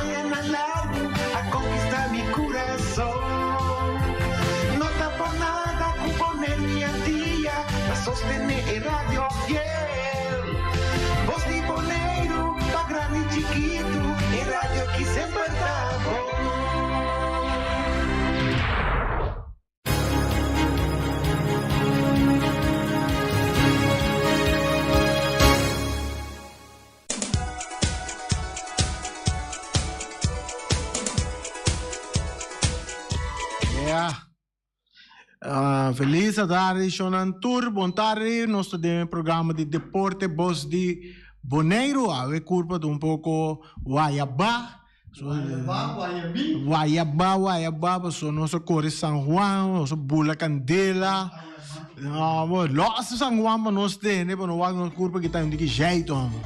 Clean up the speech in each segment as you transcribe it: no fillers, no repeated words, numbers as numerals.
Añanan largu a konkistá mi kurason. No ta por nada ku Boneiru i Antia ta sostené e radio fiel. Bos di Boneiru pa grandi i chikitu, e radio ki semper ta bon. Yeah. Ah, feliz tarde, Shonan Tur. Bon tarde. Nos ta den programa di Deporte Bos di Boneiru. Awe curpa ta un poco wayabá. Guayabá, Guayabí. Guayabá, Guayabá, pasobra nos a kore San Juan, nos a bula kandela. No, bo, los San Juan pa nos tene, pa no wak nos kurpa kita un tiki jeito, homo.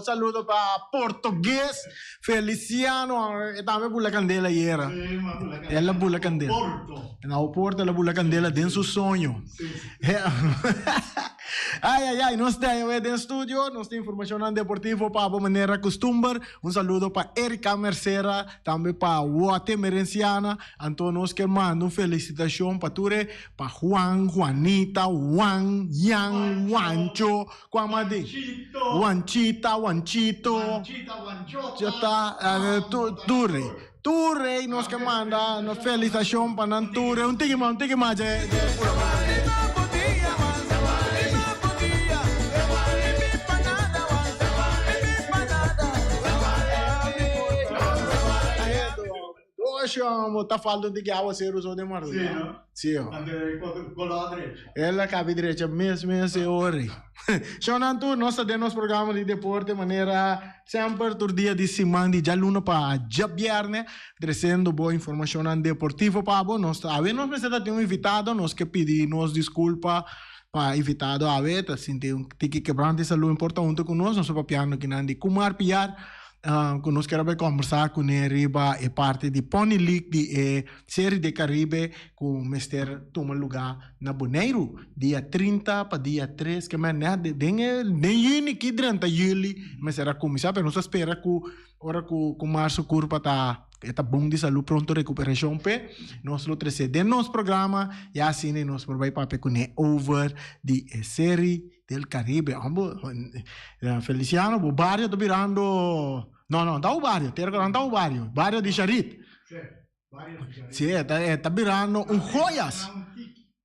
Un saludo pa Portugues Feliciano, e tambe bula candela ayera. Sí, ma bula candela. El a bula candela. Oporto. Na Oporto el a bula candela den su soño. Sí, sí. Ay, ay, ay, nos ta awe den studio, nos tin informacionnan deportivo pa bo manera costumber. Un saludo pa Erika Mercera, tambe pa Wote Merenciana. Anto nos ke manda un felicitacion pa tur e, pa Juan, Juanita, Juan, Jan, Juancho. Kua mas di? Wanchita, Wanchito. Wanchita, Wanchota. Chota, tur rei. Tur rei nos ke manda nos felisashon pa nan tur rei. Un tiki mas, un tiki mas dje. Ocean, bo ta falta un tiki awaceru so den Maruja. Sí, no? Sí, ho. Anto e color a drecha. El a cabi drecha mes mes e ora. Shownan tur, nos ta den nos programa di deporte manera semper tur dia di siman di djaluna pa djabierne, treciendo bo informacionnan deportivo pa bo. Nos ta, awe nos mester ta tin un invitado, nos ke pidi nos disculpa pa invitado awe, ta sinti un tiki quebrante di salud importa hunto cu nos, nos ta papiando kinan di Kumar Piar. Ku nos kier a bai kombersá kuné riba e parti di Pony League di e Serie de Caribe ku mester tuma lugá na Boneiru dia 30 pa dia 3 ke men nèt den e den yüni ki drenta yüli mester a kuminsá pero nos ta spera ku ora ku ku marzo kurpa ta e ta bon di salú pronto rekuperashon p'e nos lo tres'é den nos programa ya asina nos por bai papia kuné over di e Serie Del Caribe, hombo, Feliciano, bo bario ta birando, no, no, ta bo bario, tera no ta bo bario, bario di Charit. Sí, bario di Charit. Sí, e ta, e ta birando un joyas.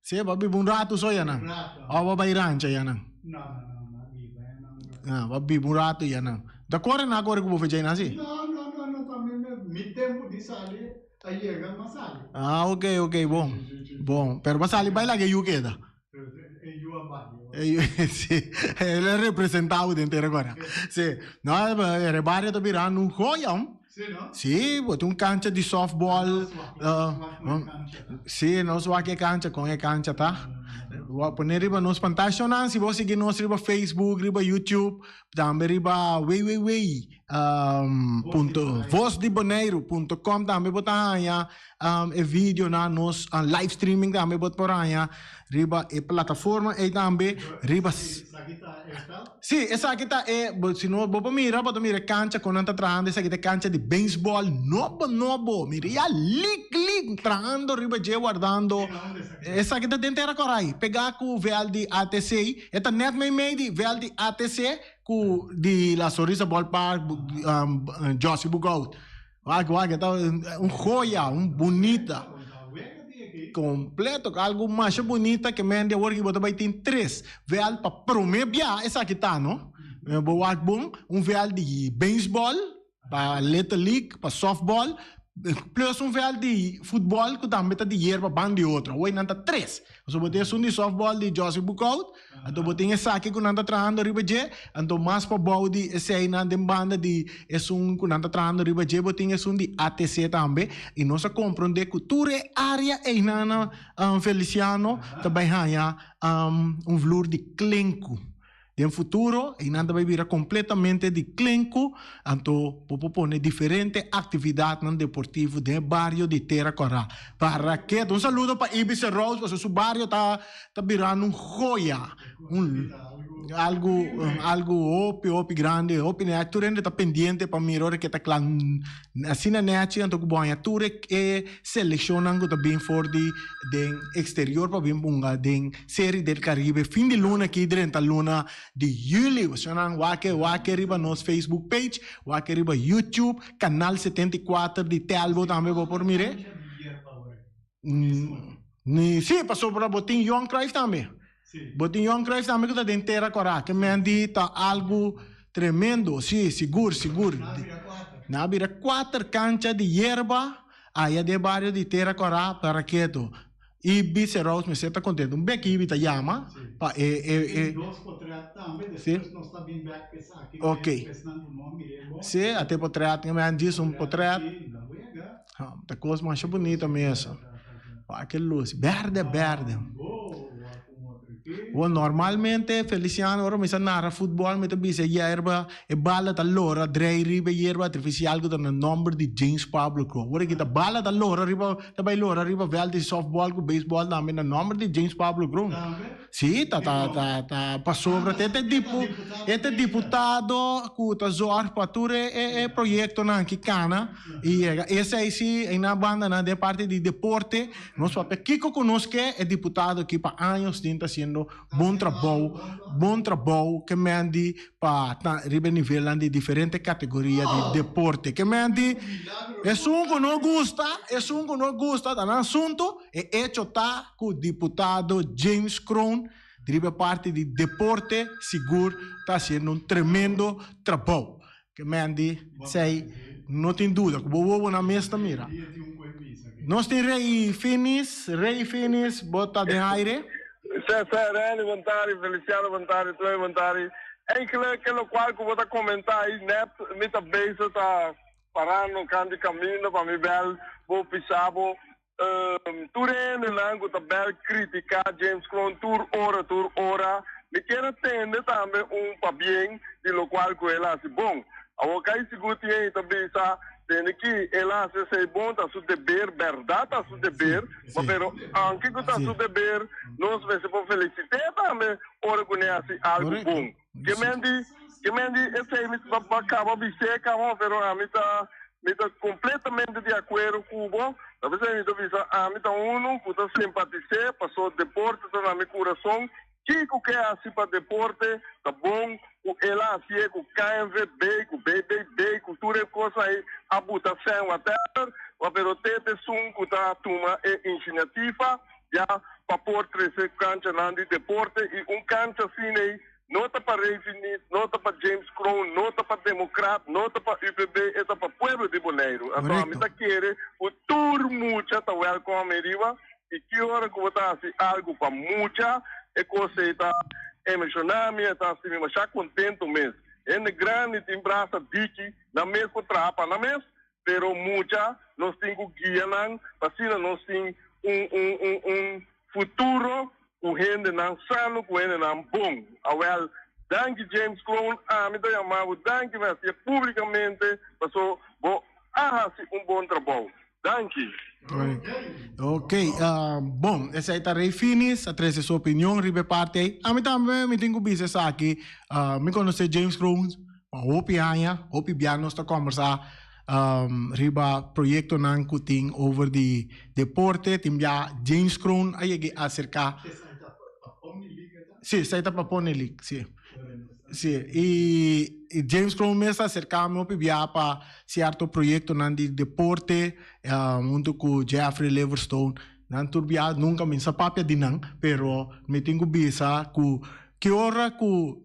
Sí, bo a biba un rato so yanan. Un rato. O bo a bai rancha yanan. No, no, no, no a biba yanan un rato. Ah, bo a biba un rato yanan. Ta kore na kore ku bo fecha yanan si? No, no, no, no, ta mi, mi tempo di sali a yega, mi a sali. Ah, ok, ok, bon. Bon, pero bo a sali bai laga e yu keda. Sí, el a representá bo den tera kora. Sí, no, e bario ta birando un joya, hom. Sí, no? Sí, bo tin un kancha di softball. Sí, nos wak e kancha, kon e kancha ta. Bo a pone riba nos pantashanan, si bo sigui nos riba Facebook, riba YouTube, tambe riba www punto vosdiboneiru punto com tambe bo ta haña e videonan, nos live streaming tambe bo por haña riba e plataforma ei tambe riba Sí, esaki ta e si no bo por mira bo ta mira e kancha kon nan ta trahando esaki ta e kancha di beisbòl nobo nobo mira ya lik lik trahando riba dje wardando esaki ta den Tera Korai pegá ku vèlt di ATC e ta nèt meimei di vèlt di ATC ku di La Sonrisa Ballpark Jossy Bugout. Wak wak e ta un joya, un bunita. Completo, algo masha bunita ke men di awor ki bo ta bai tin tres veld pa prome bia esaki ta no. Bo wak bon, un veld di baseball pa Little League, pa softball, plus un veld di futbol ku tambe ta di yerba ban di otro. Awor nan ta tres. Pasobra bo tin esun di softball di Jossy Boekhout, anto bo tin esaki ku nan ta trahando riba dje, anto mas pabou di eseinan den banda di esun ku nan ta trahando riba dje bo tin esun di ATC tambe. I nos a komprondé ku tur e área einan na Feliciano ta bai haña un vloer di klenku. Den futuro einan ta bai bira kompletamente di klenku, anto bo por pone diferente aktividatnan deportivo den e bario di Tera Kòrá. Pa Raket, un saludo pa Ibis Rose pasobra su bario ta ta birando un joya, un algu algu hopi hopi grandi, hopi nèchi, tur hende ta pendiente pa mira ora ke ta kla. Asina nèchi anto ku bo haña tur e selekshonnan ku ta bin for di den eksterior pa bin bunga den Serie del Caribe fin di luna aki drenta luna di juli. Bosonan wak wak riba nos Facebook page, wak riba YouTube, Canal 74 di Telbo tambe bo por mir'é. Ni sí, pasobra bo tin Johan Cruijff tambe. Bo tin Johan Cruijff tambe ku ta den tera kòrá. Ke men di ta algu tremendo. Sí, sigur, sigur. Nan a bira kuater kancha di yerba aya den bario di Tera Kòrá pa Raketo. I Bice Rose mester ta kontento. Un bek Ibi ta yama pa e e e. Sí. Ok. Sí, a te potret. Men djis un potret. Ta kos masha bunita mes. Wak e lus. Berde berde. Bo normalmente Feliciano ora mi sa narra futbol mi ta bisa e yerba e bala ta lora drei riba e yerba artificial ku ta na nomber di James Pablo Kroon. Ora kita bala ta lora riba ta bai lora riba veld di softball ku baseball tambe na nomber di James Pablo Kroon. Sí, ta ta ta ta pasobra te te dipu e te diputado ku ta zorg pa tur e e e proyektonan ki kana i yega. Esei si einan bandanan den parti di deporte nos papia kiko ku nos ke e diputado aki pa años tin ta hasiendo bon trabou, bon trabou ke men di pa ta riba e nivelnan di diferente kategoria di deporte. Ke men di esun ku no gusta, esun ku no gusta ta nan asuntu. E echo ta ku diputado James Kroon riba e parti di deporte sigur ta hasiendo un tremendo trabou. Ke men di esei no tin duda ku bo wowonan mes ta mira. Nos tin Rey Finis, Rey Finis bo ta den aire. Cesar, Randy, bon tardi, Feliciano, bon tardi, Troy, bon tardi. Enkele ke lokual ku bo ta komentá ei nèt mi ta bezig ta parando kant di kaminda pa mi bèl bo pisa bo. Tur hendenan ku ta bèl kritiká James Kroon tur ora tur ora, mi kier a tende tambe un pabien di lokual ku el a hasi bon. Awor kai sigur tin hende ta bisa, tende ki el a hasi esei bon ta su deber, bèrdat ta su deber, ma pero aunke ku ta su deber nos mester por felisit'é tambe ora ku ne hasi algu bon. Ke men di, ke men di esei mi ta ba kaba bis'é kaba, pero ami ta, mi ta kompletamente di akuerdo ku bo. Ta p'esei mi ta bisa ami ta unu ku ta simpatis'é paso deporte ta na mi kurason. Kiko ke hasi pa deporte ta bon ku el a hasié ku KNVB, ku BBB, ku tur e kos ei a buta sèn whatever, pero te t'esun ku ta tuma e inshiniativa. Ya pa por trece canchanan di deporte y un cancha asina ey no ta pa Ray Viniz, no ta pa James Kroon, no ta pa Democraat, no ta pa UPB, e ta pa pueblo di Boneiru. Anto ami ta kere cu tur mucha ta welcome ariba y ki ora cu bo ta haci algo pa mucha e cos ey ta emociona mi, e ta haci mi masha contento mes. Hende grandi tin brasa diki nan mes por traha pa nan mes, Pero mucha nos tin cu guia nan pa asina nos tin un un un un futuro cu hendenan sano, cu hendenan bon. Awel, danki James Kroon, ami ta yama bo danki, mi haci'e publicamente paso bo a haci un bon trabou. Danki. Ok, bon, esei ta Rey Finis a trece su opinion riba e parti ei. Ami tambe mi tin cu bisa esaki, mi conoce James Kroon pa hopi aña, hopi bia nos ta combersa riba proyectonan cu tin over di deporte, tin bia James Kroon a yega acerca. Si, esei ta pa Pony League, si. Si, y James Kroon mes a acerca mi hopi bia pa cierto proyectonan di deporte hunto cu Jeffrey Liverstone. Nan tur bia nunca mi sa papia di nan, pero mi tin cu bisa cu ki ora cu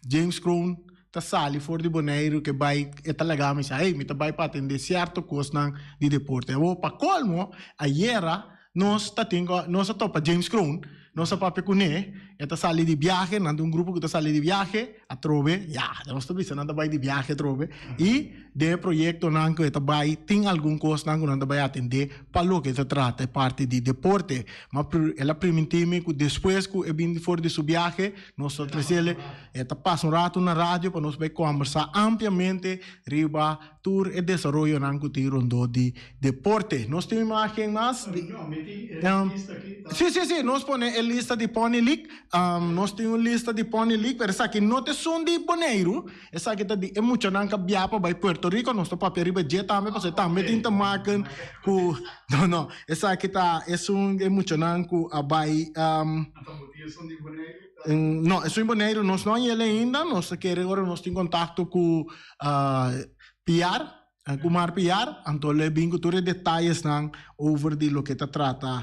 James Kroon ta sali for di Boneiru ke bai e ta laga mi sa, hey, mi ta bai pa atende cierto cosnan di deporte. Awor pa colmo, ayera nos ta tin cu nos a topa James Kroon. Nos a papia kuné, e ta sali di biahe, nan ta un grupo ku ta sali di biahe atrobe, ya, nos ta bisa nan ta bai di biahe atrobe, i den e proyektonan ku e ta bai tin algun kosnan ku nan ta bai atendé pa loke ta trata e parti di deporte. Ma el a primintí mi ku despues ku e bin for di su biahe nos ta tresele, e ta pasa un ratu na radio pa nos bai kòmbersá ampliamente riba Tur e desaroyonan ku tin rondó di deporte. Nos tin un imagen mas? No, mi tin e lista aki ta. Sí, sí, sí, nos pone e lista di Pony League. Nos tin un lista di Pony League, pero esaki no ta esun di Boneiru. Esaki ta di e muchanan ku a bia pa bai Puerto Rico. Nos ta papia riba dje tambe, pasobra e tambe tin te maken ku, no, no, esaki ta esun di e muchanan ku a bai. Ata bo tin esun di Boneiru? No, esun di Boneiru nos no a yel ainda. Nos ta kere ora nos tin kontakto ku. Piar, ku Mar Piar, anto lo e bin ku tur e detayesnan over di loke ta trata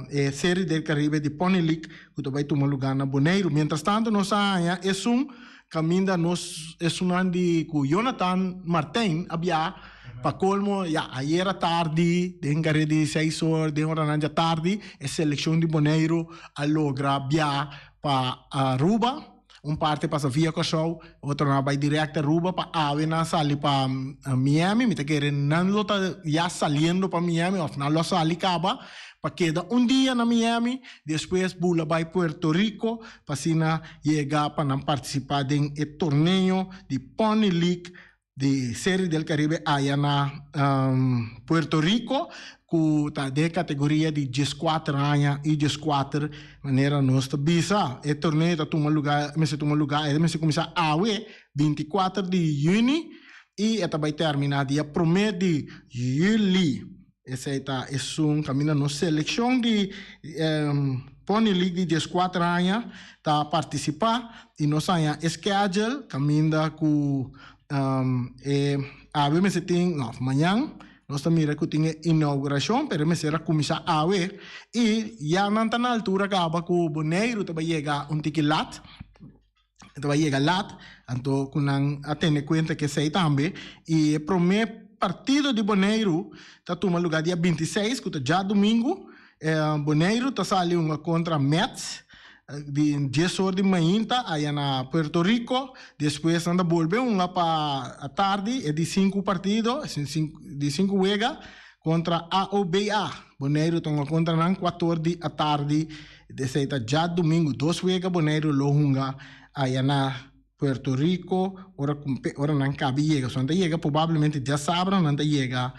e Serie del Caribe di Pony League ku ta bai tuma lugá na Boneiru. Mientras tanto nos a haña esun kaminda nos esunnan di ku Jonathan Martijn a bia pa kolmo ya ayera tardi den kare di seis or den oranan djatardi e selekshon di Boneiru a logra bia pa Aruba. Un parti pasa via Kòrsou, otronan a bai dirèkt Aruba pa awe nan sali pa Miami. Mi ta kere nan lo ta ya saliendo pa Miami òf nan lo a sali kaba pa keda un dia na Miami, despues bula bai Puerto Rico pa asina yega pa nan partisipá den e torneo di Pony League di Serie del Caribe aya na Puerto Rico cu ta den e categoria di diescuater aña y diescuater manera nos ta bisa. E torneo ta tuma lugar, mester tuma lugar, e mester cuminsa awe binticuater di juni y e ta bay termina dia prome di juli. Esei ta esun kaminda nos selekshon di Pony League di dieskuater aña ta partisipá i nos haña e schedule kaminda ku e awe mester tin, no, mañan nos ta mira ku tin e inaugurashon pero e mester a kuminsá awe i ya nan ta na altura kaba ku Boneiru ta bai yega un tiki lat. E ta bai yega lat, anto ku nan a tene kuenta ku esei tambe. I e promé partido di Boneiru ta tuma lugá dia bintiseis, ku ta djadumingu. Boneiru ta sali hunga kontra Mets di dies or di mainta aya na Puerto Rico. Despues nan ta bolbe hunga pa atardi e di sinku partido, di sinku wega kontra AOBA. Boneiru ta hunga kontra nan kuator di atardi. Esei ta djadumingu. Dos wega Boneiru lo hunga aya na Puerto Rico ora ku ora nan kabi yega. So nan ta yega probablemente djasabra nan ta yega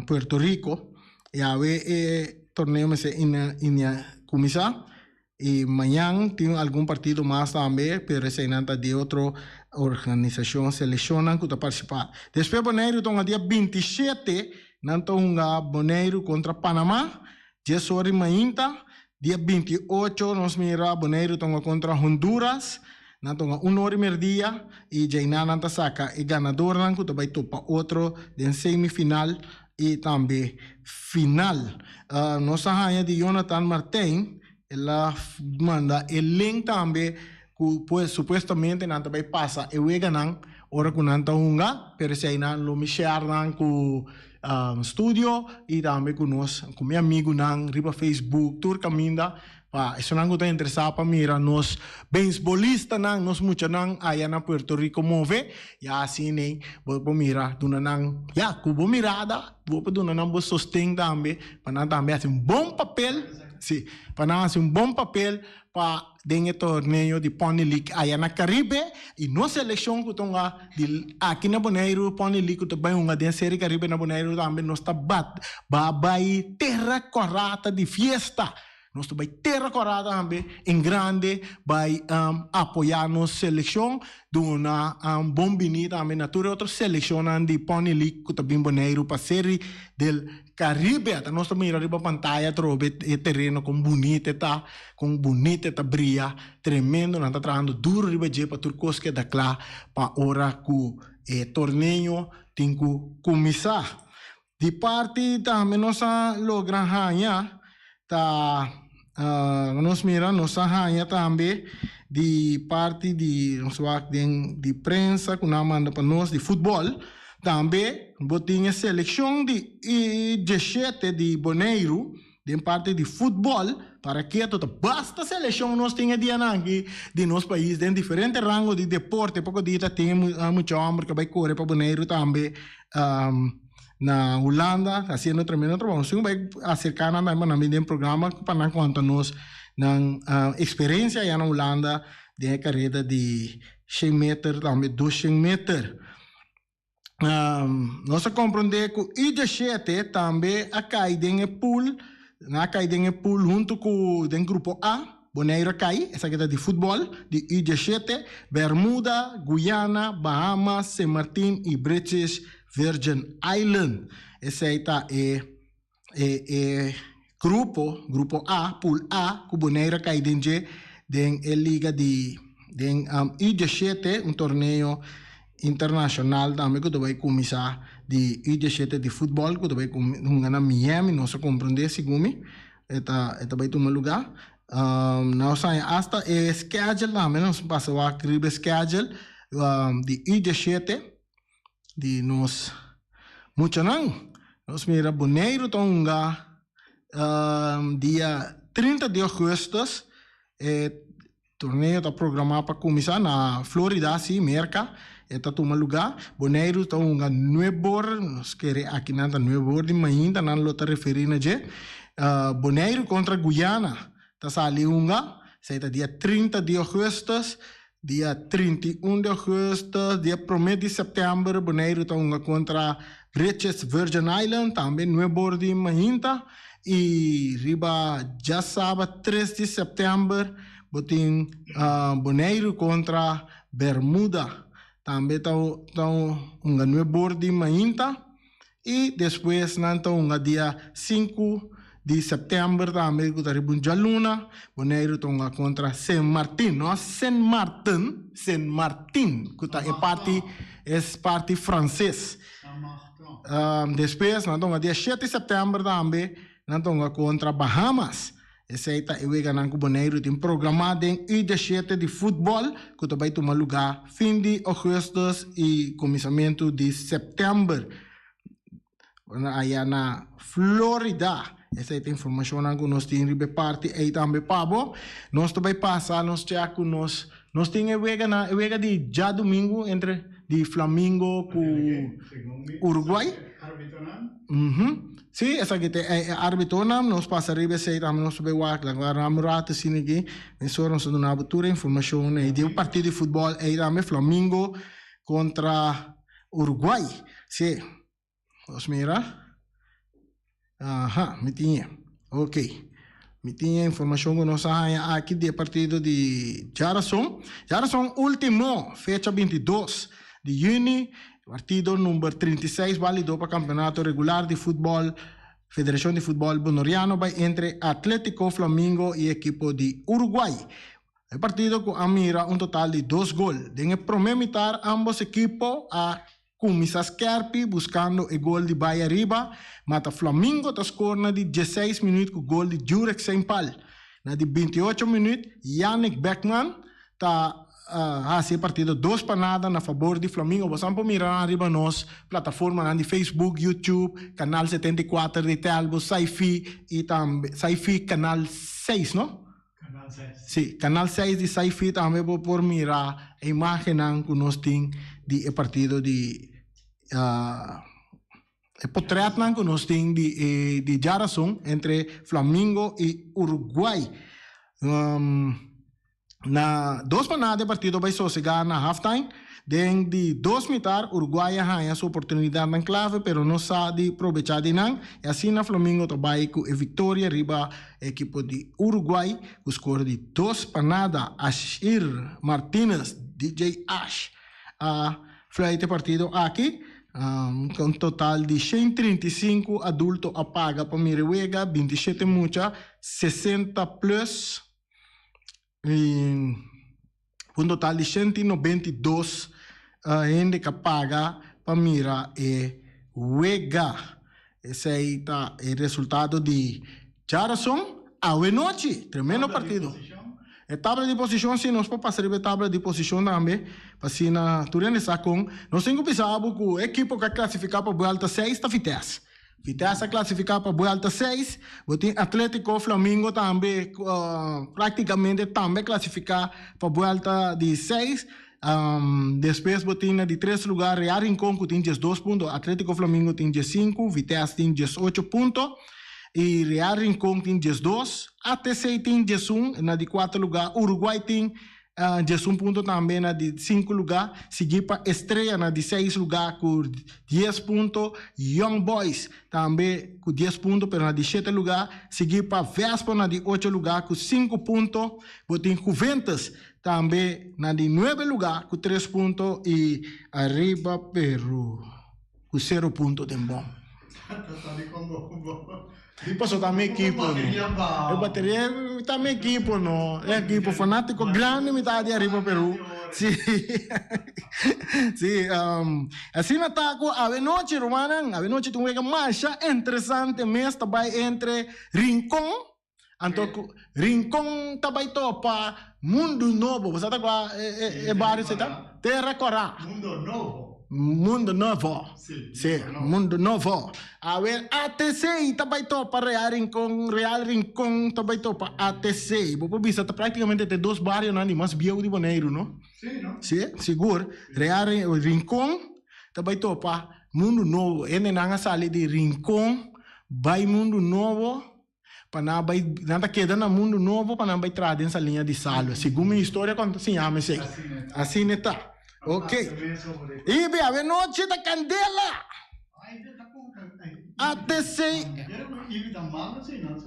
Puerto Rico. I awe e torneo mester ina inia kuminsá. I mañan tin algun partido mas tambe pero eseinan ta di otro organisashon selekshonnan ku ta partisipá. Despues Boneiru ta hunga dia 27 nan ta hunga Boneiru kontra Panama. Dies ora di mainta, dia 28 nos mira Boneiru ta hunga kontra Honduras. Nan ta hunga un ora di merdia i djainá nan ta saka e ganadornan ku ta bai topa otro den semifinal i tambe final. Nos a haña di Jonathan Martijn, el a manda e link tambe ku pues supuestamente nan ta bai pasa e weganan ora ku nan ta hunga, pero esei nan lo mi share nan ku studio i tambe ku nos ku mi amigunan riba Facebook tur kaminda pa esunnan ku ta interesá pa mira nos beisbolistanan, nos muchanan aya na Puerto Rico move, ya asina bo por mira duna nan ya ku bo mirada bo por duna nan bo sosten tambe pa nan tambe hasi un bon papel, si, pa nan hasi un bon papel pa den e torneo di Pony League aya na Caribe y nos seleccion cu ta hunga di aki na Boneiru Pony League cu ta bay hunga den Serie Caribe na Boneiru tambe nos ta bat ba bay terra corata di fiesta nos ta bay terra corata tambe en grande bay apoya nos seleccion duna bon bini tambe na tur e otro seleccionnan di Pony League cu ta bin Boneiru pa Serie del Caribe. Ata nos ta mira riba pantaya atrobe e tereno con bunita e ta, con bunita e ta bria, tremendo, nan ta trahando duro riba dje pa tur cos keda cla pa ora cu e torneo tin cu cuminsa. Di parti tambe nos a logra haña ta nos mira nos a haña tambe di parti di nos wak den di prensa cu nan a manda pa nos di futbol tambe bo tin e seleccion di diesshete di Boneiru. Den parti di futbòl, para keto ta basta selekshon nos tin e dianan aki di nos pais den diferente rango di deporte. Poko dia ta tin e mucha hòmber ku a bai kore pa Boneiru tambe na Hulanda hasiendo tremendo trabou. Nos tin ku bai aserká nan tambe pa nan bin den programa pa nan konta nos nan eksperensia aya na Hulanda den e kareda di shen meter tambe doshen meter. Nos a komprondé ku U17 tambe a kai den e pool, nan a kai den e pool huntu ku den grupo A, Boneiru a kai, esaki ta di futbòl, di U17, Bermuda, Guyana, Bahamas, Sint Martin i British Virgin Island. Esei ta e E e grupo, grupo A, pool A, ku Boneiru a kai den dje den e liga di den U diesshete, un torneo internashonal tambe ku ta bai kuminsá di U diesshete di futbòl ku ta bai hunga na Miami, nos a komprondé segun mi e ta e ta bai tuma lugá. Nos haña asta e schedule tambe, nos pasa wak riba e schedule di U diesshete. Di nos muchanan. Nos mira Boneiru ta hunga dia 30 di augustus. E torneo ta programa pa cuminsa na Florida, si, Merca. E ta tuma luga. Boneiru ta hunga nuebor, nos kere akinan ta nuebor di mainta nan lo ta referi na dje. Boneiru contra Guyana ta sali hunga. Esei ta dia 30 di augustus. Dia 31 di augustus, dia prome di september, Boneiru ta hunga kontra British Virgin Island, tambe nuebor di mainta. I riba djasaba tres di september bo tin Boneiru kontra Bermuda, tambe ta hunga nuebor di mainta. I despues nan ta hunga dia sinku di sèptèmber tambe ku ta riba un djaluna, Boneiru ta hunga kontra Sint Martin, no Sint Maarten, Sint Martin ku ta e parti e parti franses. Despues nan ta hunga dia shete sèptèmber tambe nan ta hunga kontra Bahamas. Esei ta e weganan ku Boneiru tin programá den U diesshete di futbòl ku ta bai tuma lugá fin di ougùstùs i kuminsamentu di sèptèmber aya na Florida. Esei ta informashonnan ku nos tin riba e parti ei tambe pa bo. Nos ta bai pasa nos chèk ku nos nos tin e weganan e wega di djadumingu entre di Flamingo ku Uruguay. Sí, esaki ta e arbitonan. Nos pasa riba esei tambe nos ta bay wak. Laga wak un rato asina aki. Mesora nos ta duna bo tur e informacion ei di e partido di futbol ei tambe, Flamingo contra Uruguay. Sí, nos mira. Aha, mi tin e. Ok. Mi tin e informacion cu nos a haña aki di e partido di djarason. Djarason ultimo, fecha 22 di juni, partido number 36 balido pa campeonato regular di futbol Federacion di Futbol Bonoriano bay entre Atletico Flamingo y ekipo di Uruguay. E partido cu a mira un total di dos gol. Den e prome mitar ambos ekipo a Kuminsá skèrpi buskando e gol di bai ariba, ma ta Flamingo ta skor na di dieseis minüt ku gol di Jurek Seinpal. Na di binti ocho minüt Yannick Beckman ta hasi e partido dos pa nada na fabor di Flamingo. Bo san por mira nan riba nos plataformanan di Facebook, YouTube, Kanal 74 di Telbo, Saifi i tambe Saifi Kanal seis no? Kanal seis. Sí, Kanal seis di Saifi tambe bo por mira e imagennan ku nos tin di e partido di e potretnan ku nos tin di e di djarason entre Flamingo i Uruguay. Na dos pa nada e partido bai sosegá na halftime. Den di dos mitar Uruguay a haña su oportunidatnan klave pero no sa di probechá di nan i asina Flamingo ta bai ku e viktoria riba e ekipo di Uruguay ku skor di dos pa nada. Ashir Martinez, DJ Ash, a fluit e partido aki. Un total di 135 adulto a paga pa mira e wega, 27 mucha, 60 plus. Un total di 192 hende ka paga pa mira e wega. Esei ta e resultado di djarason awe nochi. Tremendo partido. E tabla di posishon, si nos por pasa riba e tabla di posishon tambe, pa asina tur hende sa kon. Nos tin ku bisa bo ku e ekipo ku a klasifiká pa buelta seis ta Vitesse. Vitesse a klasifiká pa buelta 6. Bo tin Atletico Flamingo tambe praktikamente tambe klasifiká pa buelta di 6. Despues bo tin na di tres lugá Real Rincon ku tin 12 punto. Atletico Flamingo tin 15, Vitesse tin 18 punto i Real Rincon tin 12. ATC tin 11 na di kuater lugá. Uruguay tin 11 punto tambe na di sinku lugá, sigui pa Estrella na di seis lugá ku dies punto, Young Boys tambe ku dies punto pero na di shete lugá, sigui pa Vespo na di ocho lugá ku sinku punto, bo tin Juventus tambe na di nuebe lugá ku tres punto i Arriba Peru ku sero punto den bom. Di paso ta mi ekipo no. E bateria ta mi ekipo no. E ekipo fanatico grandi mi ta di Arriba Peru. Si. Si, asina ta cu awenochi rumannan, awenochi tin un wega masha interesante mes ta bay entre Rincon, anto cu Rincon ta bay topa Mundo Nobo. Bo sa ta cua e bario esey ta? Terra Cora. Mundo Novo. Mundo Novo. Si, Mundo Novo. Awe ATC ta bai topa Real Rincon, Real Rincon ta bai topa ATC. Bo por bisa ta prácticamente te dos barionan di mas bieu di Boneiru, no? Si, no? Si, sigur. Real Rincon ta bai topa Mundo Novo. Hendenan a sali di Rincon bai Mundo Novo pa nan bai, nan ta keda na Mundu Nobo pa nan bai traha den Saliña di Salve. Segun mi historia kon ta siña mi esei. Asina e ta. Ok. Ibi, awenochi ta kandela! ATC.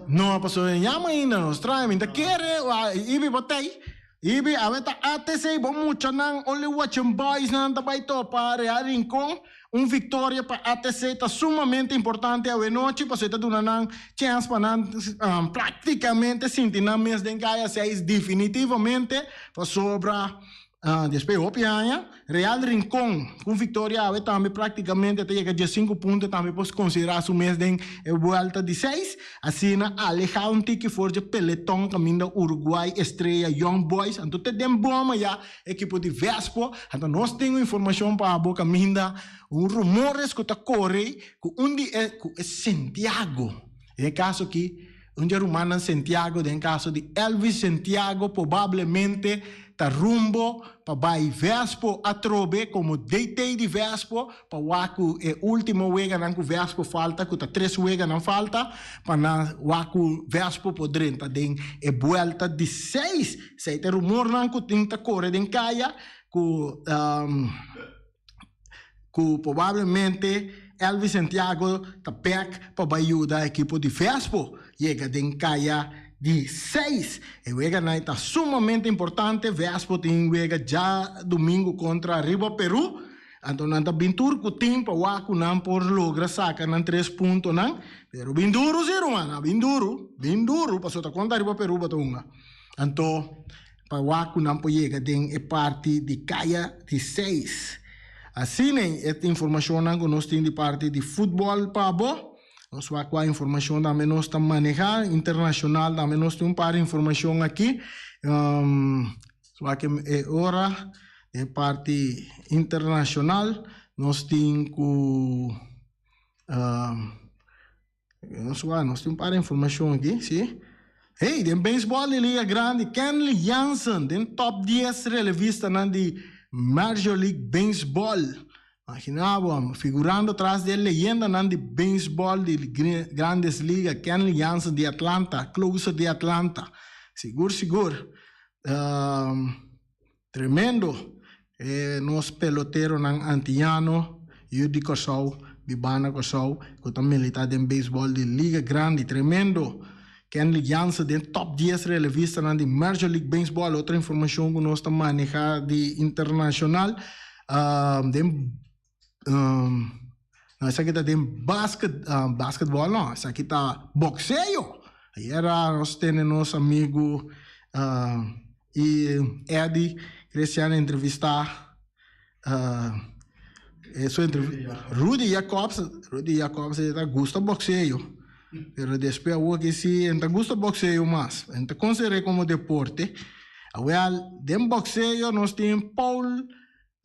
No, pasobra e yama ainda nos trae. Mi ta kere, Ibi bo ta ei. Ibi, awe ta ATC, bo muchanan, only watching boys nan ta bai topa Real Rincon. Un victoria pa ATC ta sumamente importante awe nochi pasobra e ta duna nan chens pa nan practicamente sinti nan mes den kaya 6 definitivamente pasobra Despues hopi aña, Real Rincon ku un viktoria awe tambe praktikamente ta yega diesinku punto tambe por konsiderá su mes den e buelta di seis. Asina alehá un tiki for dje peleton kaminda Uruguay, Estrella, Young Boys anto te den boma ya ekipo di Vespo. Anto nos tin un informashon pa abo kaminda un rumores ku ta kore ku un di e ku e Santiago den e kaso aki Un dje rumannan Sentiago, den kaso di Elvis Sentiago, probablemente ta rumbo pa bai Vespo atrobe komo DT di Vespo pa wak ku e ultimo weganan ku Vespo falta, ku ta tres weganan falta, pa nan wak ku Vespo por drenta den e buelta di seis. Esei ta e rumornan ku tin ta kore den kaya ku. Ku probablemente Elvis Santiago ta bek pa bai yuda ekipo di Vespo yega den kaya di seis. E weganan ta sumamente importante. Vespo tin wega djadumingu kontra Riba Peru. Anto nan ta bin tur ku tin pa wak ku nan por logra saka nan tres puntonan. Pero bin duru si ruman, a bin duru, bin duru pasobra ta kontra Riba Peru bo ta hunga. Anto pa wak ku nan por yega den e parti di kaya di seis. Asina e informashonnan ku nos tin di parti di futbòl pa bo. Nos wak kua informashon tambe nos ta manehá internashonal tambe nos tin un par di informashon aki. Nos wak e ora den parti internashonal nos tin ku. Nos wak, nos tin un par di informashon aki, si. Hey, den beisbòl di Liga Grandi, Kenley Jansen den top dies relevistanan di Major League Baseball. Imagina bo, figurando tras di e leyendanan di beisbòl di Grandes Liga, Kenley Jansen di Atlanta, closer di Atlanta. Sigur, sigur. Tremendo! E nos peloteronan antiano, yu di Kòrsou, bibá na Kòrsou, ku ta militá den beisbòl di Liga Grandi. Tremendo! Kenley Jansen den top dies relevistanan di Major League Baseball. Otro informashon ku nos ta manehá di internashonal, den No, esaki ta den basket, basketball no, esaki ta boxeo. Ayera nos tene nos amigu y Eddie Christian entrevista su Rudy Jacobs, Rudy Jacobs e ta gusta boxeo, pero despues awor ki si e ta gusta boxeo mas, e ta considera como deporte. Awel den boxeo nos tin Paul.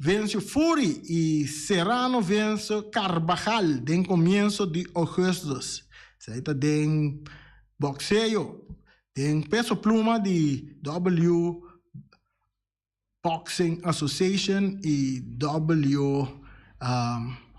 vense Fury i Serrano vense Carbajal den komienso di ougùstùs. Esei ta den bòkseo. Den peso pluma di W Boxing Association i W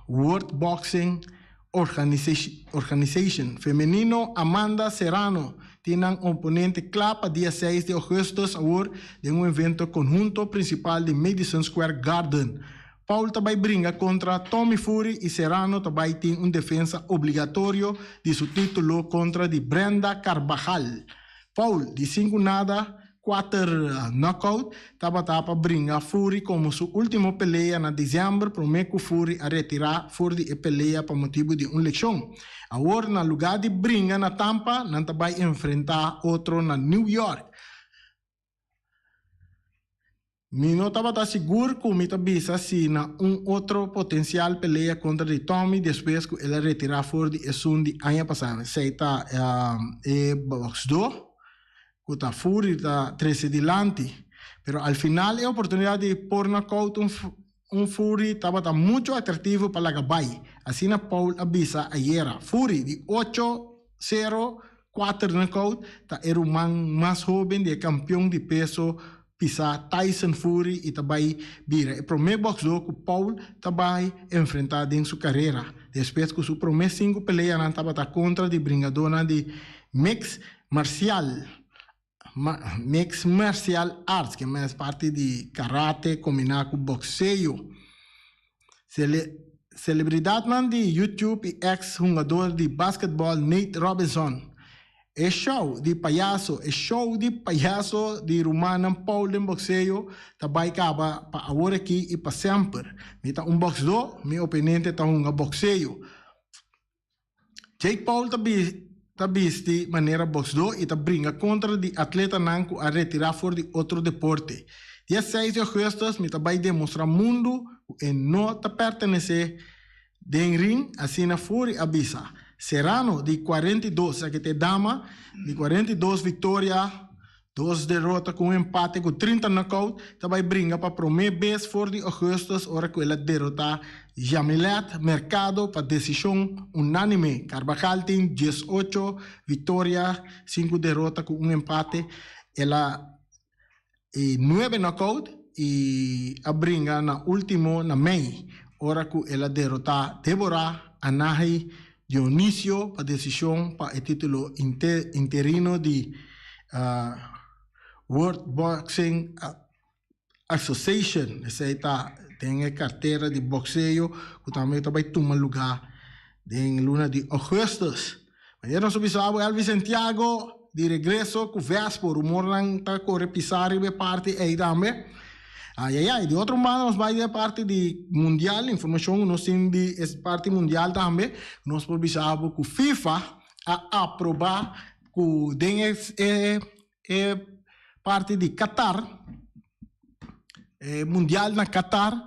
World Boxing Organization femenino Amanda Serrano tin nan oponente kla pa dia seis di ougùstùs awor den un evento konhunto prinsipal di Madison Square Garden. Paul ta bai bringa kontra Tommy Fury i Serrano ta bai tin un defensa obligatorio di su título kontra di Brenda Carbajal. Paul, di sinku nada, kuater knockout, tabata pa bringa Fury komo su ultimo pelea na desèmber promé ku Fury a retirá for di e pelea pa motibu di un lekshon. Awor na lugá di bringa na Tampa, nan ta bai enfrentá otro na New York. Mi no tabata sigur ku mi ta bisa si na un otro potensial pelea kontra di Tommy despues ku el a retirá for di esun di aña pasá. Esei ta e bòksdó ku ta Fury ta trese dilanti. Pero al final e oportunidat di por nòkout un Fury tabata muchu atraktivo pa laga bai, asina Paul a bisa ayera. Fury, di ocho sero, kuater nòkout, ta e ruman mas hóben di e kampion di peso Pisa Tyson Fury y ta bay bira e prome boxdor cu Paul ta bay enfrenta den su carera, despues cu su prome cinco peleanan tabata contra di bringadornan di mix marcial mix marcial arts, ke mes parti di karate combina cu boxeo. Celebridadnan di YouTube y ex hungador di basketball Nate Robinson. E show di payaso E show di payaso di rumannan Paul den boxeo ta bai caba pa awor aki y pa semper. Mi ta un boxdor, mi oponente ta hunga boxeo. Jake Paul ta ta bisti manera boxdó y ta bringa contra di atletanan cu a retira for di otro deporte. Dia seis di augustus mi ta bay demostra mundo cu e no ta pertenece den ring, asina Fury a bisa. Serrano di 42, esaki ta e dama di 42 victoria, Dos derota ku un empate ku 30 knockout ta bai bringa pa promé bes for di ougùstùs ora ku el a derotá Jamilet Mercado pa desishon unánime. Carbajal tin 18 viktoria, sinku derota ku un empate. El a i nuebe knockout i a bringa na último na mei ora ku el a derotá Deborah Anahi Dionisio pa desishon pa e titulo interino di World Boxing Association. Esei ta den e kartera di bokseo ku tambe ta bai tuma lugá den luna di ougùstùs. Manera nos a bisa bo Elvis Santiago di regreso ku Vespo, rumornan ta kore pisá riba e parti ei tambe. Ayayay, di otro banda nos bai den e parti di mundial, informashon ku nos tin di e parti mundial tambe, nos por bisa bo ku FIFA a aprobá ku den e e parti di Qatar, e mundial na Qatar,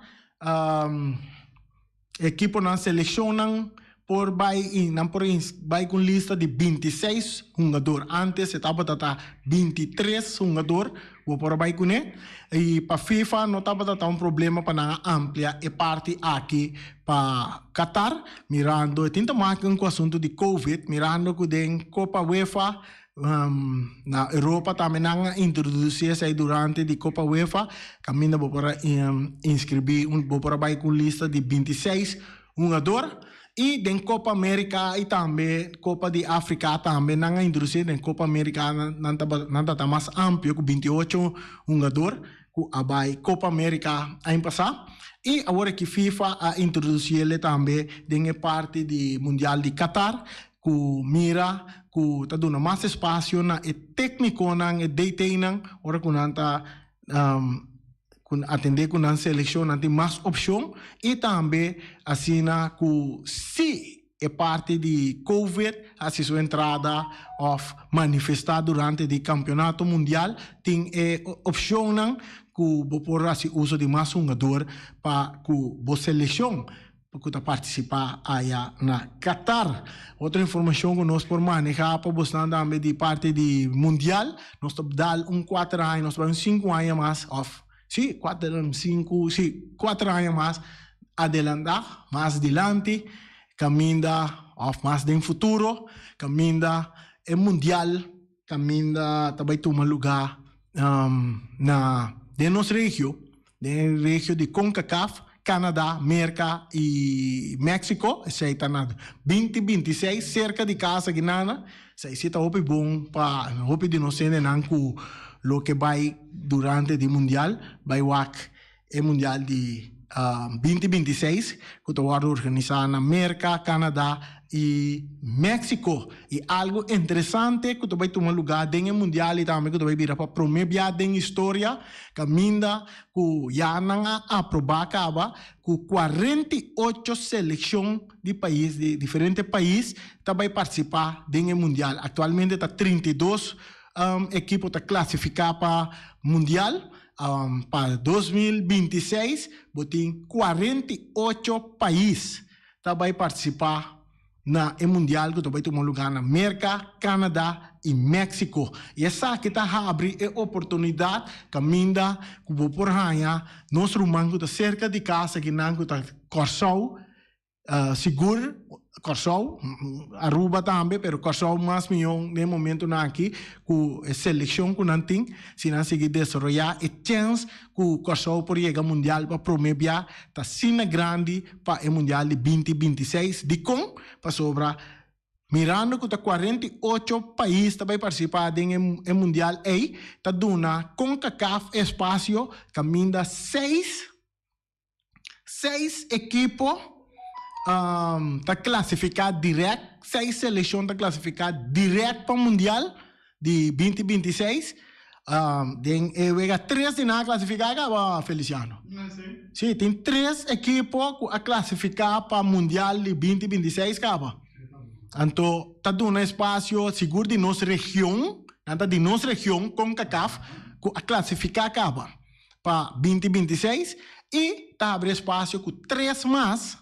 ekiponan, selekshonnan por bai i nan por bai ku un lista di 26 hungador. Antes e tabata ta 23 hungador bo por a bai kuné. I pa FIFA no tabata ta un problema pa nan a amplia e parti aki pa Qatar, mirando e tin ta maken ku asuntu di Covid, mirando ku den Copa UEFA Na Europa tambe nan a introduci esey durante di Copa UEFA, caminda bo por a inscribi, bo por a bay cu un lista di 26 hungador. Y den Copa America y tambe Copa di Africa tambe nan a introduci, den Copa America nan ta mas amplio cu 28 hungador cu a bay Copa America aña pasa. Y awor aki FIFA a introduciele tambe den e parti di Mundial di Qatar, Ku mira ku ta duna mas espasio na e téknikonan, e DT-nan, ora ku nan ta ku atendé ku nan selekshon, nan tin mas opshon i tambe asina ku si e parti di Covid hasi su entrada òf manifestá durante di kampionato mundial, tin e opshonnan ku bo por hasi uso di mas hungador pa ku bo selekshon. Ku ta partisipá aya na Qatar. Otro informashon ku nos por manehá pa bosnan tambe di parti di Mundial, nos ta dal un kuater aña, nos ta bai un sinku aña mas òf Sí, kuater, sinku, sí, kuater aña mas adelantá, mas dilanti, kaminda òf mas den futuro, kaminda e mundial kaminda ta bai tuma lugá na den nos regio, den e regio di Concacaf, Canada, Merca y Mexico, esey ta na binti binti i seis, cerca di casa Guinana, esey si ta hopi bon pa hopi di nos hendenan cu loke bay durante di mundial bay wak e mundial di binti binti i seis cu ta wordo organisa na Merca, Canada y Mexico. Y algo interesante cu ta bay tuma lugar den e mundial y tambe cu ta bay bira pa prome bia den historia caminda ku ya nan a aprobá kaba ku 48 selekshon di pais di diferente pais ta bai partisipá den e mundial. Aktualmente ta 32 ekipo ta klasifiká pa mundial. Pa 2026 bo tin 48 pais ta bai partisipá na e mundial ku ta bai tuma lugá na Merka, Canada i Mexico. I esaki ta habri e oportunidat kaminda ku bo por haña nos ruman ku ta serka di kas akinan ku ta Kòrsou, sigur Kòrsou, Aruba tambe, pero Kòrsou mas mihó den e momentunan aki ku e selekshon ku nan tin, si nan sigui desaroyá e chèns ku Kòrsou por yega mundial pa promé bia ta asina grandi pa e mundial di binti binti seis. Dikon? Pasobra mirando ku ta 48 pais ta bai partisipá den e mundial ei, ta duna Concacaf espasio kaminda seis seis ekipo ta klasifiká dirèkt, seis selekshon ta klasifiká dirèkt pa mundial di binti binti seis. Den e wega tres di nan a klasifiká kaba, Feliciano. Sí, tin tres ekipo ku a klasifiká pa mundial di binti binti seis kaba. Anto ta duna espasio sigur di nos region, nan ta di nos region Concacaf ku a klasifiká kaba pa binti binti seis i ta habri espasio ku tres mas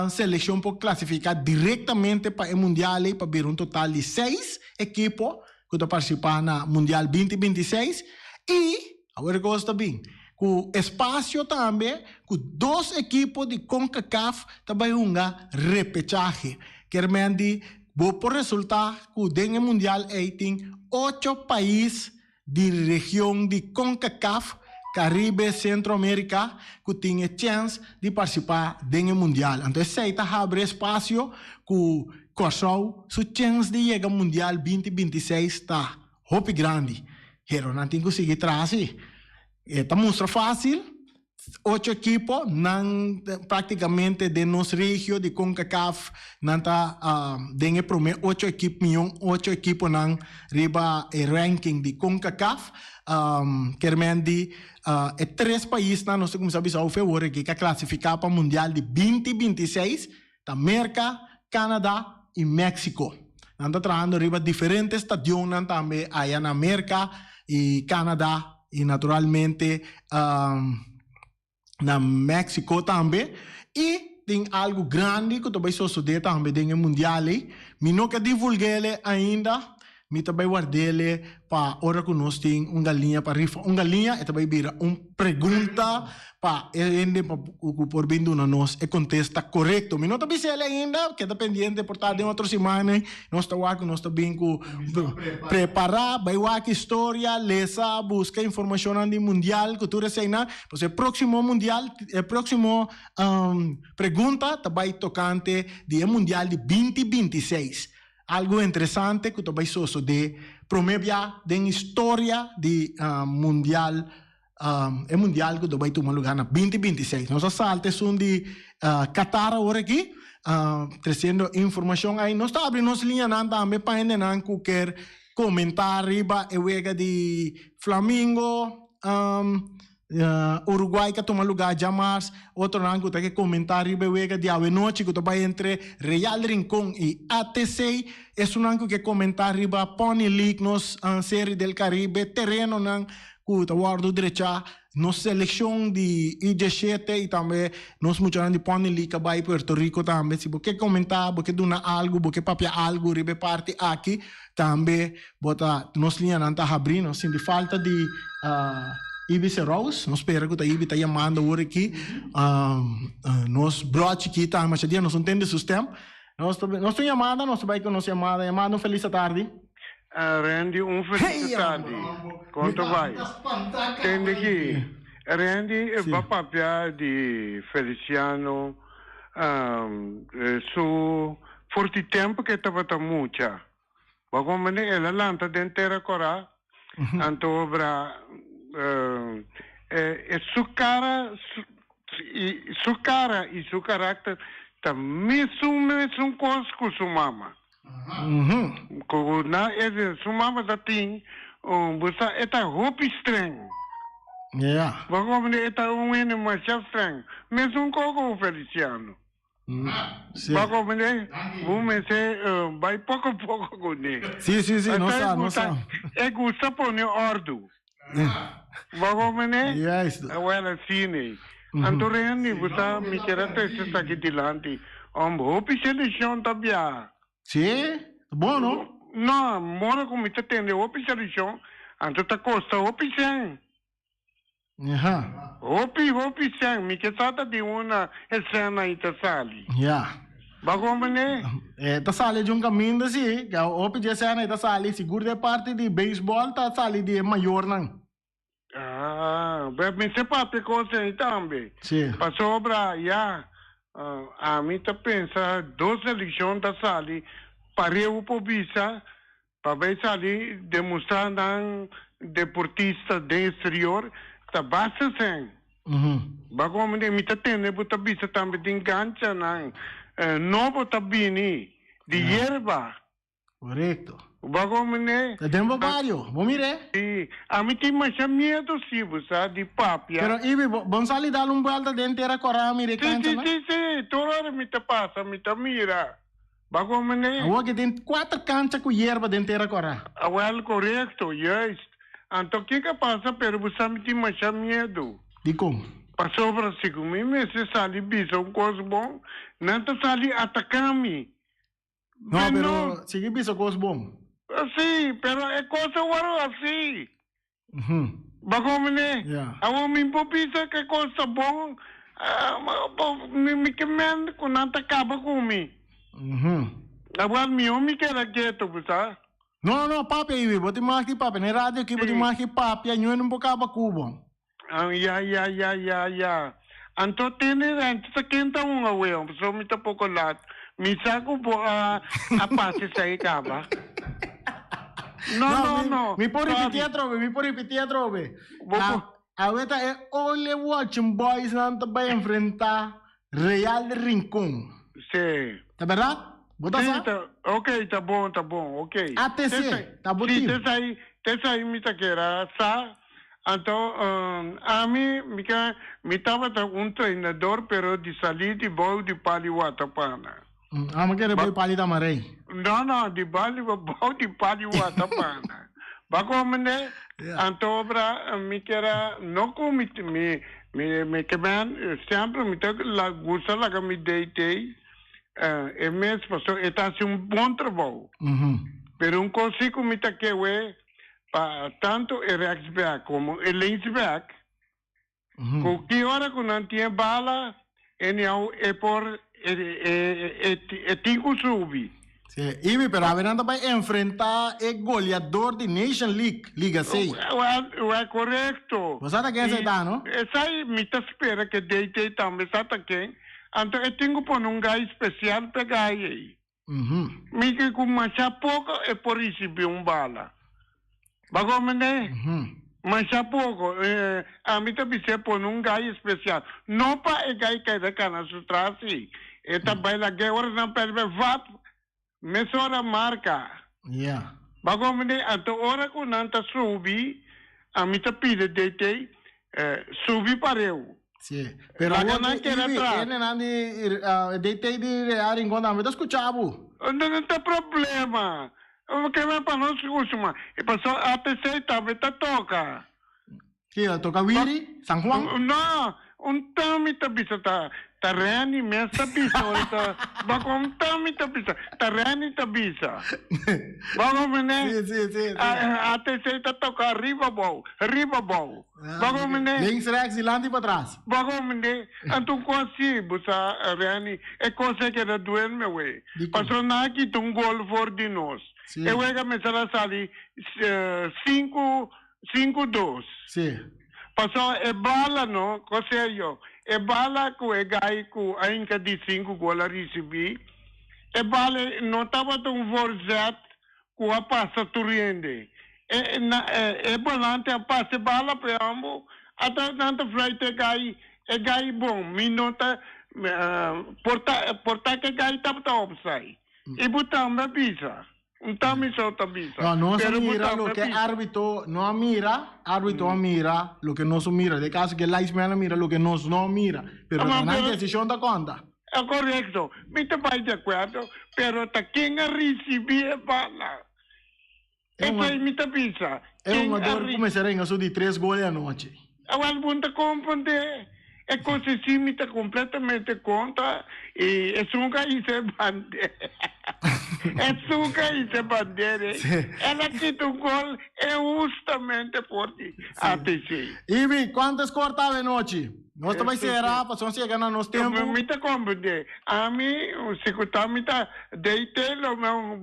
Seleccion por clasifica directamente pa e mundial ey pa bira un total di seis ekipo cu ta participa na Mundial 2026 y, awor e cos ta bin, cu espacio tambe cu dos ekipo di Concacaf ta bay hunga repechahe. Kier men di bo por resulta cu den e mundial ey tin ocho pais di region di Concacaf, Caribe, Centro America, cu tin e chens di participa den e Mundial. Anto esey ta habri espacio cu Corsou su chens di yega Mundial 2026 ta hopi grandi. Pero nan tin cu sigui traha si. E ta mustra facil. Ocho ekipo, nan praktikamente den nos regio di Concacaf nan ta den e prome ocho ekip mion ocho ekiponan riba e ranking di Concacaf. Kermen di e tres paisnan nos ta kuminsá bisa ofe awor aki ku a klasifiká pa mundial di binti 26 ta Merka, Canada i Mexico. Nan ta trahando riba diferente stadionnan tambe aya na Merka i Canada i naturalmente na Mexico tambe. I tin algu grandi ku ta bai sosodé tambe den e mundial ei. Mi no ke divulg'é ainda. Mi ta bai ward'é pa ora ku nos tin un galiña pa rifa un galiña, e ta bai bira un pregunta pa e hende pa ku por bin duna nos e kontesta korekto. Mi no ta bis'el ainda, keda pendiente por ta den otro siman ei nos ta wak ku nos ta bin ku prepará, bai wak historia, lesa, buska informashonnan di mundial ku tur eseinan. Pasobra e próksimo mundial, e próksimo pregunta ta bai tokante di e mundial di 2026. Algu interesante ku ta bai sosodé promé bia den historia di mundial, e mundial ku ta bai tuma lugá na 2026. Nos a salta esun di Qatar awor aki, tresiendo informashon ai. Nos ta abri nos liñanan tambe pa hendenan ku ker komentá riba e wega di Flamingo. Uruguay ka tuma lugá djamars. Otronan ku ta ke komentá riba e wega di awenochi ku ta bai entre Real Rincon i ATC. Esunnan ku ke komentá riba Pony League, nos Serie del Caribe, terenonan ku ta wòrdu drechá, nos selekshon di U 17 i tambe nos muchanan di Pony League a bai Puerto Rico tambe. Si bo ke komentá, bo ke duna algu, bo ke papia algu riba e parti aki, tambe Bo ta, nos liñanan ta habrí, nos sinti falta di Ibi Serous, nos spera ku ta Ibi ta yamando awor aki. Nos bro chikita masha dia nos no tende su stem. Nos ta nos tin yamada, nos ta bai ku nos yamada. Yamada un felis atardi. Randy un felis atardi. Kon ta bai? Tende ki Randy ba papia di Feliciano su for di tempo ke tabata mucha. Bo comprende? El a lanta den tera corá, anto obra e su cara y su cara y su carácter ta mesun mesun cos cu su mama. Cu na e su mama ta tin un bo sa e ta hopi streng. Bo comprende? E ta un hende masha streng, mesun cos cu Feliciano. Sí. Bo comprende? Bo mester bai poco poco kuné. Sí, sí, sí, no sa, no sa. E gusta pone ordu. Bo comprende? Juist. Wel asina ei. Anto Randy, bo sa mi kier a trese esaki dilanti. Om hopi selekshon ta biaha. Sí, ta bon no? No, mora ku mi ta tende hopi selekshon, anto ta kosta hopi sèn. Aha. Hopi hopi sèn, mi ke sa ta di una e sèn ai ta sali. Ja. Bo comprende? E ta sali di un kaminda si, ke hopi di e sèn ai ta sali, sigur di e parti di beisbòl ta sali di e mayornan. Ah, bè mester papia kos ei tambe. Si. Pasobra ya, ami ta pensa dos selekshon ta sali pareu por bisa Pa bay sali demostrá nan deportista den exterior ta basta sen. Ba como den mi ta tende bo ta bisa tambe tin ganchanan nobo ta bini di yerba. Korekto. Ba como ne. Ta den bo bario, bo mir'é? Si, ami tin masha miedo si bo sa di papia. Pero Ibi, bo bon sali dal un buelta den tera kora mir'é kanchanan? Si, si, si, tur ora mi ta pasa mi ta mira. Ba come ne? Awor ke tin kuater kancha ku yerba den tera kòrá. Awel, korekto, juist. Anto kiko a pasa pero bo sa mi tin masha miedu. Dikon? Pasobra si ku mi mester sali bisa un kos bon, nan ta sali ataká mi. No, pero sigui bisa kos bon. Si, pero e kos a wòrdu hasi. Ba come ne? Awor mi por bisa ke kos ta bon, mi ke men ku nan ta kaba ku mi. Awor mihó mi keda ketu, bo sa. No, no, papia Iwi, bo tin mag di papia. Na e radio aki bo tin mag di papia, ñoe no por kaba ku bo. Ya, ya, ya, ya, ya. Anto tene rente ta kenta un awe, pasobra mi ta poko lat. Mi sa ku bo a a pasa esei kaba. No, no, no. Mi por ripití atrobe, mi por ripití atrobe. Awe ta e Ole Watching Boys nan ta bai enfrentá Real de Rincon. Sí. Ta bèrdat? Bo ta sa? Sí, ta, ok, ta bon, ta bon, ok. ATC, ta bo Sí, team. tesei, tesei mi ta kera sa. Anto, ami, mi ke, mi tabata un treinador, pero di salí di bou di Pali Watapana. Ami kere bai Pali Tamarei. No, no, di bali bou di Pali Watapana. Ba komende? Anto obra mi kera, no ku mi, mi, mi, mi ke men, semper mi ta la gusta laga mi DT, e mes, pasobra e ta hasi un bon trabou. Pero un kos si ku mi ta kewe, pa tanto e rechtsback komo e linksback, ku ki ora ku nan tin e bala, anyhow e por e e e tin ku subi. Sí, Ibi, pero awe nan ta bai enfrentá e goleador di Nation League, Liga C. Wel, wel korekto. Bo sa ta ken esei ta, no? Esei mi ta spera ke DT tambe sa ta ken. Anto e tin ku pone un gai spesial p'e gai ei. Mi ke ku masha poko e por risibí un bala. Bo a komprendé? Masha poko. Ami ta bis'é pone un gai espesial. No pa e gai keda kana su tras sí. E ta bai lag'é ora nan pèrdè vap, mesora marka. Bo a komprendé? Anto ora ku nan ta subi, ami ta pidi DT subi pareu. Sí, pero Laga awor nan di keda Ibi, tras. hendenan di DT di Real Rincon tambe ta skucha bo. No, no ta problema. Ke men pa nos kusuma. E paso ATC tambe ta toka. Ki a toka Wiri, San Juan? No, Un tami ta bisa ta ta Renny mes ta bisa ora ta bako un tami ta bisa ta Renny ta bisa bako mene Sí, sí, sí, sí. ATC ta toka riba bou riba bou bako mene Links, rechts, dilanti pa tras. bako mene anto un kos si bo sa Renny e kos ei keda duel me we Dikon? pasobra nan a kita un gol for di nos Sí. e wega mester a sali sinku Sinku dos. Sí. Pasobra e bala no, Cosello, e bala ku e gai ku a hinka di sinku gol a risibí, e bala ei no tabata un voorzet ku a pasa tur hende. E na e bolante a pasa e bala pa e hòmber, ata nan ta fluit e gai, e gai bon, mi no ta por ta por ta ku e gai tabata opsai. I bo tambe a bisa. Un ta mi so ta bisa. No, nos a Pero bo mira tambe loke bisa. arbitro no a mira, arbitro a mira loke nos a mira. Den caso ke linesman a mira loke nos no a mira. Pero Ama, ta nan pero decision ta conta. E korekto, mi ta bai di akuerdo, pero ta ken a risibí e bala? E Esei mi ta bisa, E ken a hungador ri. kuminsá renga su di tres gol e anochi. Awel bo no ta komprendé e kos así, mi ta kompletamente kontra i esun ku a hisa e bandera, esun ku a hisa e bandera ei, el a kita un gol inhustamente for di ATC. Ibi, kuantu skor taba e nochi? Nos ta bai sera pasobra nos yega na nos tempu. Mi ta komprendé. Ami, si ku ta mi ta DT lo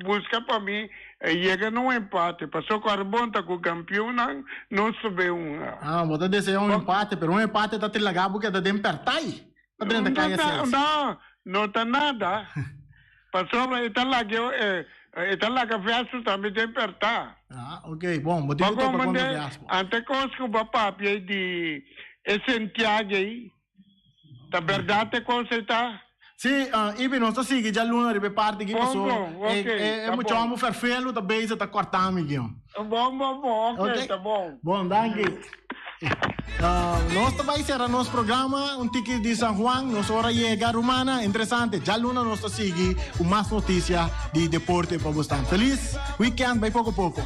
buska pa mi yega na un empate. Pasobra ku Arbon ta ku kampionnan, nos ta bay hunga. Ah, bo ta desea un empate, pero un empate ta trilaga bo keda den pertai pa drenta kaya seis. No, no ta nada. Pasobra e ta laga e ta laga Versus tambe den pertá. Ah, ok, bon, bo tin ku topa kontra Viaspo. Ante kos ku bo a papia ei di e Santiago ei, ta bèrdat e kos ei ta? Sí, Ibi, nos ta sigui djaluna riba e parti aki Bon, paso bon, e ok, e ta mucha bon. homo ferfelu ta bezig ta kòrta mi guion. Bon, bon, bon, ok, Ok. ta bon. Bon, danki. Nos ta bai sera nos programa un tiki di San Juan. Nos ora yega, rumana. Interesante. Djaluna nos ta sigui ku mas notisia di deporte pa bo stan. Felis weekend. Bai poko poko.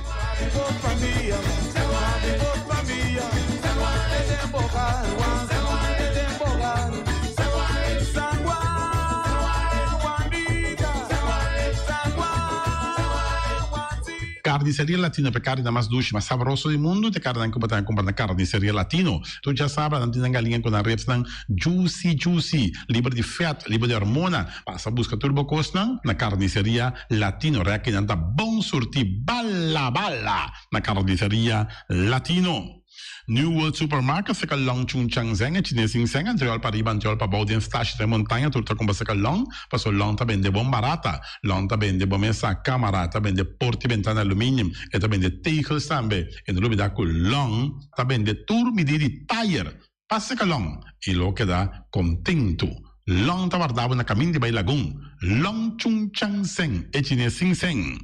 Carniceria Latino pa e carninan mas dushi, mas sabroso di mundu, ta e carninan cu bo ta cumpra na Carniceria Latino. Tur djasabra nan tin nan galiña cu nan ribsnan juicy juicy, liber di vet, liber di hormona. Pasa busca tur bo cosnan na Carniceria Latino. Rekinan ta bon surti bala bala na Carniceria Latino. New World Supermarket seka long Chung Chang Zeng e chines sin seng antriol pa riba antriol pa bou den stashi den montaña tur ta kumpra seka long paso long ta bende bon barata long ta bende bo mesa kamara ta bende porti bentana aluminium e ta bende tegels tambe e no lubida ku long ta bende tur midi di tayer pa seka long i lo keda kontentu long ta warda bo na kamin di bai lagun long Chung Chang Zeng e chines sin seng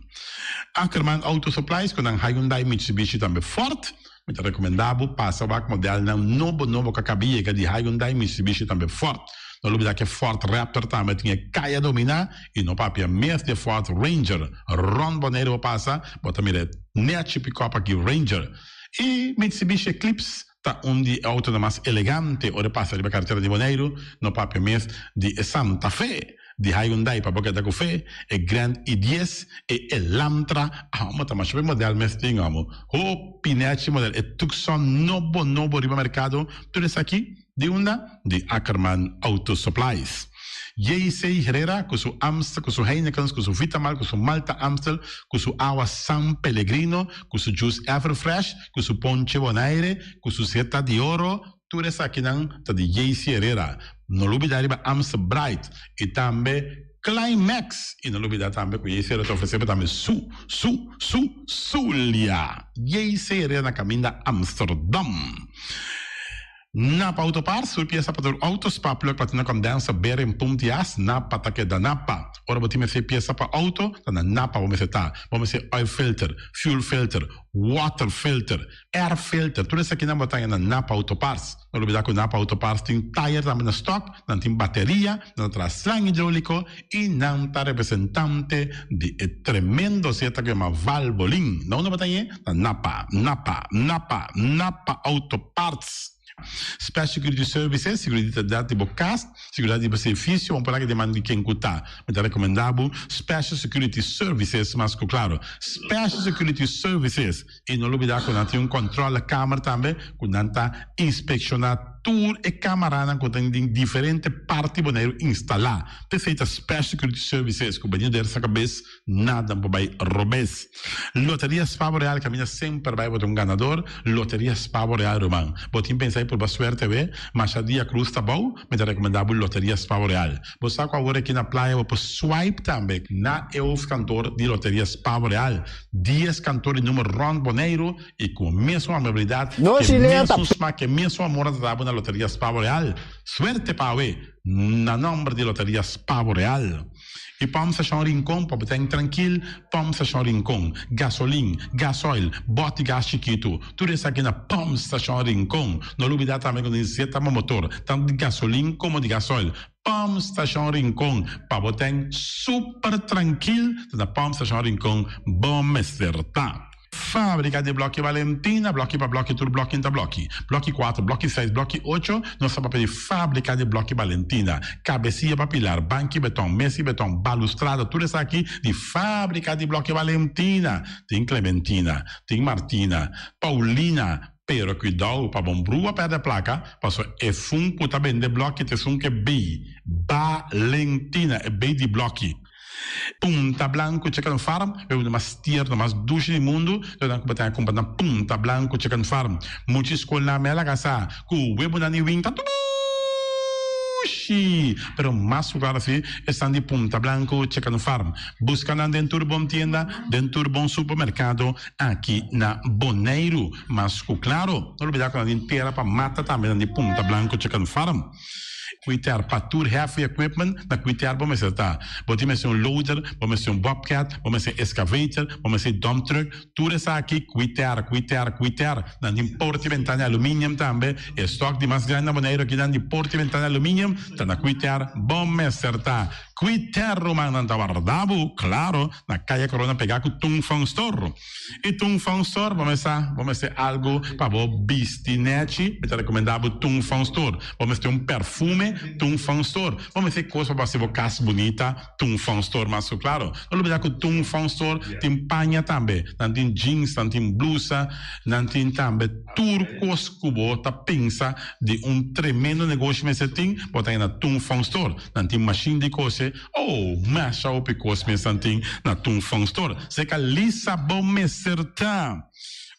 Ackerman Auto Supplies ku nan Hyundai Mitsubishi tambe Ford Mi ta rekomendá bo pasa wak modelnan nobo nobo ku a kaba yega di Hyundai, Mitsubishi tambe Ford. No lubidá ku e Ford Raptor tambe tin e kaya dominá i no papia mes di e Ford Ranger. Rònt Boneiru bo pasa, bo ta mira e nèchi pikòp aki Ranger. I Mitsubishi Eclipse ta un di e outonan mas elegante ora e pasa riba karetera di Boneiru, no papia mes di e Santa Fe. Di Hyundai pa bo keda ku fe, e Grand i dies, e Elantra, amo ta masha hopi model mes tin amo. Hopi nechi model, e Tucson nobo nobo riba merkado, tur esaki di unda? Di Ackerman Auto Supplies. JC Herrera ku su Amstel, ku su Heinekens, ku su Vitamal, ku su Malta Amstel, ku su awa San Pellegrino, ku su juice Everfresh, ku su ponche Bonaire, ku su Zeta di Oro, Tur esakinan ta di JC Herrera. No lubida riba Amstel Bright y tambe Climax. Y no lubida tambe cu JC Herrera ta ofrece bo tambe su, su, su, Zulia. JC Herrera na caminda Amsterdam. Napa Auto Parts, tur pieza pa tur auto, spark plug, platina condenser, bearing, pump di as, Napa ta keda Napa. Ora bo tin mester pieza pa auto, ta na Napa bo mester ta. Bo mester oil filter, fuel filter, water filter, Air filter, tur esakinan bo ta haña na Napa Auto Parts. No lubida ku Napa Auto Parts tin tayer tambe na stock, nan tin bateria, nan ta traha slang hidroliko i nan ta representante di e tremendo zeta ku yama Valvoline. Na unda bo ta hañ'e? Na Napa, Napa, Napa, Napa Auto Parts. Special Security Services, Seguridat di bo kas, seguridat di bo servisio, bo por laga den man di ken ku ta. Mi ta rekomendá bo Special Security Services mas ku klaro. Special Security Services! I no lubidá ku nan tin un kòntròlekamer tambe ku nan ta inspekshoná tur e kamaranan ku tin den diferente parti Boneiru instalá. P'esei ta Special Security Services ku bini der sa kabes nada por bai robes. Loteria Spa Boreal kaminda semper bai bo ta un ganador. Loteria Spa Boreal ruman. Bo tin pensa di purba suerte awe? Masha dia krus ta bou, mi ta rekomendá bo Loteria Spa Boreal. Bo sa ku awor aki na playa bo por swipe tambe na e hoofdkantoor di Loteria Spa Boreal. Dies kantoor di numer rònt Boneiru i ku e mesun amabilidat, No ku e chilea ta mesun smak, ku e mesun amor nan ta da bo na Loteria Spa Boreal. Suerte pa awe na nòmber di Loteria Spa Boreal. I Pump Station Rincon pa bo ten trankil, Pump Station Rincon, gasolin, gasoil, bòt di gas chikitu, tur esaki na Pump Station Rincon. No lubida tambe ku nos zeta bo motor, tantu di gasolin komo di gasoil. Pump Station Rincon, pa bo ten super trankil, ta na Pump Station Rincon bo mester ta. Fábrika di Blòki Valentina, blòki pa blòki tur blòki ta blòki. Blòki kuater, blòki seis, blòki ocho, nos ta papia di Fábrika di Blòki Valentina. Kabesia pa pilar, banki beton, mesa di beton, balustrada, tur esaki di Fábrika di Blòki Valentina. Tin Clementina, tin Martina, Paulina, pero kuidou pa bon brua pèrdè plaka, pasobra e fun ku ta bende blòki ta esun ku e bei Valentina, e bei di blòki. Punta Blanco Chicken Farm, e bebida mas tierno, mas dushi di mundu, lo nan ku bo ta kumpra na Punta Blanco Chicken Farm. Mucha skolnan me a laga sa ku webonan di win ta dushi, pero mas ku klaro si esnan di Punta Blanco Chicken Farm. Buska nan den tur bon tienda, den tur bon supermerkado aki na Boneiru. Mas ku klaro, no lubida ku nan tin tera pa mata tambe nan di Punta Blanco Chicken Farm. Kuiter pa tur heavy equipment na kuiter bo mester ta. Bo tin mester un loader, bo mester un bobcat, bo mester excavator, bo mester dump truck, tur esaki kuiter, kuiter, kuiter. Nan tin porta y bentana di aluminium tambe. E stock di mas grandi na Boneiru aki nan di porta y bentana di aluminium ta na kuiter bo mester ta. Kuiter rumannan ta warda bo, claro, na Kaya Corona pega ku Tung Fong Store. I Tung Fong Store bo mester bo mester algu pa bo bisti nechi, mi ta rekomendá bo Tung Fong Store. Bo mester un perfume, Tung Fong Store. Bo mester kos pa bo hasi bo kas bunita, Tung Fong Store mas ku klaro. No lubidá ku Tung Fong Store tin paña tambe. Nan tin jeans, nan tin blusa, nan tin tambe tur kos ku bo ta pensa di un tremendo negoshi mester tin, bo ta haña na Tung Fong Store. Nan tin mashin di kose. Oh, masha hopi kos mes nan tin na Tung Fong Store. Seka Lisa bo mester ta.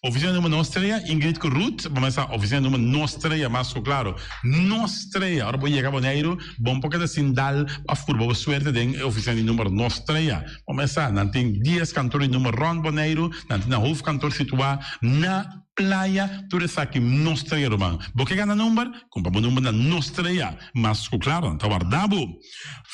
Oficina numero nos trea, Ingrid ku Ruth, bo mester sa oficina numero nos trea mas ku klaro. Nos trea, ora bo yega Boneiru, bo no por keda sin dal of purba bo suerte den e oficina di numero nos trea. Bo mester sa, nan tin dies kantor di numero rond Boneiru, nan tin nan hoofdkantoor situa na Playa, tur esaki nos trea ruman. Bo ke gana number? Kumpra bo number na nos trea. Mas ku klaro, nan ta warda bo.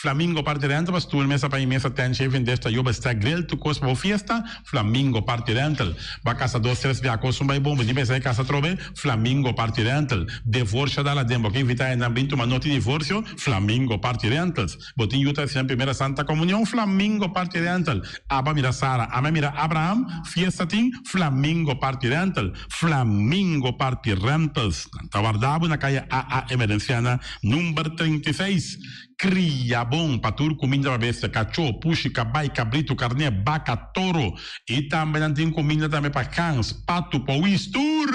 Flamingo Party Rental pa stoel, mesa pa mesa, tent, shaving dish, tayoba, stack, grill, tur kos pa bo fiesta. Flamingo Party Rental. Bo a kasa dos, tres bia kos un bai bon, bo tin pensa di kasa atrobe? Flamingo Party Rental. Devorsio dal aden, bo ke invita hendenan bin tuma noti divorsio? Flamingo Party Rentals. Bo tin yu ta hasi nan primera Santa Comunion? Flamingo Party Rental. Aba mira Sara, ame mira Abraham, fiesta tin? Flamingo Party Rental. Flamingo Party Rentals. Nan ta warda bo na kaya AA Emerenciana number 36. Kria bon pa tur kuminda pa bestia, kachó, pushi, kabai, kabritu, karné, baka, toro. I tambe nan tin kuminda tambe pa gans, patu, powis, tur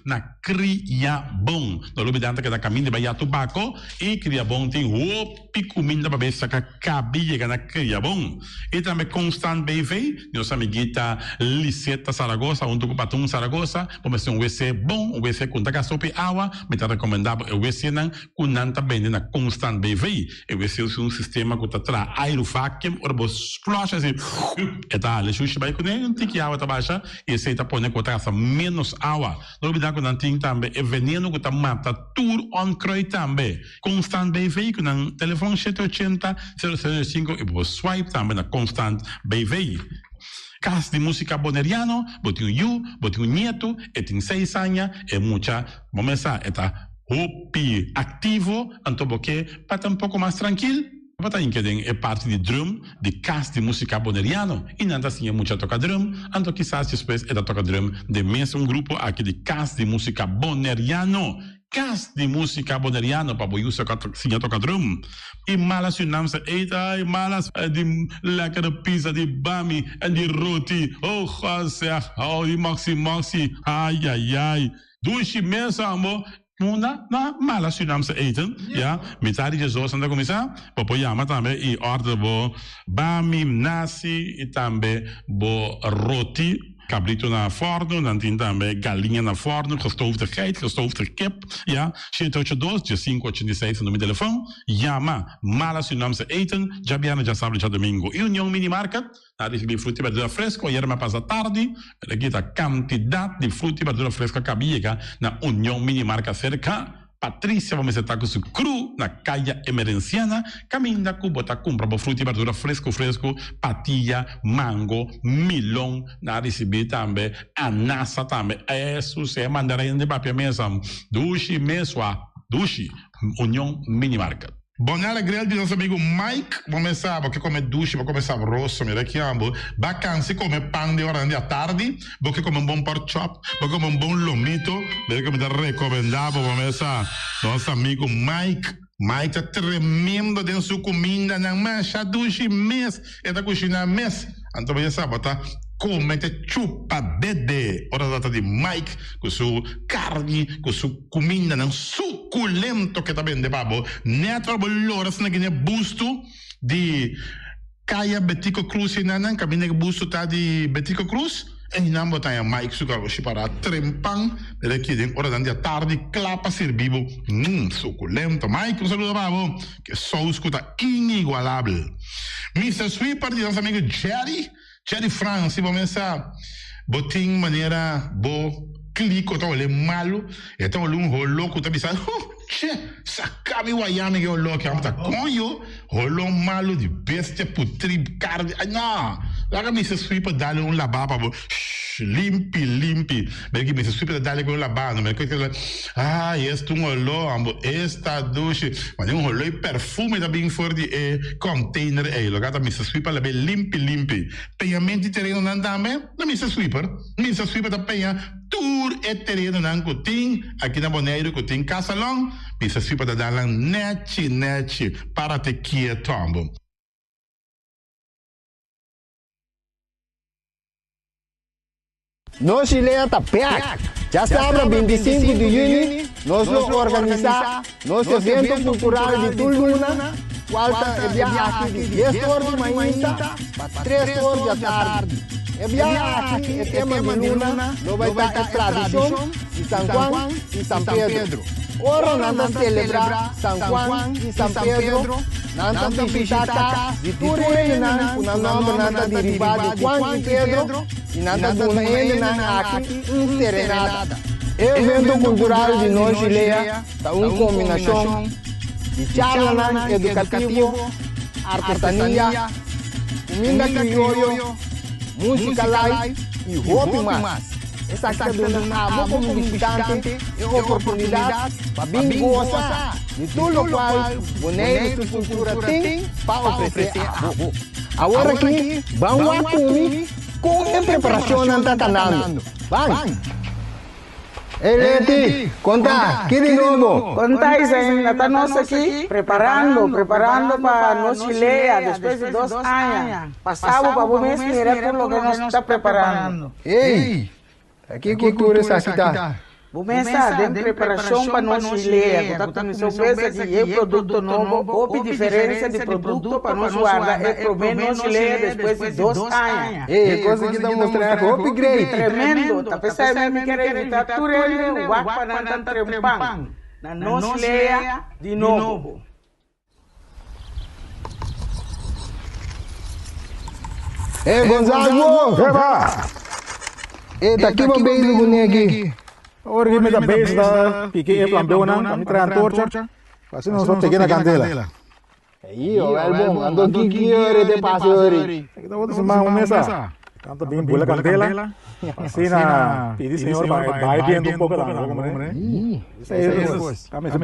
na Kria Bon. No lubida nan ta keda kaminda bai ya tubako i Kria Bon tin hopi kuminda pa bestia ka kabi yega na Kria Bon. I tambe Constant BV, nos amiguita Liseta Zaragoza huntu ku Patun Zaragoza, bo mester un wc bon, un wc ku no ta gasta hopi awa, mi ta rekomenda bo e wcnan ku nan ta bende na Constant BV. E wc usa un sistema ku ta traha airu vacuum, ora bo flush asi e ta hala e shushi bai kuné, un tiki awa ta basha i esei ta pone ku bo ta gasta ménos awa. No olbida ku nan tin tambe e veneno ku ta mata tur onkruid tambe. Constant BV ku nan telefon shete ochenta, sero sero sinku i bo por swipe tambe na Constant BV. Kas di Musika Boneriano, bo tin un yu, bo tin un nietu, e tin seis aña, e mucha bo mes sa e ta hopi aktivo, anto bo ke pa ta un poko mas trankil, bo ta hinka den e parti di drum di Kas di Musika Boneriano i nan ta siña mucha toka drum, anto kisas despues e ta toka drum den mes un grupo aki di Kas di Musika Boneriano. Kas di Músika Boneriano pa bo yu siña toka drum. I Mala Surinaamse Eten, ai Mala's, di lekkere pizza, di bami en di roti. Oh God zeg, oh di moksi moksi, ai ai ai. Dushi mes ambo. Unda na Mala Surinaamse Eten, ya, mitad di diesdos nan ta kuminsá. Bo por yama tambe i order bo bami, nasi i tambe bo roti. Cabrito na forno, nan tin tambe galiña na forno, gestoofde geit, gestoofde kip, ya, shete ocho dos, diesinco ochenta i seis ta numero di telefon, yama Mala Surinaamse Eten, djabièrnè, djasabra i djadomingo. I Union Mini Market, nan a ricibi fruta i berdura fresco, ayera mi a pasa tardi, pero aki ta cantidad di fruta i berdura fresco a caba yega na Union Mini Market cerca. Patricia bo mester ta ku su kru na Kaya Emerenciana kaminda ku bo ta kumpra bo fruta i berdura fresku fresku, patia, mango, milon, nan a risibí tambe anasa tambe, esu si e mandarin di papia mesa dushi mesua dushi, Union Mini Market. Bonella Grill di nos amigo Mike, bo mes sa bo ke come dushi, bo come sabroso, mira ki ambo, ba cansi come pan den oranan di atardi, bo ke come un bon pork chop, bo ke come un bon lomito, mira ke mi ta recomenda bo, bo mes sa, nos amigo Mike, Mike ta tremendo den su cumindanan, masha dushi mes e ta cushina mes. Anto bo ya sa bo ta come te chupa dede ora ta trata di Mike cu su carni cu su cumindanan suculento ke ta bende pa bo. Net ora bo lora asina gine busto di Caya Betico Cruz enanan caminda ke busto ta di Betico Cruz einan bo ta haña Mike su garoshi para trempan mira aki den oranan di atardi cla pa sirbi bo. Mmm suculento Mike un saludo pa bo. Ke sous ku ta inigualabel. Mister Sweeper di nos amigo Jerry, Jerry Frans, si bo mesa bo tin manera bo kliko ta ole malu, e ta ole un holo ku ta bisa, huh, che, saka mi waya mi ke holo aki, amo ta koño, holo malu di bestia putri karni, ay no, laga Mister Sweeper dale un laba pa bo, shh, limpi, limpi. Mira ki mester sweep ta dale ku un labano. Mira ku ay esta un oló ambo esta dushi. Mane un oló y perfume ta bin for di e container ey. Loke ta mester sweep a labe limpi limpi. Peñamento di terenonan tambe na mester sweeper. Mester sweeper ta peña tur e terenonan ku tin aki na Boneiru ku tin kasalon. Mester sweeper ta dal nan nechi nechi. Parate kieto ambo. Nos Chilea ta bek! Djasabra 25 di yüni nos lo organisá nos evento kultural di tur luna, kual ta e bia aki di dies or di mainta pa tres or di atardi. E bia aki e tema di luna lo bai ta e tradishon di San Juan i San Pedro. Ora nan ta selebrá San Juan i San Pedro, nan ta bishitá kas di tur hendenan ku nan nòmbernan ta derivá di Juan i Pedro i nan ta duna e hendenan aki un serenata. E evento kultural di Nos Chilea ta un kombinashon di charlanan edukativo, artesania, kuminda krioyo, músika live i hopi mas. Esaki ta duna abo komo bishitante e oportunidat pa bin gosa di tur lokual Boneiru su kultura tin pa ofresé abo. Awor aki ban wak ku mi kon e preparashonnan ta kanando. Ban! Ey Leti, konta, ki di nobo? Konta Isain, ata nos aki preparando, preparando pa nos chilea despues di dos aña. Pasabo pa bo mes mira tur loke nos ta preparando. Ey! Ta ki kultura esaki ta? Bo mes sa, den preparashon pa nos chilea ku ta kuminsá un bes aki e produkto nobo, hopi diferensia di produkto pa nos warda e promé nos chilea despues di dos aña. Ey, e kos aki ta mustra hopi great! Tremendo! Ta p'esei mi kier invitá tur hende wak pa nan ta trempan na nos chilea di nobo. Eh, Gonzalo! Eba! Eh, ta kiba bezig ku neki? Ora ki mi ta bezig ta piki e flambeunan pa mi traha antorcha, pa asina nos por pega na kandela. Ey, wel bon, anto ki ki ora te pasa ori? Aki ta otro siman un mesa. Tanto bin bula kandela, pa asina pidi Señor pa e bai bientu un poko tambe, bo komprende?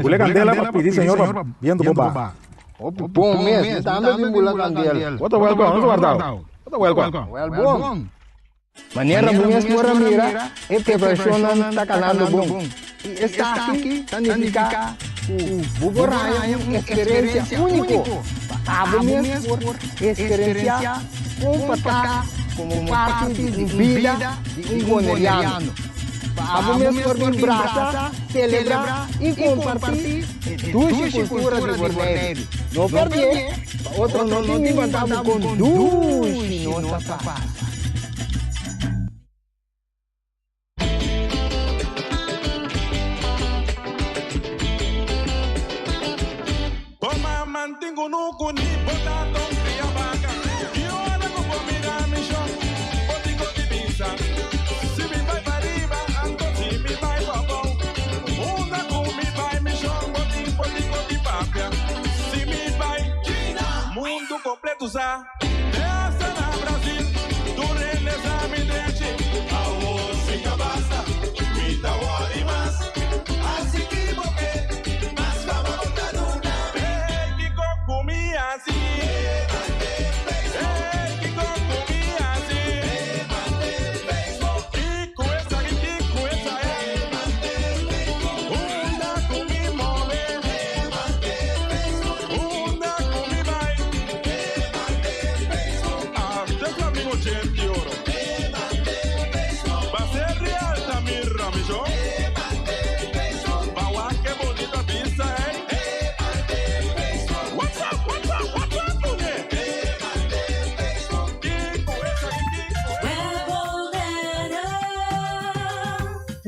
Bula kandela pa pidi Señor pa bientu por baha. Hopi bon mes, mi tambe bin bula kandela. Bo ta welkom, no ta wardao. Bo ta welkom. Wel bon. Manera bo mes por a mira, e preparashonnan ta kanando bon. I esaki ta nifiká ku bo por haña un eksperensia úniko pa abo mes por eksperensiá kon pa ta komo parti di un bida di un boneriano. Pa abo mes por bin brasa, selebrá i kompartí e dushi kultura di Boneiru. No pèrdè, pa otro no tin ni konta bo kon dushi nos ta pasa.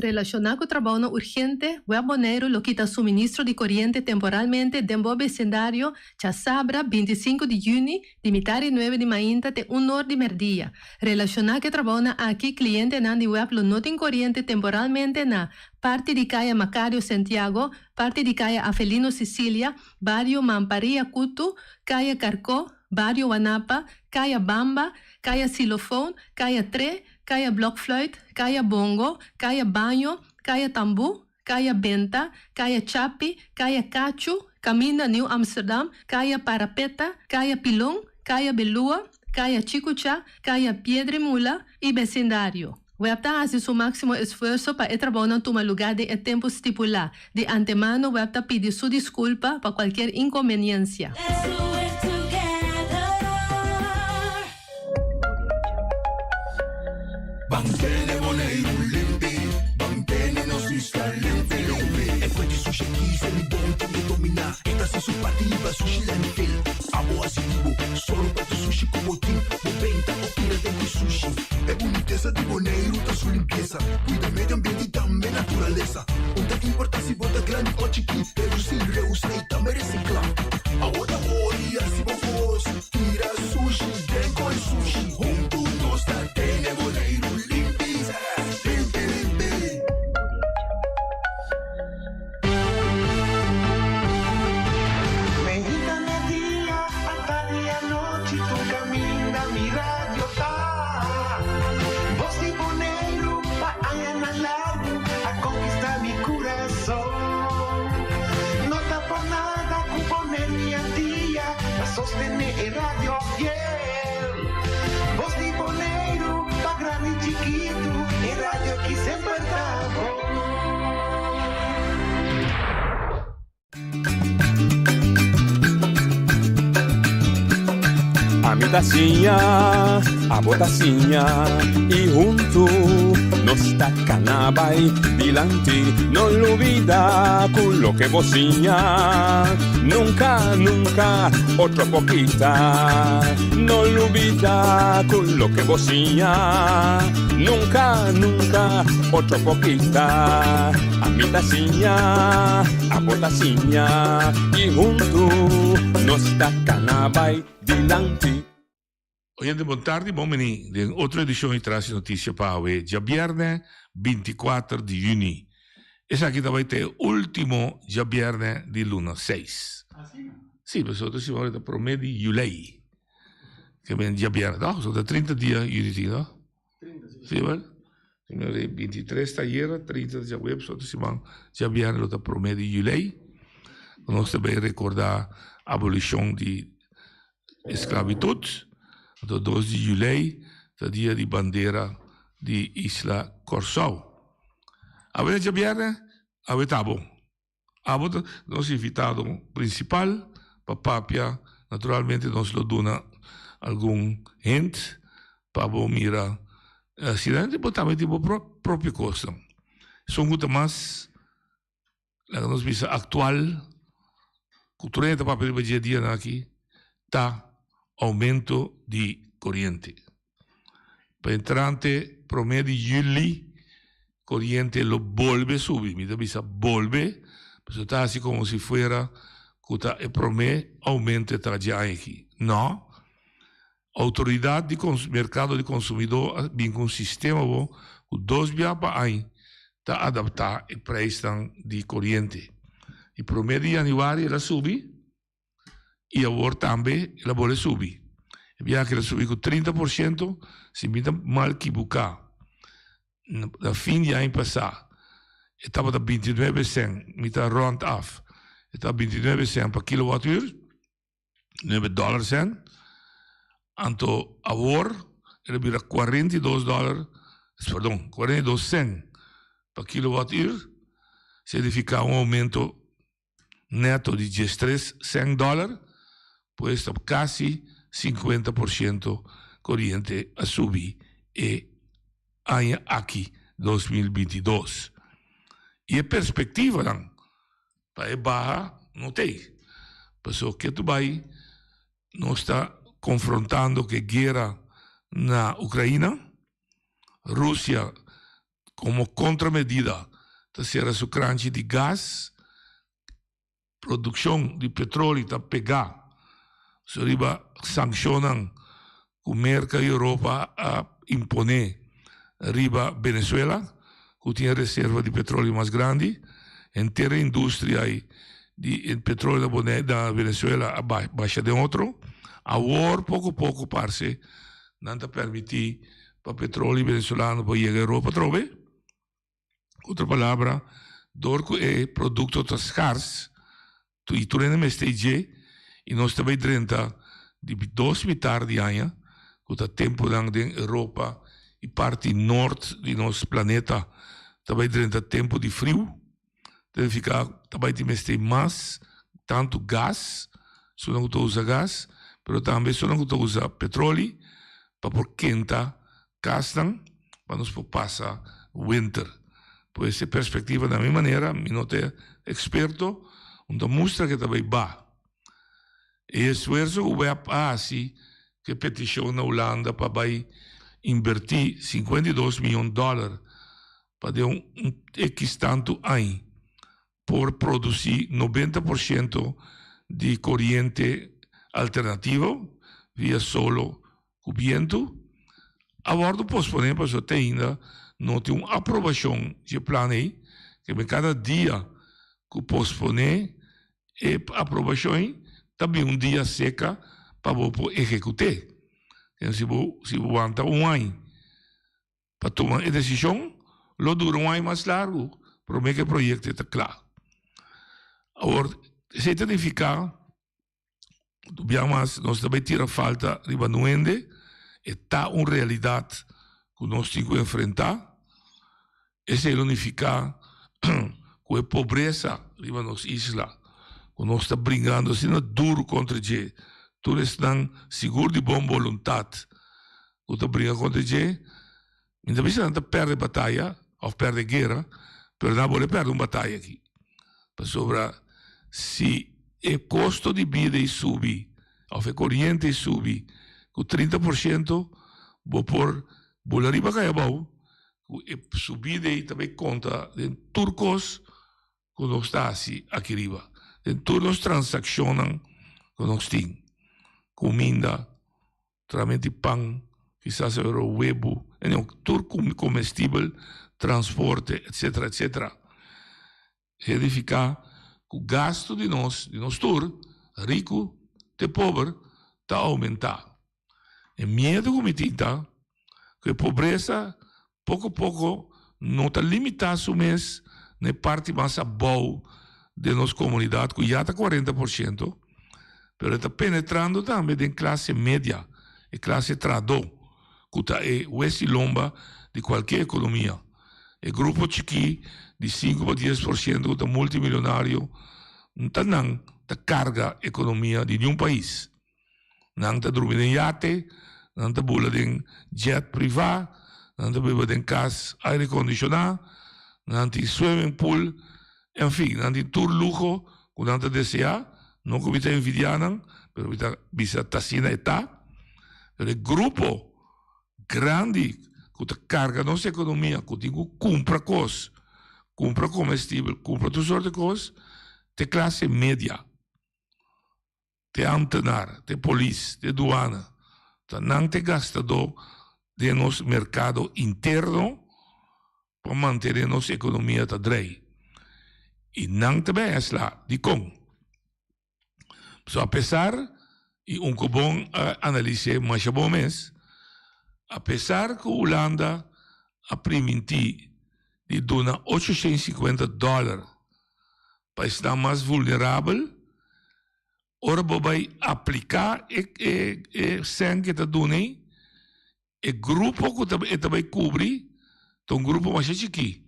Relashoná ku trabounan urgente, Web Boneiru lo kita suministro di koriente temporalmente den bo besindario djasabra 25 di yüni di mitar di nuebe di mainta te un or di mèrdia. Relashoná ku e trabounan aki, klientenan di web lo no tin koriente temporalmente na, parti di Kaya Macario Santiago, parti di Kaya Avelino Cicilia, bario Mamparia Kutu, Kaya Karkó, bario Wanapa, Kaya Bamba, Kaya Xylofoon, Kaya Tre, Kaya Blokfluit, Kaya Bongo, Kaya Baño, Kaya Tambú, Kaya Benta, Kaya Chapi, Kaya Kachu, Kaminda Nieuw Amsterdam, Kaya Parapeta, Kaya Pilon, Kaya Belua, Kaya Chikuchá, Kaya Piedr'i Mula i besindario. Web ta hasi su máksimo esfuerso pa e trabounan tuma lugá den e tempu stipulá. Di antemano web ta pidi su diskulpa pa kualkier inkonbeniensia. Ban tene Boneiru limpi, ban tene nos isla limpi limpi. E fuente sushi aki se mi bon tin e dominá. E ta hasi su parti riba sushi landfill. Abo hasi di bo, solo pa tu sushi ku bo tin. Bo benta o tira den ku sushi. E bunitesa di Boneiru ta su limpiesa. Kuida medio ambiente i tambe naturalesa. Un ta importá si bo ta grandi o chikí. Redusí, reusá i tambe resiklá. Abo ta hori hasi bo kos. Tira sushi den koi sushi. Huntu nos ta tene Boneiru limpi, limpi, limpi. Meinta media, atardi anochi tur kaminda mi radio ta. Bos di Boneiru pa añanan largu a konkistá mi kurason. No ta por nada ku Boneiru dia ta sostené e radio fiel. Bos di Boneiru pa grandi i chikitu, e radio aki semper ta bon. Ami ta siña, abo ta siña i huntu nos ta kana bai dilanti. No lubida ku loke bo siña nunka, nunka otro por kita. No lubida ku loke bo siña nunka, nunka otro por kita. Ami ta siña, abo ta siña i huntu nos ta kana bai dilanti. Oyente bon tardi, bon bini den otro edicion di Tras di Noticia pa awe djabierne 24 di juni. Esaki ta bai ta e ultimo djabierne di luna seis. Si, pasobra otro siman ta prome di julei. Ke men djabierne toh, pasobra ta 30 dia juni tin toh. Si wel? 23 ta ayera, 30 ta djaweps, otro siman djabierne lo ta prome di julei. Nos ta bai recorda abolicion di esclavitud. Anto 2 di julei ta dia di bandera. di Isla Kòrsou. Awe ta djabièrnè, awe ta bo. Abo ta nos invitado prinsipal pa papia. Naturalmente nos lo duna algun hint pa bo mira asina bo tambe tin bo propio kosnan. Esun ku ta mas laga nos bisa aktual ku tur hende ta papia riba dje dianan aki ta oumento di koriente. Pa entrante prome di juli koriente lo bolbe subi. Mi ta bisa bolbe pasobra ta hasi komo si fuera ku ta e prome oumento e ta dje aña aki. No. Outoridat di merkado di konsumidó a bin ku un sistema bo ku dos bia pa aña ta adaptá e preisnan di koriente. Di prome di yanüari el a subi i awor tambe el a bolbe subi. E biaha el a subi ku 30%, si mi ta mal kibuká. Na fin di aña pasá e tabata 29 sèn, mi ta rònt af, e tabata 29 sèn pa kilowatùr. 9 dollar cent. Anto awor el a bira 42 dollar, perdon, 42 cent pa kilowatt uur. Significa un aumento neto di 13 cent dollar, pues ta casi 50% coriente a subi e aña aki 2022. Y e perspectivanan Pa e baha no t'ei. Pasobra ke tu bai nos ta konfrontando ku e guera na Ukraina. Rusia komo kontramedida ta sera su kranchi di gas. Produkshon di petroli ta pegá riba sankshonnan ku Merka i Europa a imponé riba Venezuela, ku tin e reserva di petroleo mas grandi. Henter e industria di petroleo na Venezuela a basha den otro. Awor poko poko parse nan ta permití pa petroleo venezolano por yega Europa atrobe. Ku otro palabra, dor ku e produkto ta skars i tur hende mester dje i nos ta bai drenta di dos mitar di aña ku ta tempunan den Europa i parti nort di nos planeta ta bai drenta tempu di friu, ta nifiká ta bai tin mester mas tantu gas, esunnan ku ta usa gas, pero tambe esunnan ku ta usa petroli pa por kenta Kasnan pa nos por pasa winter. Pues e perspectiva na mi manera, mi no ta experto, un ta mustra ke ta bay ba. E esfuerzo ku web a hasi ku e peticion na Hulanda pa bay inverti 52 miyon dollar pa den un X tantu añ por produci 90% di coriente alternativo via solo ku bientu a wòrdu posponé pasobra te ainda no tin un aprobashon dje plan ei. Keme kada dia ku posponé e aprobashon ei ta bin un dia seka pa bo por ehekut'é. Si bo si bo wanta un aña pa tuma e desishon lo dura un aña mas largu promé ku e proyekto ta kla. Awor esei ta nifiká. Bia mas nos ta bay tira falta riba nuende, e ta un realidad cu nos tin cu enfrenta. Esey lo nifica cu e pobresa riba nos isla, cu nos ta bringando asina duro contra dje, tur esnan sigur di bon boluntad cu ta bringa contra dje, Mi ta bisa nan ta perde bataya of perde guera, pero nan a bolbe perde un bataya aki. Pasobra si e kosto di bida ei subi of e koriente ei subi ku 30%, bo por bula riba kai abou ku e subida ei ta bai konta den tur kos ku nos ta hasi aki riba, den tur nos transakshonnan ku nos tin, kuminda. Solamente pan, kisas oro webu, en tur comestibel, transporte, etcetera, etcetera. Significa cu gasto di nos, di nos tur, ricu te pober, ta aumenta. E miedo cu mi tin ta cu e pobresa Poko poko no ta limitá su mes na e parti mas abou den nos komunidat ku ya ta 40%, pero e ta penetrando tambe den klase media, e klase trahadó, ku ta e wes i lomba di kualke ekonomia. E grupo chikí di sinku pa 10% ku ta multimilionario no ta nan ta karga ekonomia di niun pais. Nan ta drumi den yate, nan ta bula den jet privá, nan ta biba den kas aire kondishoná, nan tin swimming pool, en fin, nan tin tur luho ku nan ta deseá. No ku mi ta envidiá nan, pero mi ta bisa ta asina e ta. Pero e grupo grandi ku ta karga nos ekonomia, ku tin ku kumpra kos, kumpra komestibel, kumpra tur sort di kos, ta e klase media. Te ambtenaar, te polis, te duana, ta nan te gastadó den nos merkado interno pa mantené nos ekonomia ta drei. I nan ta bin esla. Dikon? Pasobra apesar, i Unkobon a analis'é masha bon mes, apesar ku Hulanda a primintí di duna 850 dòler pa esnan mas vulnerabel, ora bo bai apliká e e e sèn ku e ta duna ei, e grupo ku ta e ta bai kubri ta un grupo masha chikí.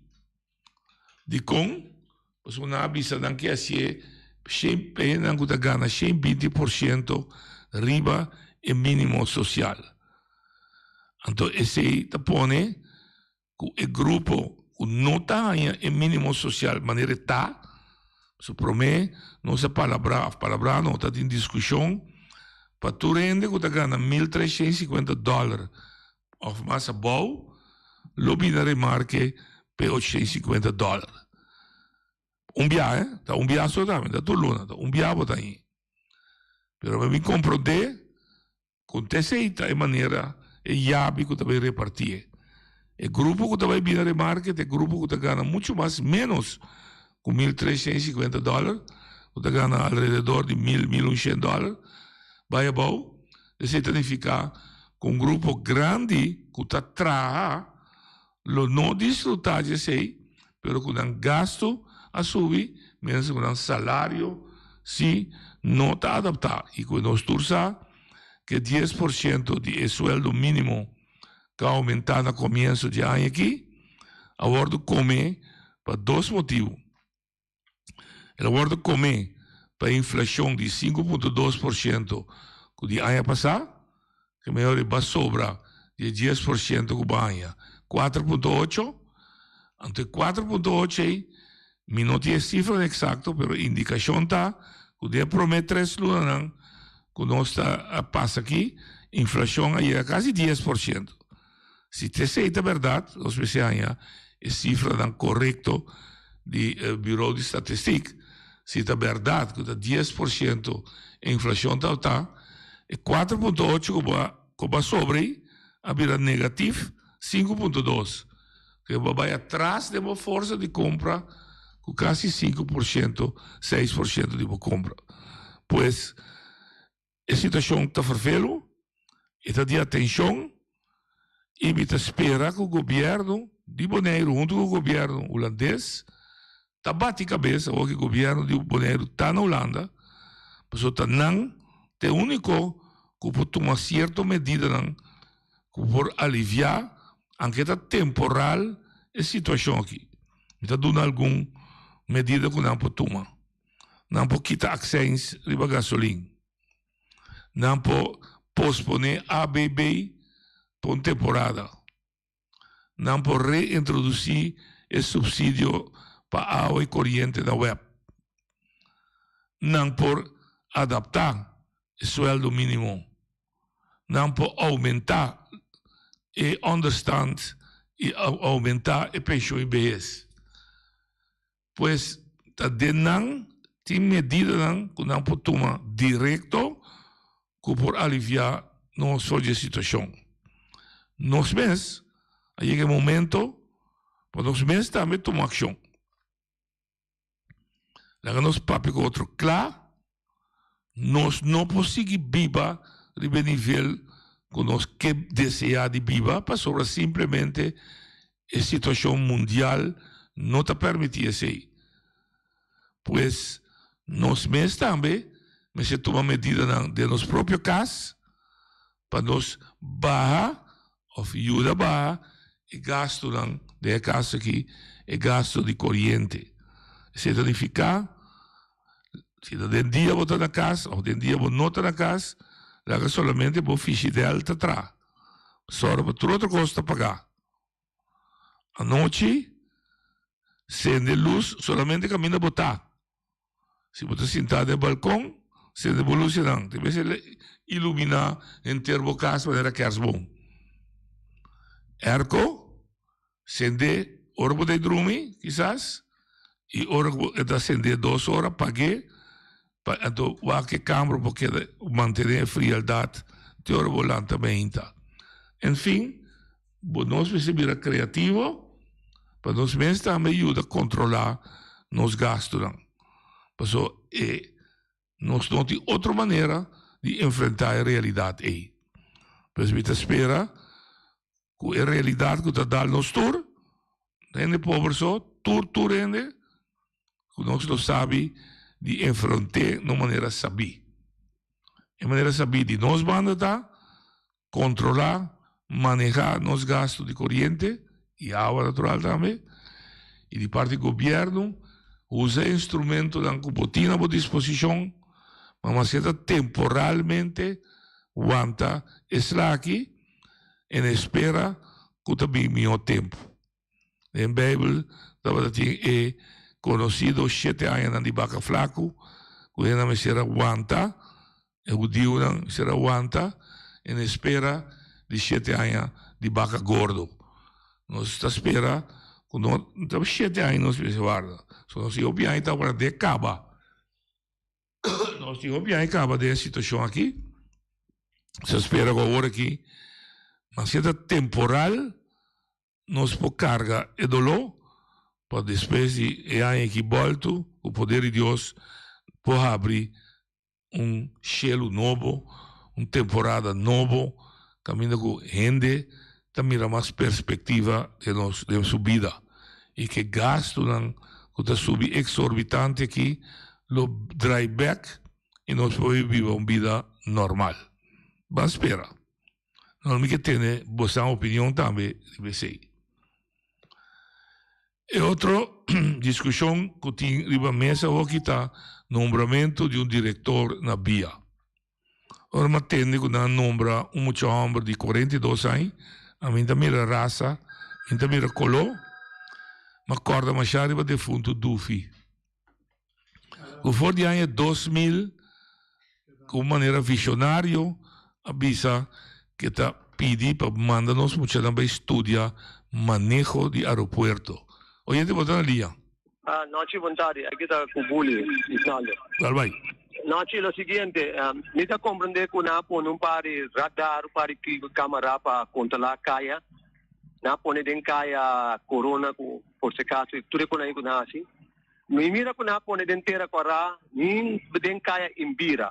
Dikon? Pasobra nan a bisa nan ke hasié shen pa hendenan ku ta gana 120% riba e mínimo sosial. Anto esei ta pone ku e grupo ku no ta haña e mínimo sosial manera e ta, su promé nos a palabrá òf palabrá no, ta tin diskushon pa tur hende ku ta gana 1350 dòler òf mas abou lo bini a remarke p'e 850 dòler. Un bia, eh, ta un bia so tambe, ta tur luna, ta un bia bo ta haña. Pero mi a bin komprondé Con ta esey ta e manera e yabi cu ta bay reparti. E grupo cu ta bay bina remarke ta e grupo cu ta gana mucho mas menos cu 1350 dollar, cu ta gana alrededor di mil, 1100 dollar bay abao. Esey ta nifica cu un grupo grandi cu ta traha lo no disfruta di esey, pero cu nan gasto a subi, mientras cu nan salario si no ta adapta. Y cu nos tur sa cu 10% di e sueldo minimo cu a aumenta na comienzo di aña aki, a wordo come pa dos motibo. El a wordo come pa e inflacion di 5.2% cu di aña pasa, ke mehor e ba sobra di e 10% cu bo haña, 4.8. Anto e 4.8 ei, mi no tin e cifranan exacto, pero indicacion ta cu den e prome tres lunanan cu nos ta a pasa aki, inflacion a yega casi 10%. Si t'esei ta bèrdat, nos mester haña e sifranan korekto di Bureau di Statistik. Si ta bèrdat ku ta 10% e inflashon tabata, e 4.8 ku bo a ku bo a sobra ei a bira negatif 5.2. Ke bo a bai atras den bo forsa di kompra ku kasi 5%, 6% di bo kompra. Pues. E situacion ta fervelo, e ta di atencion y mi ta spera cu gobierno di Boneiru hunto cu gobierno Hulandes ta bati cabes awor cu gobierno di Boneiru ta na Hulanda pasobra ta nan ta e unico cu por tuma cierto medidanan cu por alivia aunke ta temporal e situacion aki. Mi ta duna algun medida cu nan por tuma. Nan por kita accijns riba gasolin. Nan por pospone ABB pa un temporada. Nan por reintroduci e subsidio pa awa y coriente na web. Nan por adapta e sueldo minimo. Nan por aumenta e onderstand y aumenta e pensioen y behes. Pues ta den nan tin medidanan ku nan por tuma direkto ku por aliviá nos for di e situashon. Nos mes a yega e momento pa nos mes tambe tuma akshon. Laga nos papia ku otro kla, nos no por sigui biba riba e nivel ku nos ke deseá di biba pasobra simplemente e situashon mundial no ta permití esei. Pues nos mes tambe mester tuma medidanan den nos propio kas pa nos baha òf yuda baha. e gastunan, den e kaso aki e gastu di koriente. Esei ta nifiká si ta den dia bo ta na kas òf den dia bo no ta na kas, laga solamente bo fishidèl ta traha. Sòru pa tur otro kos ta pagá. Anochi sende lus solamente kaminda bo ta. Si bo ta sintá den balkon, sende bo lusinan. Te mester iluminá henter bo kas manera kersboom. Airco, sende ora bo ta drumi kisas i ora ku e ta sende dos ora pag'é pa anto wak e kamber por keda mantené e frialdat te ora bo lanta meinta. Enfin, Bo nos mester bira kreativo pa nos mes tambe yuda kontrolá nos gastunan. Paso e nos no tin otro manera di enfrentá e realidat ei. Pues mi ta spera ku e realidat ku ta dal nos tur, hende pober so, tur tur hende, ku nos lo sabi di enfrent'é na un manera sabí. E manera sabí di nos banda ta Kontrolá, manehá nos gastu di koriente i awa natural tambe. I di parti gobièrnu, usa e instrumentonan ku bo tin na bo disposishon, ma maske ta temporalmente wanta e slaki en espera ku ta bin mihó tempu. Den Bijbel tabata tin e conocido shete añanan di baca flacu cu hendenan mester a wanta, e hudiunan mester a wanta en espera di shete aña di baca gordo. Nos ta spera cu no ta shete aña nos mester warda, so nos tin hopi aña ta warda te caba. Nos tin hopi aña caba den e situacion aki. Nos ta spera cu awor aki, maske ta temporal, Nos por carga e doló pa despues di e aña aki bolto cu poder di Dios por habri un cielo nobo, un temporada nobo caminda cu hende ta mira mas perspectiva den nos den su bida y cu e gastonan cu ta subi exorbitante aki lo draai bek y nos por biba un bida normal. Ban spera. No mi ke tene bosan opinion tambe riba esei. E otro diskushon ku tin riba mesa awoki ta nombramentu di un direktor na bia. Ora mi a tende ku nan a nombra un mucha hòmber di 42 aña, ami ta mira rasa, mi ta mira koló, mi a kòrda masha riba defuntu Dufi. Ku for di aña 2000 ku un manera visionario a bisa ke ta pidi pa manda nos muchanan bai studia maneho di aeropuerto. Oyente bo ta na liña. Ah, nochi bon tardi. Aki ta ku Buli, Isnaldo. Dal bai. Nochi lo siguiente, mi ta comprende ku nan a pone un par di radar, un par di camara pa controla kaya. Nan a pone den kaya corona ku por si acaso tur e konan ku nan hasi. Mi mira ku nan a pone den tera kòrá ni den kaya Imbira.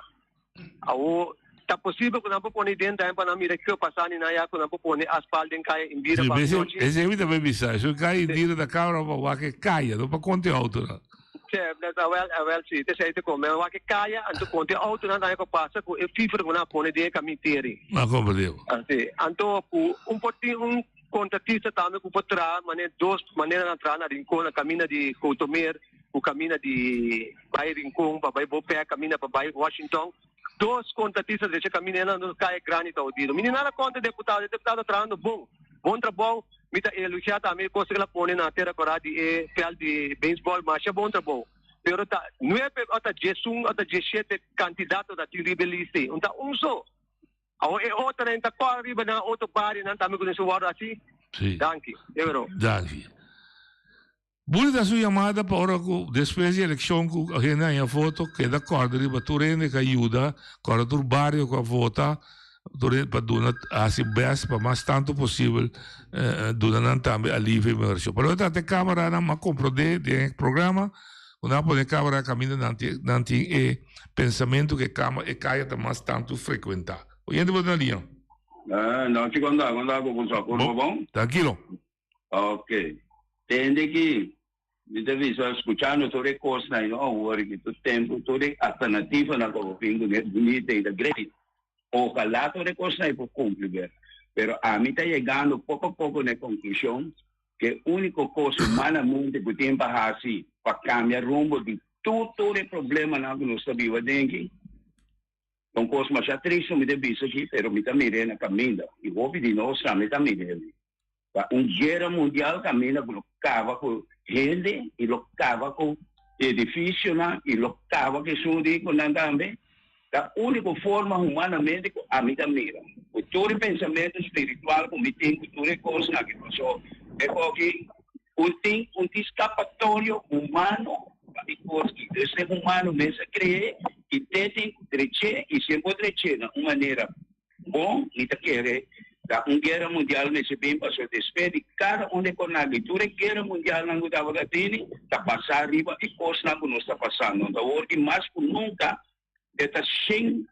Awor, ta posibel ku nan por pone den tambe pa nan mira kiko pasa ni nan ya ku nan por pone asfalt den kaya Imbira pa anochi? Esei mi ta bay bisa. Esun kaya Imbira ta kabra pa wak e kaya, no pa konta e outonan. Sí, awel, awel sí, ta esei ta kon. Men wak e kaya, anto konta e outonan tambe ku pasa ku e fifra ku nan a pone den e kamin teri. A komprendé. Sí, anto ku un por tin un. Kontratista tambe ku por traha manera dos manera nan traha na Rincon na kaminda di Gotomeer ku kaminda di bai Rincon pa bai Bopec kaminda pa bai Washington dos kontratista drecha kaminda nan dos kaya grandi ta odido mi ni nada kontra deputado e deputado ta trahando bon bon trabou mi ta elogia tambe e kos ku el a pone na Tera Kora di e veld di beisbol masha bon trabou pero ta nuebe ota diesun ota diesshete kandidato ta tin riba e lista ei un ta un so. Awor e otronan ta kòrda riba nan otro barionan tambe ku mester wòrdu hasi? Sí. Danki. Ebero. Danki. Buli ta su yamada pa ora ku despues di elekshon ku hende haña voto keda kòrda riba tur hende ku a yuda, kòrda tur bario ku a vota, tur hende pa duna hasi bèst pa mas tantu posibel duna nan tambe alivio i mehorashon. Pa loke trata e kameranan mi a komprondé den e programa ku nan a pone kamera kaminda nan tin nan tin e Pensamentu ku e kama e kaya ta mas tantu frekuentá. Oyente bo ta na liña. Eh, nochi kon ta, kon ta ku bo kurpa bon? Trankilo. Ok. Tende ki mi ta bisa skuchando tur e kosnan ei no awor ki tur tempu tur e alternativanan ku bo bin kuné bunita i ta great. Ojalá tur e kosnan ei por kumpli ber. Pero ami ta yegando poko poko na e konklushon ku e úniko kos humanamente ku tin pa hasi pa kambia rumbo di tur tur e problemanan ku nos ta biba den aki, ta un kos masha tristu mi ta bisa aki, pero mi ta mir'é na kaminda i hopi di nos tambe ta mir'é. Ta un guera mundial kaminda ku lo kaba ku hende i lo kaba ku edifisionan i lo kaba ku esun rikonan tambe. Ta úniko forma humanamente ku ami ta mira. Ku tur e pensamentu spiritual ku mi tin ku tur e kosnan aki paso e koki un tin un tin skapatorio humano pa e kos ki. Dus e humano mes a kree i te tin ku drech'é i si e por drech'é na un manera Bon, mi ta kere ta un guera mundial mester bin pasobra despues di kada un di e konan di tur e guera mundialnan ku tabata tene ta basá riba e kosnan ku nos ta pasando. Anto awor ki mas ku nunka e ta shen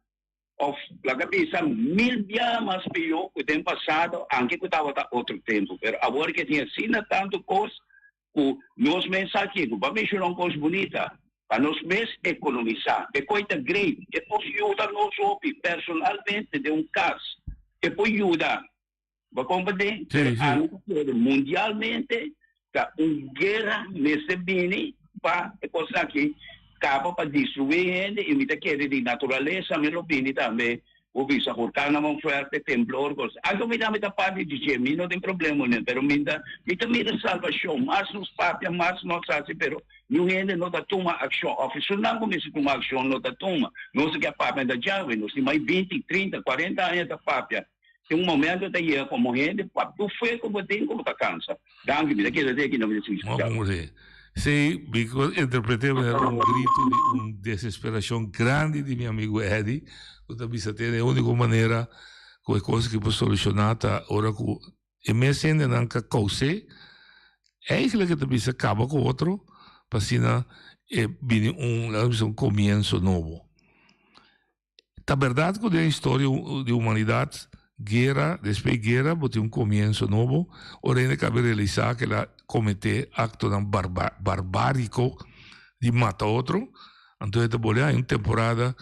òf laga bisa mil biaha mas pió ku den pasado anke ku tabata otro tempu. Pero awor ke tin asina tantu kos Ku nos mes sa kiko pa menshoná un kos bunita, pa nos mes ekonomisá. E koi ta great, e por yuda nos hopi personalmente den un kas, e por yuda. Bo komprendé? Pero ami ta kere mundialmente ta un guera mester bini pa e kosnan aki kaba pa destruí hende i mi ta kere di naturalesa mi lo bini tambe. Bo bisa horkannan man fuerte, temblor, kos. Anto mi tambe ta parti di dje, mi no tin problema ku nan, pero mi ta mi ta mira salbashon. Mas nos papia, mas nos hasi, pero niun hende no ta tuma akshon. Òf esunnan ku mester tuma akshon no ta tuma. Nos ta ke papia ta djawe, nos tin mai binti, trinta, kuarenta aña ta papia. Tin un momento ta yega komo hende, pa tur fe ku bo tin ku bo ta kansa. Danki, mi ta keda te aki, no mi ta sigui skucha. Mo Sí, mi por interpreté manera un grito di un desesperacion grandi di mi amigo Eddie, cu ta bisa te e unico manera cu e cos aki por soluciona ta ora cu e mes hendenan ka caus'é, eigenlijk e ta bisa caba cu otro pa asina e bini un, laga bisa un comienzo nobo. Ta berdad cu den historia di humanidad, guera despues guera bo tin un comienzo nobo, ora hende cabe realisa cu el a comete actonan barbarico di mata otro, anto e ta bole hay un temporada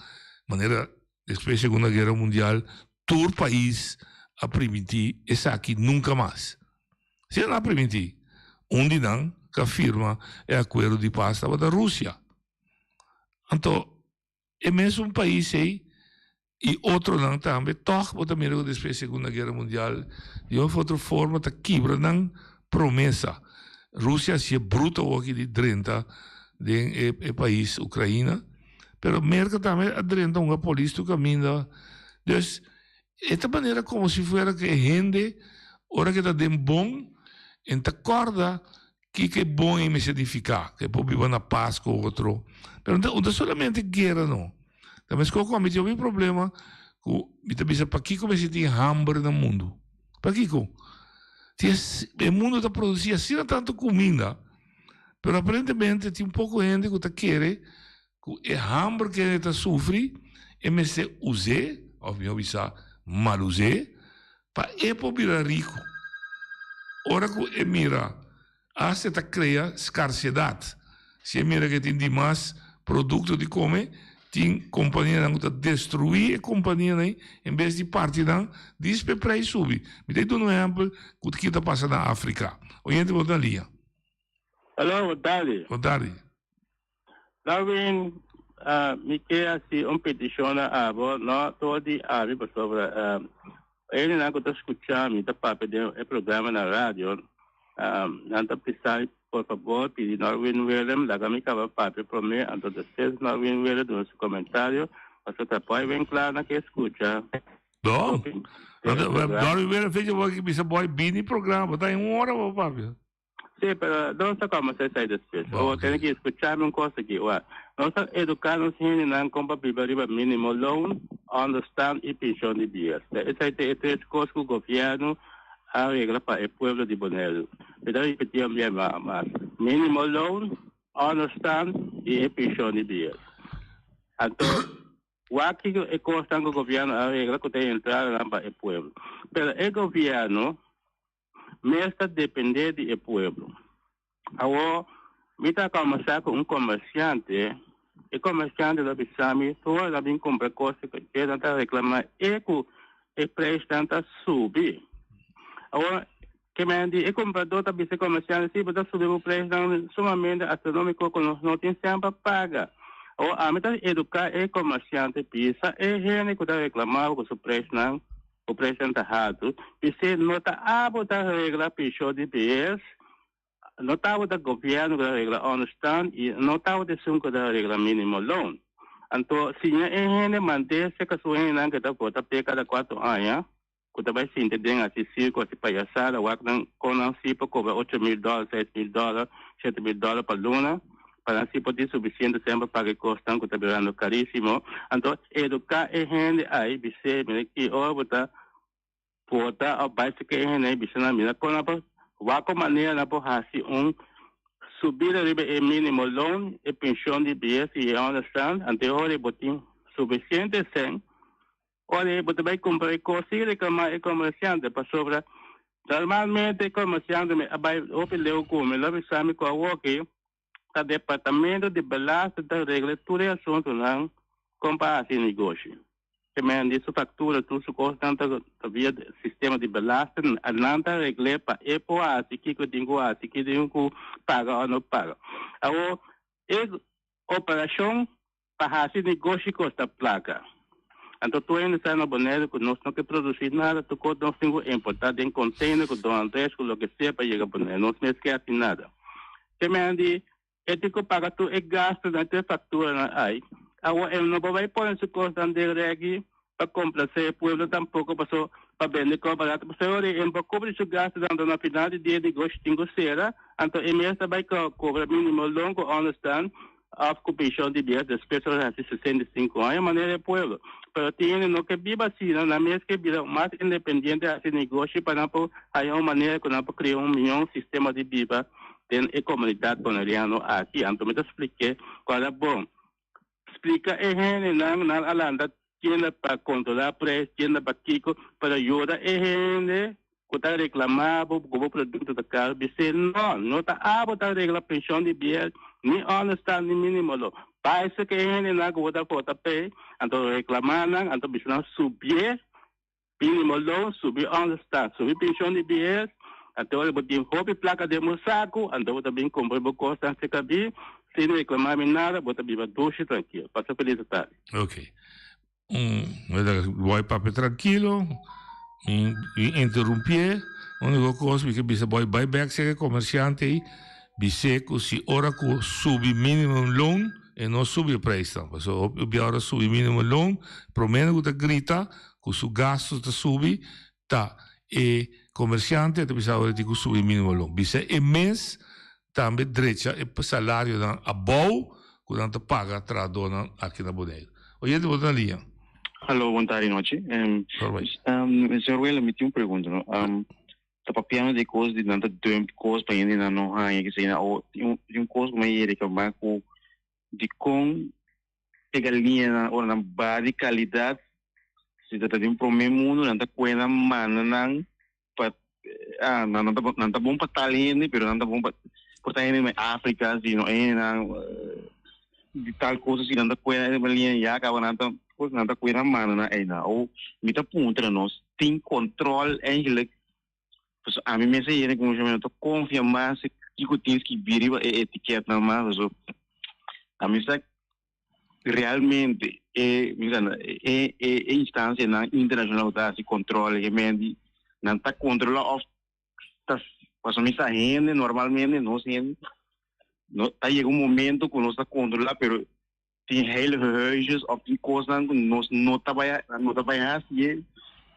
manera despues segunda guera mundial tur pais a priminti esaki nunca mas. Si nan a priminti, un di nan cu a firma e acuerdo di paz tabata Rusia. Anto. E mesun pais ei i otronan tambe tòg bo ta mira ku despues di Segunda Guera Mundial di un of otro forma ta kibra nan promesa. Rusia hasié bruto awoki di drenta den e pais Ukraina, pero Merka tambe a drenta hunga polis tur kaminda. Dus e ta manera komo si fuera ku e hende ora ku e ta den bon e ta kòrda Kiko e bon ei mester nifiká? Ku e por biba na pas ku otro. Pero no ta solamente guera no. Ta meskos ku ami tin hopi problema ku mi ta bisa pakiko mester tin hamber na mundu? Pakiko? Si e mundu ta produsí asina tantu kuminda, pero aparentemente tin poko hende ku ta kere ku e hamber ku hende ta sufri e mester us'é, òf mihó bisá malus'é, Pa e por bira riku. Ora ku e mira asta e ta krea skarsedat. Si e mira ku e tin dimas produkto di kome, tin kompanianan ku ta destruí e kompanianan ei en bes di parti nan dis pa e preis subi. Mi ta duna un ehèmpel ku ki ta pasa na Afrika. Oyente bo ta na liña. Aló, bo tardi. Bo tardi. Darwin, mi ke hasi un petishon na abo, no tur di ami pasobra hendenan ku ta skucha mi ta papia den e programa na radio, nan ta bisa mi por fabor pidi Norwin Willem laga mi kaba papia promé, anto despues Norwin Willem duna su komentario, pasobra ta poi ben kla nan ke skucha. No, Norwin Willem fecha bo bisa bo bini programa, bo ta en un ora bo papia. Sí, pero nos ta comenzá esei despues. Bo tene ki escuchami un cos aki. Wak, nos ta educa nos hendenan con pa biba riba minimo loon, onderstand y pensioen di bies. Ta esei ta e tres cos cu gobierno a regla pa e pueblo di Boneiru. Mi ta ripiti un bia mas. Minimo loon, onderstand y e pensioen di bies. Anto, wak kico e cosnan cu gobierno a regla cu ta e entradanan pa e pueblo. Pero e gobierno mes ta dependé di e pueblo. Awor, mi ta kòmbersá ku un komersiante. E komersiante lo bisa mi tur ora nan bin kumpra kos e nan ta reklamá e ku e preisnan ta subi. Awor ke men di e kumpradó ta bisa e komersiante si bo ta subi bo preisnan sumamente astronómiko ku nos no tin sèn pa paga. Awor ami ta eduká e komersiante bisa e hende ku ta reklamá bo ku su preisnan bo preisnan ta haltu bis'é no ta abo ta regla pisho di bies. No tabata gobierno ku ta regla onderstand i no tabata esun ku ta regla minimo loon. Anto siña e hende mant'é serka su hendenan ku ta vota p'e kada kuatro aña, ku ta bai sinti den hasi sirko, hasi payasada, wak nan kon nan si por kobra 8000 dòler, 6000 dòler, 7000 dòler pa luna, pa nan si por tin sufisiente sèn pa paga e kosnan ku ta birando karísimo. Anto eduká e hende ai, bis'é, mira ki ora bo ta Vota of bai seke e hende bisa nan mira kon nan por wak kon manera nan por hasi un subida riba e minimo loon, e penshon di bies i e onderstand, anto e ora bo tin sufisiente sèn, ora bo ta bai kumpra e kos sin reklamá e komersiante pasobra normalmente e komersiante a bai hopi leu ku mi lo bisa mi ku awoki ta departamento di belasting ta regla tur e asuntunan kon pa hasi negoshi. Te men di su factura tur su cosnan ta ta via sistema di belasting a nan ta regl'é pa e por haci kico e tin cu haci, kico e tin cu paga o no paga. Awor e operacion pa haci negoshi costa placa. Anto tur hende sa na Bonaire cu nos no ke produci nada, tur cos nos tin cu importa den container cu Don Andres cu loke sea pa yega Bonaire. Nos mes ke haci nada. Te men di E tin ku paga tur e gastunan, tur e fakturanan ai. Awor e no por bai pone su kosnan den regi pa komplasé e pueblo tampoko paso pa bende kos barato. Pasobra ora e no por kubri su gastunan anto na final di dia e negoshi tin ku sera, anto e mes ta bai kobra minimo loon ku onderstand òf ku penshon di bies despues ora e hasi 65 aña manera e pueblo. Pero tin hende no ke biba asina, nan mes ke bira mas independiente hasi negoshi pa nan por haña un manera ku nan por krea un mihó sistema di biba den e komunidat boneriano aki. Anto mi ta splik'é ku a bon. Splika e hendenan nan a lanta tienda pa kontrolá preis, tienda pa kiko, pero yuda e hende ku ta reklamá bo ku bo produkto ta karu, bis'é no, no ta abo ta regla penshon di biel, ni ònderstal ni mínimo lo. Bai serka e hendenan ku bo ta vota p'e, anto reklamá nan, anto bisa nan subié Mínimo loon subi ònderstal, subi penshon di bies, anto ora bo tin hopi plaka den bo saku, anto bo ta bin kumpra bo kosnan serka bi, sin reklamá mi nada, bo ta biba dushi trankil. Pasa felis tardi. Ok. Un boy papia trankilo, mi interumpié, úniko kos mi ke bisa boy bai bèk serka e komersiante ei, bis'é ku si ora ku subi minimum loon e no subi e preisnan, pasobra hopi bia ora subi minimum loon promé ku ta grita ku su gastu ta subi ta e komersiante ta bisa ora tin ku subi minimo loon. Bisa e mes tambe drecha e salarionan abou ku nan ta paga trahadónan aki na Boneiru. Oyente bo ta na liña. Hallo, bon tardi nochi. Señor Wela, mi tin un pregunta no. Ta papiando di kos di nan ta dump kos pa hende nan no haña kisei o tin un kos ku mi a yere kaba ku dikon e galiñanan ora nan ba di kalidat si ta den prome mundu nan ta kue nan manda nan pa ah nan ta nan ta bon pa tal hende pero nan ta bon pa por ta hende na Afrika si no hendenan di tal cosa si nan ta kue e galiña ya kaba nan ta nan ta kue nan manda nan einan o mi ta puntra nos tin kontrol eigenlijk Pasobra ami mes a yega na konklushon mi no ta konfia mas kiko tin skibí riba e etikètnan mas pasobra ami sa realmente e e e instansianan internashonal ku ta hasi kontrol e menti nan ta kontrolá òf ta pasobra mi sa hende normalmente nos hende no ta yega un momento ku nos ta kontrolá pero tin heilige huisjes of tin kosnan ku nos no ta bai no ta bai hasi e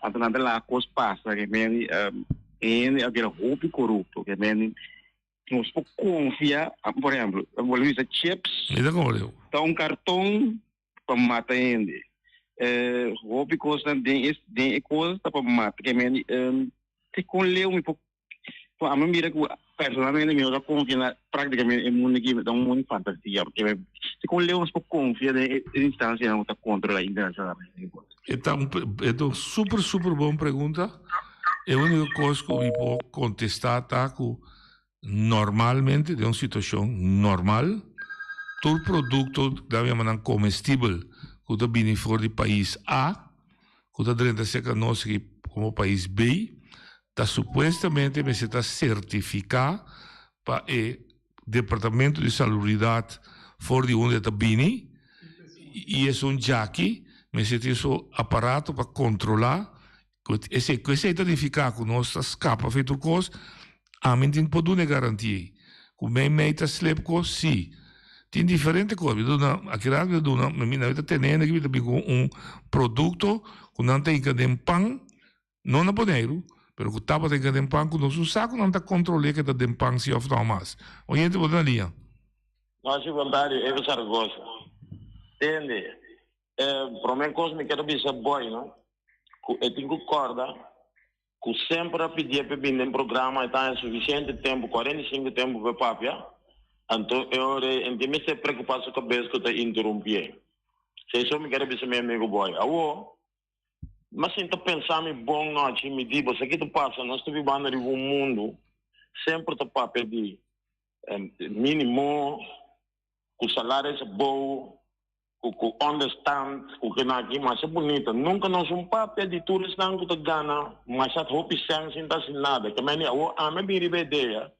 anto nan ta laga kos pasa ke meni hende a bira hopi korupto ke meni nos por konfia por ehemplo bo lo bisa chips ta un karton pa mata hende hopi kosnan den e den e kos ta pa mata ke meni te kon leu mi por Pues ami mira ku personalmente mi no ta konfia na praktikamente e mundu aki ta un mundu di fantasia. Si kon leu nos por konfia den e instansianan ku ta kontrolá internashonalmente? E ta un e ta un super super bon pregunta. E úniko kos ku mi por kontestá ta ku normalmente den un situashon normal. Tur produkto, nan yama nan komestibel, ku ta bini for di pais A, ku ta drenta serka nos aki komo pais B, ta supuestamente mester ta sertifiká pa e Departamento di Salubridat for di unda e ta bini i esun djaki mester tin su aparato pa kontrolá ku esei ku esei ta nifiká ku nos ta skapa for tur kos ami tin por duna e garantia ei ku mei mei ta slep kos si tin diferente kos mi ta duna aki rato mi ta duna mi ta tene hende aki mi ta bin ku un produkto ku nan ta hinka den pan. No na Boneiru, pero ku tabata hinka den pan ku nos un sa ku nan ta kontrol'é ke ta den pan si òf nò mas. Oyente bo ta na liña. Nochi Voluntario Eva Zaragoza. Tende, e prome kos mi kier bisa boy no, ku e tin ku kòrda ku semper a pidié p'e bini den programa e ta haña sufisiente tempu, 45 tempu p'e papia, anto e ora ei e no tin mester preokupá su kabes ku ta interumpié. Esei mi kier a bisa mi amigu boy. Awor, M'a sinta pensa mi bon nochi, mi di, bo sa ki ta pasa? Nos ta bibando riba un mundu semper ta papia di minimo, ku salaris abou, ku ku onderstand, ku kenaki, masha bunita. Nunka nos un papia di tur esnan ku ta gana masha hopi sèn sin ta hasi nada. Ke meni awor ami a bin riba e idea,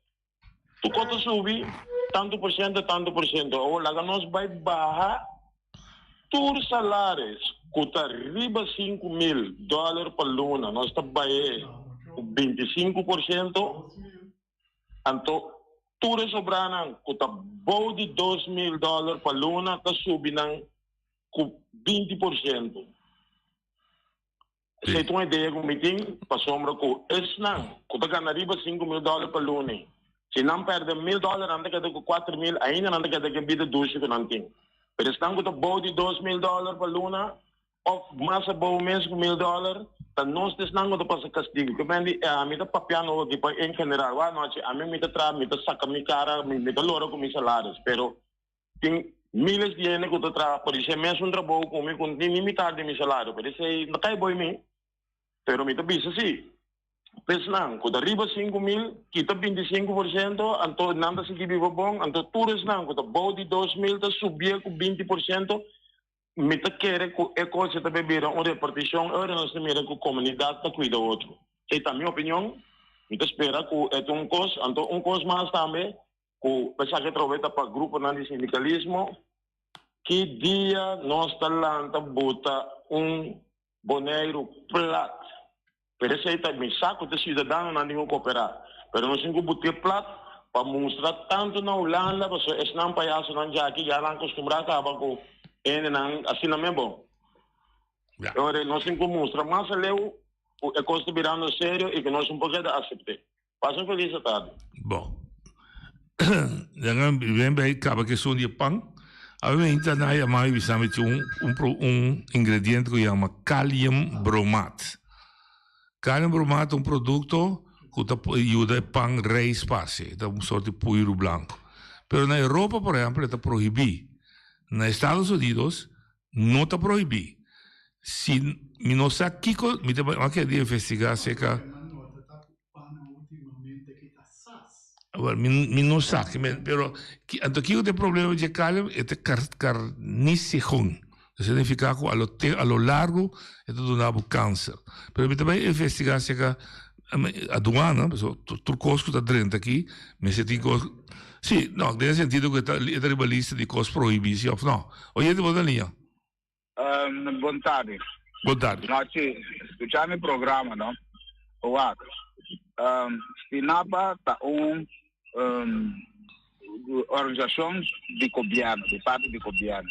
tur kos ta subi tantu por shento, tantu por shento. Awor laga nos bai baha tur salaris ku ta riba 5000 dòler pa luna, nos ta bah'é ku 25%, anto tur e sobranan ku ta bou di 2000 dòler pa luna ta subi nan ku 20%. Esei ta un idea ku mi tin pasobra ku esnan ku ta gana riba 5000 dòler pa luna, si nan pèrdè mil dòler nan ta keda ku 4000, ainda nan ta keda ku e bida dushi ku nan tin. Pero esnan ku ta bou di 2000 dòler pa luna òf mas abou mes ku mil dòler, ta nos ta esnan ku ta pasa kastigu. Ke men di ami ta papiando aki pa en general, wak anochi ami mi ta traha, mi ta saka mi kara, mi ta lora ku mi salaris, pero Tin miles di hende ku ta traha por esei mesun trabou ku mi ku no tin ni mitar di mi salario. Por esei no kai boi mi. Pero mi ta bisa si, esnan ku ta riba 5000 kita 25%, anto nan ta sigui biba bon, anto tur esnan ku ta bou di 2000 ta subié ku 20%. Mi ta kere ku e kos ta bay bira un repartishon ora nos ta mira ku komunidat ta kuida otro. Esei ta mi opinion. Mi ta spera ku e ta un kos. Anto un kos mas tambe Ku esaki atrobe ta pa gruponan di sindikalismo, ki dia nos ta lanta buta un Boneiru plat? Pero esei ta, mi sa ku ta siudadanonan tin ku koperá, pero nos tin ku but'é plat pa mustra tantu na Hulanda, pasobra esnan payasonan djaki ya nan kostumbrá kaba ku hendenan asina mes bon. Ora nos tin ku mustra mas aleu ku e kos ta birando serio i ku nos no por keda asept'é. Pasa un feliz tarde. Bon. Dan ven bij kaba ke son di pan. A mi inta na yama mi bisa mi tin un un un ingrediente ku yama kalium bromaat. Kalium bromaat ta un produkto ku ta yuda e pan reis parse. Ta un sort di puiru blanku. Pero na Europa por ehempel e ta prohibí. Na Estados Unidos No ta prohibí. Si mi no sa kiko, mi ta a keda di investigá aserka. Awor, mi, mi no sa, pero anto kiko ta e problema dje kalium? E ta kar, karnisehon. Ta signifiká ku a lo te, a lo largo e ta duna bo kanser. Pero mi ta bai investigá aserka aduana, pasobra tur kos ku ta drenta aki mester tin kos. Sí, no, den e sentido ku e ta e ta riba lista di kos prohibí si òf no. Oyente bo ta liña. Bon tardi. Bon tardi. Nochi, skucha mi programa no. Wak, Stinapa ta un organisashon di gobièrnu, di parti di gobièrnu.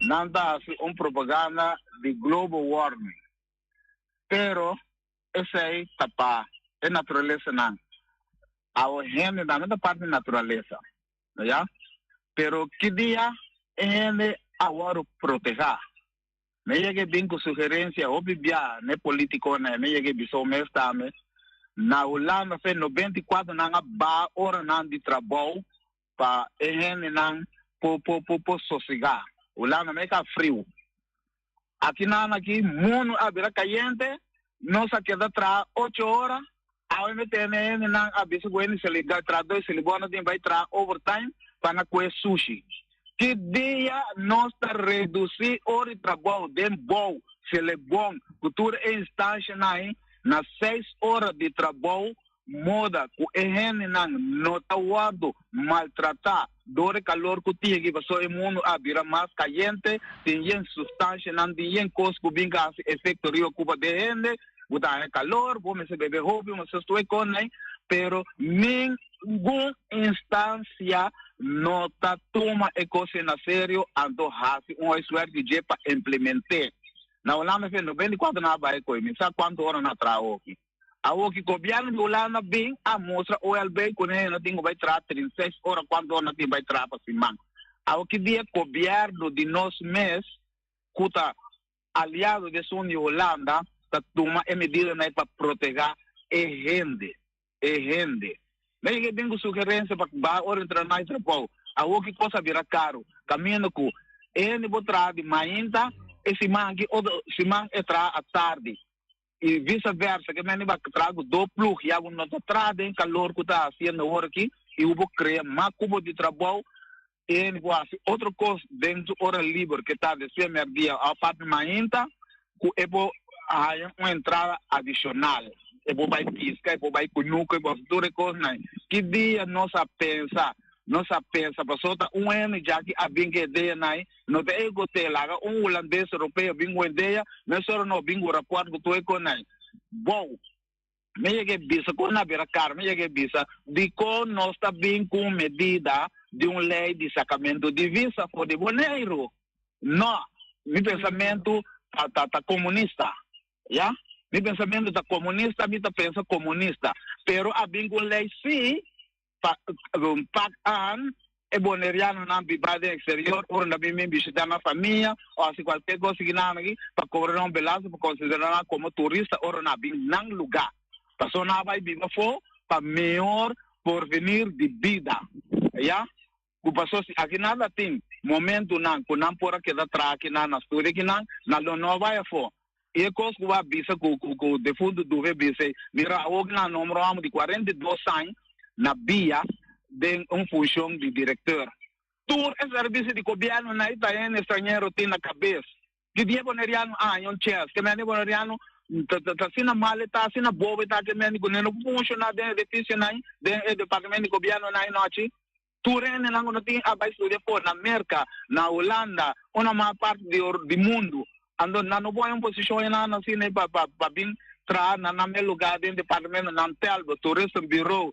Nan ta hasi un propaganda di global warming, pero Esei ta pa e naturalesanan. Awo hende tambe ta parti di naturalesa, no ya? Pero ki dia e hende a wòrdu protehá? Mi a yega e bin ku sugerensia hopi bia n'e politikonan, mi a yega e bisa mes tambe, na Hulanda fe 94 nan a baha oranan di trabou pa e hendenan por por por por sosegá. Hulanda me ka friu. Aki nan aki mundu a bira kayente, nos a keda traha ocho ora, awe mi tene hendenan a bisa ku hende sali traha dos sali bo no tin bai traha overtime pa na kue sushi. Ki dia nos ta redusí ora di trabou den bou, Selebon, ku tur e instanshanan ei na seis ora di trabou, moda ku e hendenan no ta wòrdu maltratá dor e kalor ku tin aki, pasobra e mundu a bira mas kayente, tin yen sustanshanan, tin yen kos ku bin ka hasi efekto riba kupa di e hende, bo ta haña kalor, bo mester bebe hopi, bo mester stoe kon ei, pero ningun instansia no ta tuma e kos ei na serio, anto hasi un huiswerk di dje pa implement'é. Na Hulanda fe 94 nan a bai koe, mi sa kuantu ora nan a traha hopi. Awor ki gobièrnu di Hulanda bin a mustra OLB ku nan no tin ku bai traha 36 ora kuantu ora nan tin bai traha pa siman. Awor ki dia gobièrnu di nos mes ku ta aliado di esun di Hulanda ta tuma e medidanan ei pa protehá e hende, e hende. Mi a yega bin ku sugerensia pa baha ora di traha na e trabou. Awor ki kos a bira karu, kaminda ku e hende por traha di mainta e siman aki otro siman e traha atardi. I visa versa, ke mende ba traha ku do plug, ya bo no ta traha den kalor ku ta hasiendo awor aki, i bo por krea mas kubo di trabou, i bo hasi otro kos den su ora liber ke ta despues merdia òf parti mainta, ku e por haña un entrada adishonal. E por bai piska, e por bai kunuku, e por hasi tur e kosnan. Ki dia nos a pensa? Nos a pensa pasobra ta un hende djaki a bin ku e ideanan ei, No ta e gote laga un hulandes europeo bin ku idea, mesora no bin ku raport ku tur e konai. Bou, mi yega e bisa kon na bira kar, mi yega e bisa dikon nos ta bin ku un medida di un lei di sakamentu di visa for di Boneiru. No, mi pensamentu ta ta ta komunista, ya. Mi pensamentu ta komunista, mi ta pensa komunista, pero a bin ku un lei si Pa pak aan e bonerianonan biba den exterior ora nan bin bin bishita nan famia o hasi cualkier cos ki nan aki pa cobra nan un belasting pa considera nan como turista ora nan bin nan lugar. Pasobra nan a bay biba afo pa mehor porvenir di bida. Ya cu paso si aki nan ta tin momentonan cu nan por a keda traha akinan na studia akinan nan lo no a bay afo. I e kos ku bo a bisa ku ku ku defuntu Duve bisa ei, mira awor ku nan nombra un hòmber di 42 aña na bia den un funshon di direkteur. Tur e servisio di gobièrnu na e ta hende estranhero tin na kabes. Ki dia boneriano a haña un chèns? Ke mende boneriano ta ta ta asina mal e ta, asina bobo e ta ke mende ku nan no por funshoná den edifisionan, den e departamento di gobièrnu na e nochi. Tur hendenan ku no tin a bai studia for na Merka, na Hulanda, una mas parti di di mundu. Anto nan no pone un posishon enan asina pa pa pa bin traha na nan mes lugá den departamento nan Telbo, Tourism Bureau,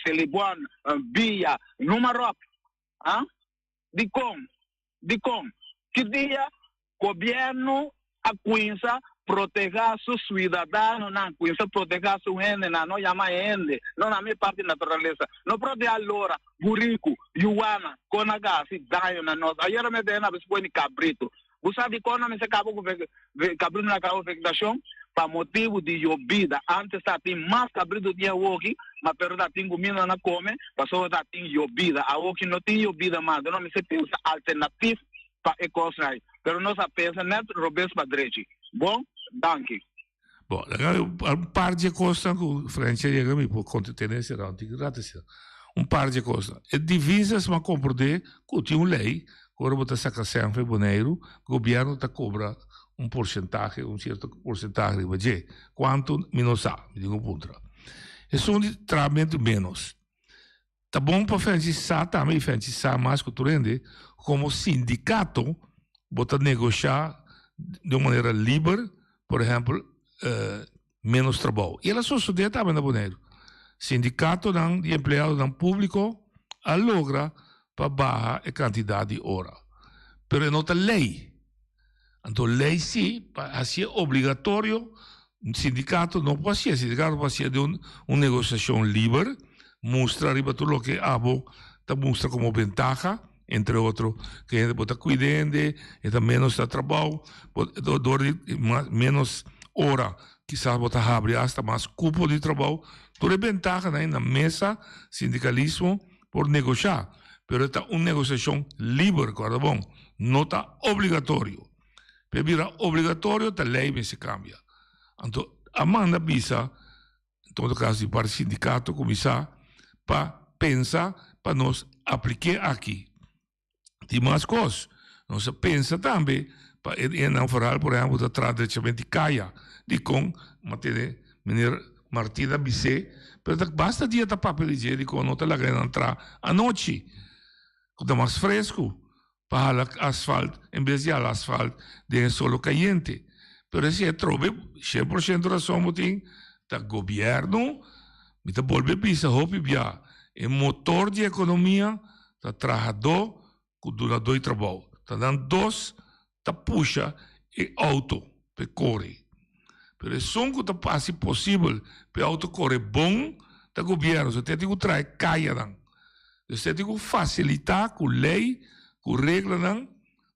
Selibon, Via, numa ròp. Ah? Dikon? Dikon? Ki dia Gobièrnu a kuinsa protehá su suidadanonan, kuinsa protehá su hendenan, no yama hende, no na mi parti naturalesa, no protehá lora, buriku, yuwana, kon a hasi daño na nos. Ayera mi a tene na bespues di kabritu. Bo sa dikon nan mester kaba ku kabritu na kaba ku vegetashon? Pa motibu di yobida. Antes ta tin mas kabritu di awoki, ma pero ta tin kuminda nan a kome pasobra ta tin yobida. Awoki no tin yobida mas, nan mester pensa alternatif pa e kosnan ei. Pero nos a pensa net robes pa drechi. Bon, danki. Bon, laga un par dje kosnan ku French a yega mi por konta tene esei rònt di rato asina. Un par dje kosnan. E divisas mi a komprondé ku tin un lei ku ora bo ta saka sèn for Boneiru, gobièrnu ta kobra un porsentahe, un sierto porsentahe riba dje. Kuantu mi no sa, mi tin ku puntra. Esun di trahamentu ménos. Ta bon pa Fenchi sa tambe y Fenchi sa mas cu tur hende como sindicato bo ta negosha di un manera liber, por ehempel menos trabou. Y el a sosode tambe na Boneiru. Sindicatonan di empleadonan publico a logra pa baha e cantidad di ora. Pero e no ta ley. Anto ley si pa hacié obligatorio, sindicato no por hacié, sindicato por hacié den un negociacion liber, mustra riba tur loke abo ta mustra como bentaha, entre otro ke hende bo ta cuida hende, e ta menos na trabao, dor di menos ora kisas bo ta habri hasta mas cupo di trabao, tur e bentahanan na mesa sindicalismo por negoshá, pero e ta un negosiashon liber, kòrda bon, no ta obligatorio. Pa e bira obligatorio ta lei mester kambia. Anto a manda bisa, en todo kaso di parti sindikato kuminsá pa pensa pa nos aplik'é aki. Tin mas kos. Nos a pensa tambe pa e hendenan foral, por ehèmpel, ta traha drechament di kaya. Dikon? M'a tene meneer Martina bis'é, pero ta basta dia ta papia di dje dikon no ta laga hendenan traha anochi, ku ta mas fresku pa hala asfalt en bes di hala asfalt den e solo kayente. Pero esei atrobe shen por shento rason bo tin, ta gobièrnu, mi ta bolbe bisa hopi bia, e motor di ekonomia Ta trahadó ku dunadó di trabou. Ta nan dos ta pusha e outo pa e kore. Pero esun ku ta hasi posibel pa e outo kore bon ta gobièrnu. So te tin ku traha e kayanan. Dus te tin ku fasilitá ku lei, ku reglanan.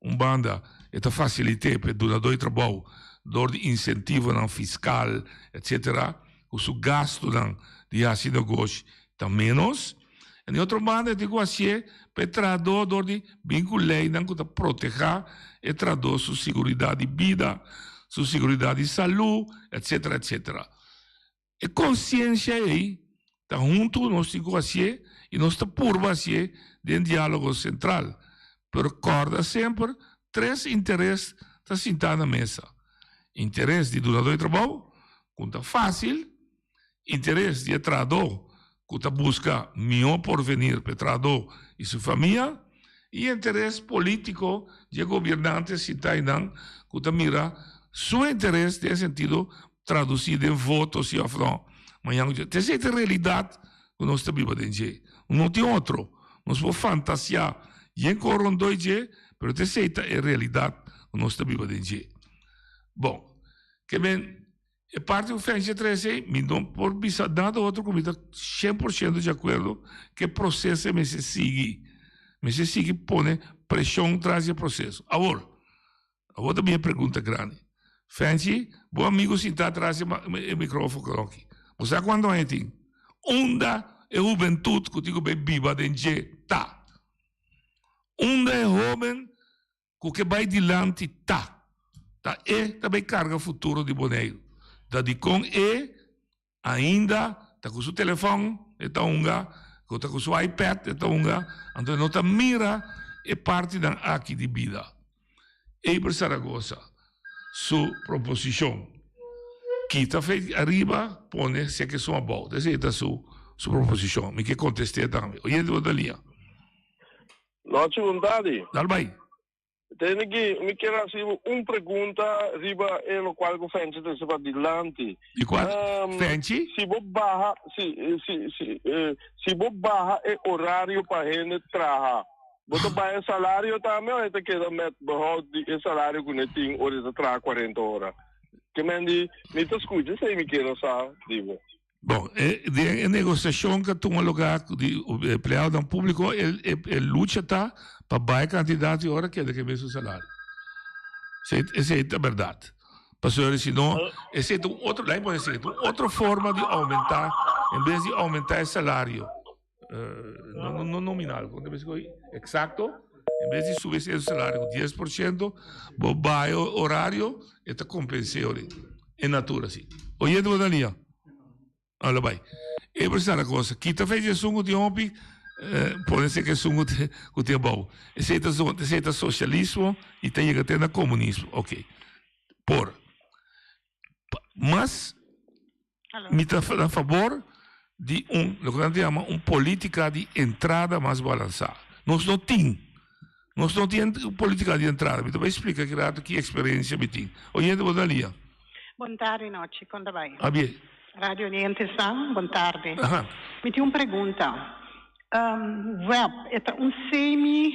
Un banda e ta fasilit'é pa e dunadó di trabou dor di insentivonan fiskal etsetera ku su gastunan di hasi negoshi ta ménos. En di otro banda e tin ku hasié pa e trahadó dor di bin ku leinan ku ta protehá e trahadó su siguridat di bida, su siguridat di salú etsetera etsetera. E konsiensia ei ta huntu ku nos tin ku hasié i nos ta purba hasié den Diálogo Sentral. Pero kòrda semper tres interes ta sintá na mesa, interes di dunadó di trabou, ku ta fásil, interes di e trahadó ku ta buska mihó porvenir pa e trahadó i su famia, i interes polítiko di e gobiernante sintá einan ku ta mira su interes den e sentido tradusí den voto si òf nò. Mañan ku dje. Esei ta e realidat ku nos ta biba den dje. No tin otro. Nos por fantasiá yen kon rondó e dje, pero ta esei ta e realidat ku nos ta biba den dje. Bon, ke men e parti ku Fenchi a trese ei, mi no por bisa nada otro ku mi ta 100% di akuerdo ku e proseso ei mester sigui. Mester sigui pone preshon tras di e proseso. Awor, Awor ta bin e pregunta grandi. Fenchi, bo amigo sintá tras e microfono aki. Bo sa cuanto aña e tin? Unda e hubentud cu tin cu bay biba den dje ta? Unda e hoben cu ke bay dilanti ta? Ta e ta bay carga futuro di Boneiru. Ta dicon e Ainda ta ku su telefòn e ta hunga, ku ta ku su iPad e ta hunga, anto e no ta mira e partinan aki di bida. Eber Zaragoza su proposishon, kita fe ariba pone seke esun abou. Esei ta su su proposishon. Mi ke kontest'é tambe. Oyente bo ta lia. Nochi bon tardi. Dal bai. Tene ki mi kier hasi bo un pregunta riba e locual cu Fenchi trece pa dilanti. Di cual? Fenchi? Si bo baha, si, si, si, si bo baha e horario pa hende traha, bo ta baha e salario tambe of e ta keda met behoud di e salario cu ne tin ora e ta traha cuarenta ora? Ke men di, mi ta scucha esey mi kier a sa di bo. Bon, e den e negosiashon ku a tuma lugá ku di empleadonan públiko e e lucha ta pa baha e kantidat di ora keda ku e mesun salario. Esei esei ta bèrdat. Pasobra si no esei ta un otro, laat mi pone esei, ta un otro forma di oumentá en bes di oumentá e salario no no nominal, kon ta bisa ku eksakto, en bes di subi e salario ku 10%, bo baha e orario e ta kompens'é ori. E natura si. Oyente bo ta lia? Hala bai. E por sa la cosa. Kita fe di esun ku tin hopi, pone seka esun ku tin ku tin abou. Esei ta esei ta socialismo i ta yega te na komunismo. Ok. Por. Mas mi ta na fabor di un loke nan ta yama un politica di entrada mas balansá. Nos no tin. Nos no tin politica di entrada. Mi ta bai splika aki rato ki experiencia mi tin. Oyente bo ta lia. Bon tardi nochi, kon ta bai? Abie. Radio oyentes-nan, bon tardi. Mi tin un pregunta. Web e ta un semi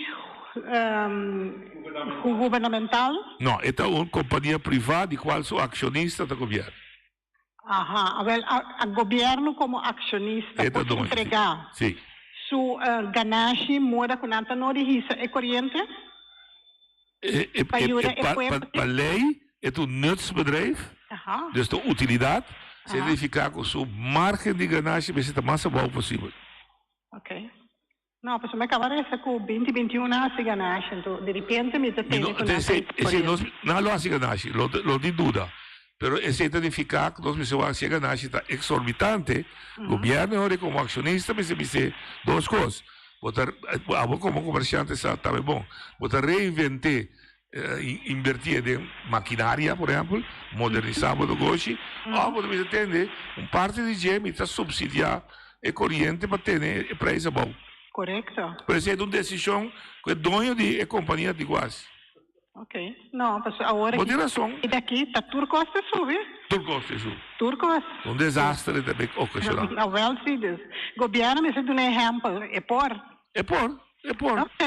gubernamental? No, e ta un kompania privá di kual su akshonista ta gobièrnu. Aha, awel a gobierno como accionista E ta por doño, sí. entrega Sí. su ganashi moda cu nan ta no di hisa e coriente E, e, pa e, yuda e, e pa, pa, pueblo? pa ley e ta un nutsbedrijf, Aha. dus ta un utilidad, Aha. significa cu su margen di ganashi mester ta mas abao posibel. Ok. No, pasobra mi a kaba resa ku binti binti un a hasi ganashi, anto di repente mi ta Mi tende no, ku nan ta esei, esei nos, corriente. nan lo hasi ganashi, lo, lo tin duda. Pero esei ta nifiká ku nos mester wak si e ganashi ta eksorbitante, gobièrnu e hora komo akshonista mester bis'é dos kos. Bo ta, abo komo komersiante sa tambe bon, bo ta reinvent'é, invertié den makinaria, por ehèmpel, modernisá bo negoshi, òf bo ta bisa tende, un parti di dje mi ta supsidiá e koriente pa tene e preis abou. Korekto. Pero esei ta un desishon ku e doño di e kompania tin ku hasi. Ok, no, pasobra awor Bo tin rason. aki aki ta tur kos ta subi. Tur kos ta subi. Tur kos. Un desastre ta be okashoná. Awel si, dus gobièrnu mester duna ehèmpel, e por. E por, e por. Ok.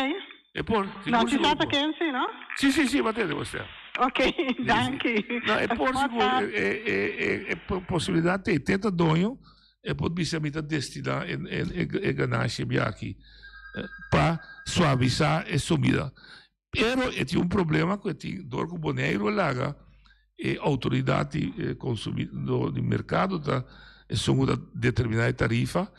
E por, sigur No, si sigur sa ta ken si, no? Si, si, si, bo tende bo stem. Ok, danki. No, e por sigur, e e e e posibilidat t'ei, te ta doño, e por bisa mi ta destiná e e e ganashi biaha aki pa suavisá e subida. Pero e tin un problema ku e tin dor ku Boneiru a laga e outoridat di konsumidó di merkado ta esun ku ta determiná e tarifa,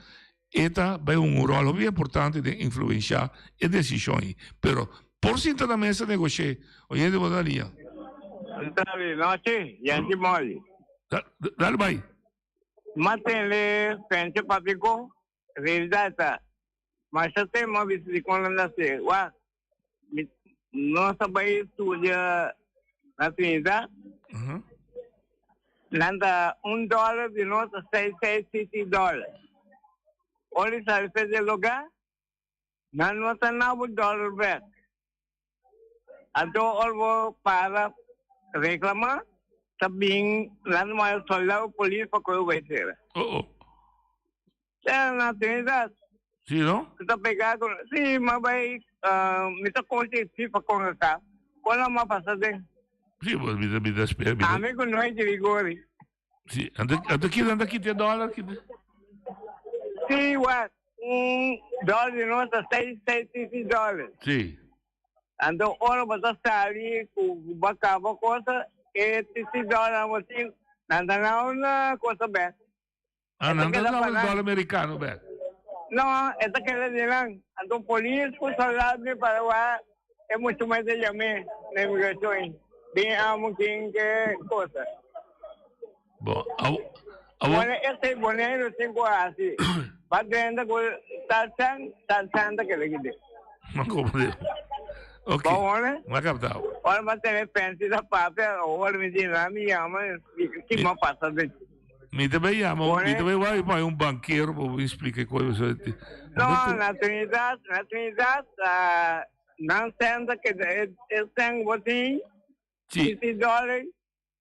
e ta bai hunga un ròl hopi importante den influenshá e desishon ei. Pero por sinta na mesa negosh'é, oyente bo ta liña. Dale, nochi, Yanchi Molly. Dale bai. Mantenle frente papico, realidad ta. Masha tema bisa di con nan nase. Wak, mi nos a bai studia na Trinidad. Nan ta un dollar di nos ta seis seis siti dollar. Ora di sali fe di e lugar, nan no ta na bo dollar bek. Anto ora bo para reclama, ta bin nan ta manda soldado polis pa koe bo bai sera. Oh oh. Era na Trinidad. Sí, no? Mi ta pega con, sí, ma bai, mi ta coche FIFA con acá. Con la ma pasa den. Sí, pues mi ta, mi ta spera, mi ta. Ami cu Noe Grigori. Sí, anta, anta kita, anta kita e dólar kita. Sí, wat, un dólar di nos ta seis, seis, seis, seis dólar. Sí. Anto ora bo ta sali cu bo a caba cosa, e seis dólar bo tin, nan ta na una cosa bek. Ah, nan ta daba el dólar americano bek. No, e ta keda di nan. Anto polis ku soldado mi para wak e mucho mas ta yam'é na imigracion. Bin amo kin ke cosa. Bo, awo, awo. Bueno, esei Boneiru tin ku hasi. Ba drenta ku tal cen, tal cen ta keda kide. Ma como de. Ok. Bo hoor? Ma captao. Ora ma tene pensi ta papia, ora mi di nan mi yama, ki ma pasa de. Mi ta bay yama, mi ta bay wak pa un bankero pa bin splika e koe. No, na Trinidad, na Trinidad, nan senta ke e sen bo tin, 50 dollar,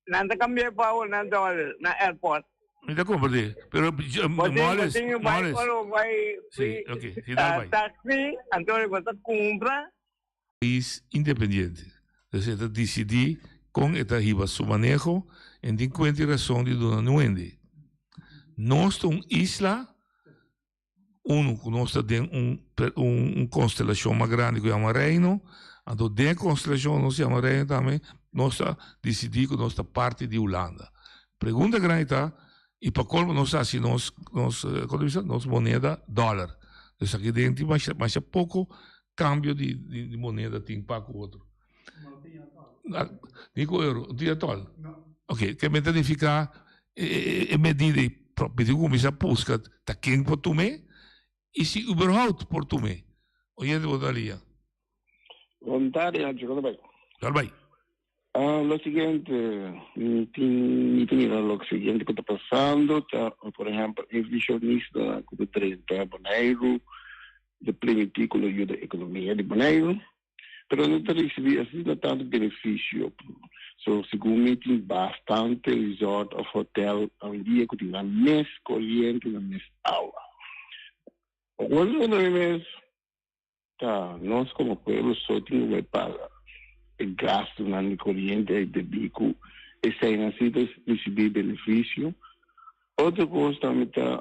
nan ta kambia pa una dollar na airport. Mi ta komprende, pero Moles, Moles. Ora bo bay, Sí, ok, sí, dal bay. taxi, anto bo ta kumpra. Pais independiente. Dus e ta disidí kon e ta hiba su maneho en tin kuenta i rason di duna nuende. Nos ta un isla, unu ku nos ta den un un konstelashon mas grandi ku yama Reino, anto den e konstelashon nos yama Reino tambe nos ta disidí ku nos ta parti di Hulanda. Pregunta grandi ta, i pa kolmo nos ta hasi nos nos kon ta bisa nos moneda dòler. Dus aki den tin masha masha poko Cambio di di moneda tin pa cu otro. No tin atol. Ni cu euro, no tin atol? No. Ok, ke men ta nifica e medida y mi tin cu cuminsa busca ta ken por tum'e y si überhaupt por tum'e. Oyente bo ta lia. Bon tardi, Hancho, con ta bai? Dal bai. Lo siguiente, mi tin mi ta mira lo siguiente ku ta pasando ta por ehèmpel e visionista ku ta drenta Boneiru ta primintí ku lo yuda ekonomia di Boneiru pero no ta risibí asina tantu benefisio. So segun mi tin bastante resort òf hotèl awendia ku tin nan mes koriente nan mes awa. Awor mi puntra mi mes. Ta nos komo pueblo so tin ku bai paga e gastunan di koriente ei debí ku eseinan sí ta risibí benefisio. Otro kos tambe ta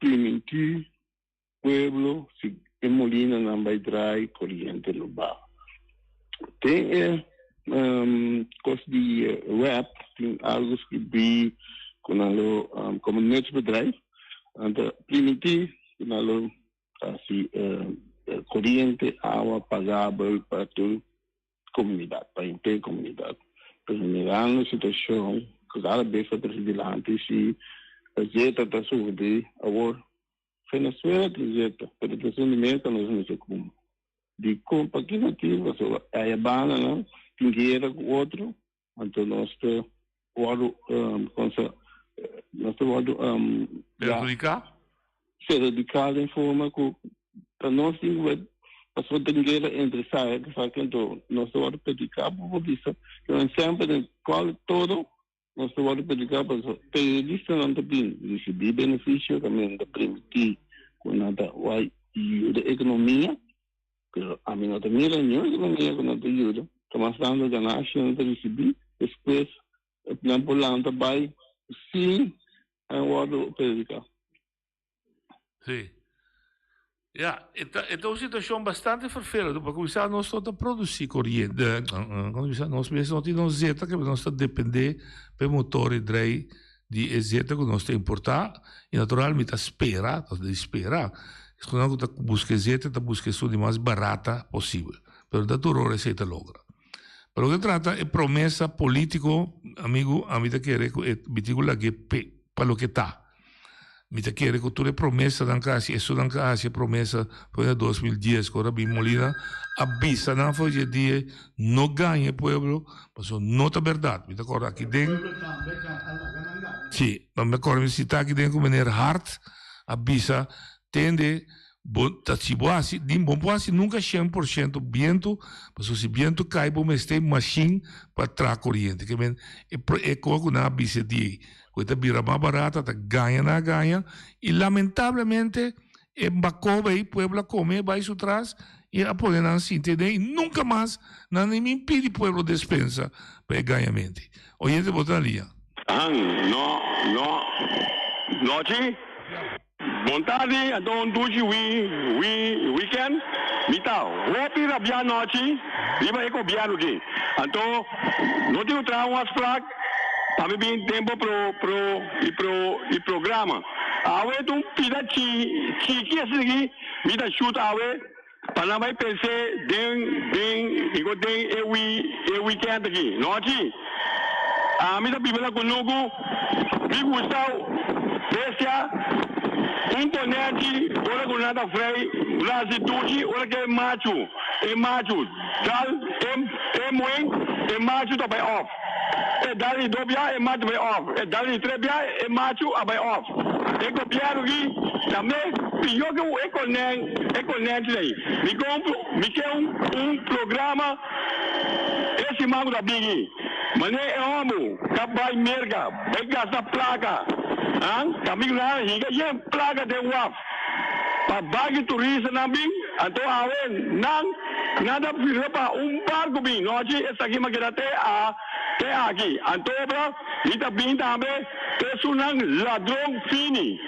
primintí pueblo si e molinanan bai drai koriente lo baha. Den e kos di web tin algu skribí ku nan lo komo nutsbedrijf nan ta primintí ku nan lo Hasi koriente, awa pagabel pa tur komunidat, pa henter komunidat. Pero mirando e situashon ku kada bes ta trese dilanti, si zeta ta subi awor, Venezuela tin zeta, pero ta esun di Merca nos mester cumpra. Dicon? Pa ki motibo? Pasobra aya bandanan tin guera cu otro, anto nos ta wordo, con sa, nos ta wordo, ya. Perhudica? Perhudica den forma cu ta nos tin cu bai, pasobra tin guera entre saya cu esaki, anto nos ta wordo perhudica, bo por bisa, pero semper den cual todo Nos ta wòrdu prediká pasobra periodistanan ta bin risibí benefisio kaminda ta permití ku nan ta wai yuda ekonomia, pero ami no ta mira niun ekonomia ku nan ta yuda, ta mas tantu ganashi nan ta risibí, despues nan por lanta bai sin a wòrdu prediká. Sí. Ya, e ta, e ta un situacion bastante vervelend. Pa cuminsa nos no ta produci coriente, como bisa, nos mes no tin nos zeta que nos ta depende pa e motor e drei di e zeta cu nos ta importa. Y natural mi ta spera, ta di spera, esnan cu ta busca e zeta ta busca esun di mas barata posibel. Pero no ta tur ora esey ta logra. Pa loke trata e promesa politico, amigo, ami ta kere cu e, mi tin cu lag'e pe, pa loke ta. Mi ta kere ku tur e promesanan ku a hasi, esunnan ku a hasi e promesa for na 2010 ku ora bin Molina a bisa nan for dje dia no gaña e pueblo, pasobra no ta bèrdat. Mi ta kòrda aki den, si, mi ta kòrda mi sita aki den ku meneer Hart a bisa tende Bo ta si bo hasi di bo por hasi nunka shen por shento bientu pasobra si bientu kai bo mester mashin pa traha koriente ke men e e kos ku nan a bisa di ku e ta bira mas barata ta gaña nan a gaña i lamentablemente e bakoba ei pueblo a kome bai su tras i a pone nan sinti aden i nunka mas nan a pidi pueblo despensa pa e gañamenti. Oyente bo ta na liña. Han, no, no, nochi. Bon tardi, anto un dushi wi wi weekend. Mi ta hopi rabia anochi riba e gobierno aki. Anto no tin cu traha un afspraak pa mi bin den bo pro pro y pro y programa. Awe ta un pida chi chiki asina aki mi ta shoot awe pa nan bai pense den den digo den e wi e weekend aki. Nochi ami ta biba na kunuku mi gusta bestia un konenchi ora ku nan ta frei nan hasi dushi ora ke e machu e machu dal e e muen e machu ta bai off e dal di dos bia e machu bai off e dal di tres bia e machu a bai off. E gobierno aki ta mes pior ke e koneng e konenchi ei. Mi ke un mi ke un un programa e siman ku ta bini. Manera e homber ta bai Merka bai gasta plaka han kaminda ku nan hinka yen plaka den waf pa baki turistanan bin anto awe nan nan ta firma pa un barko bin nochi esaki makeda te a te aki anto obra mi ta bin tambe. Esunnan ladron fini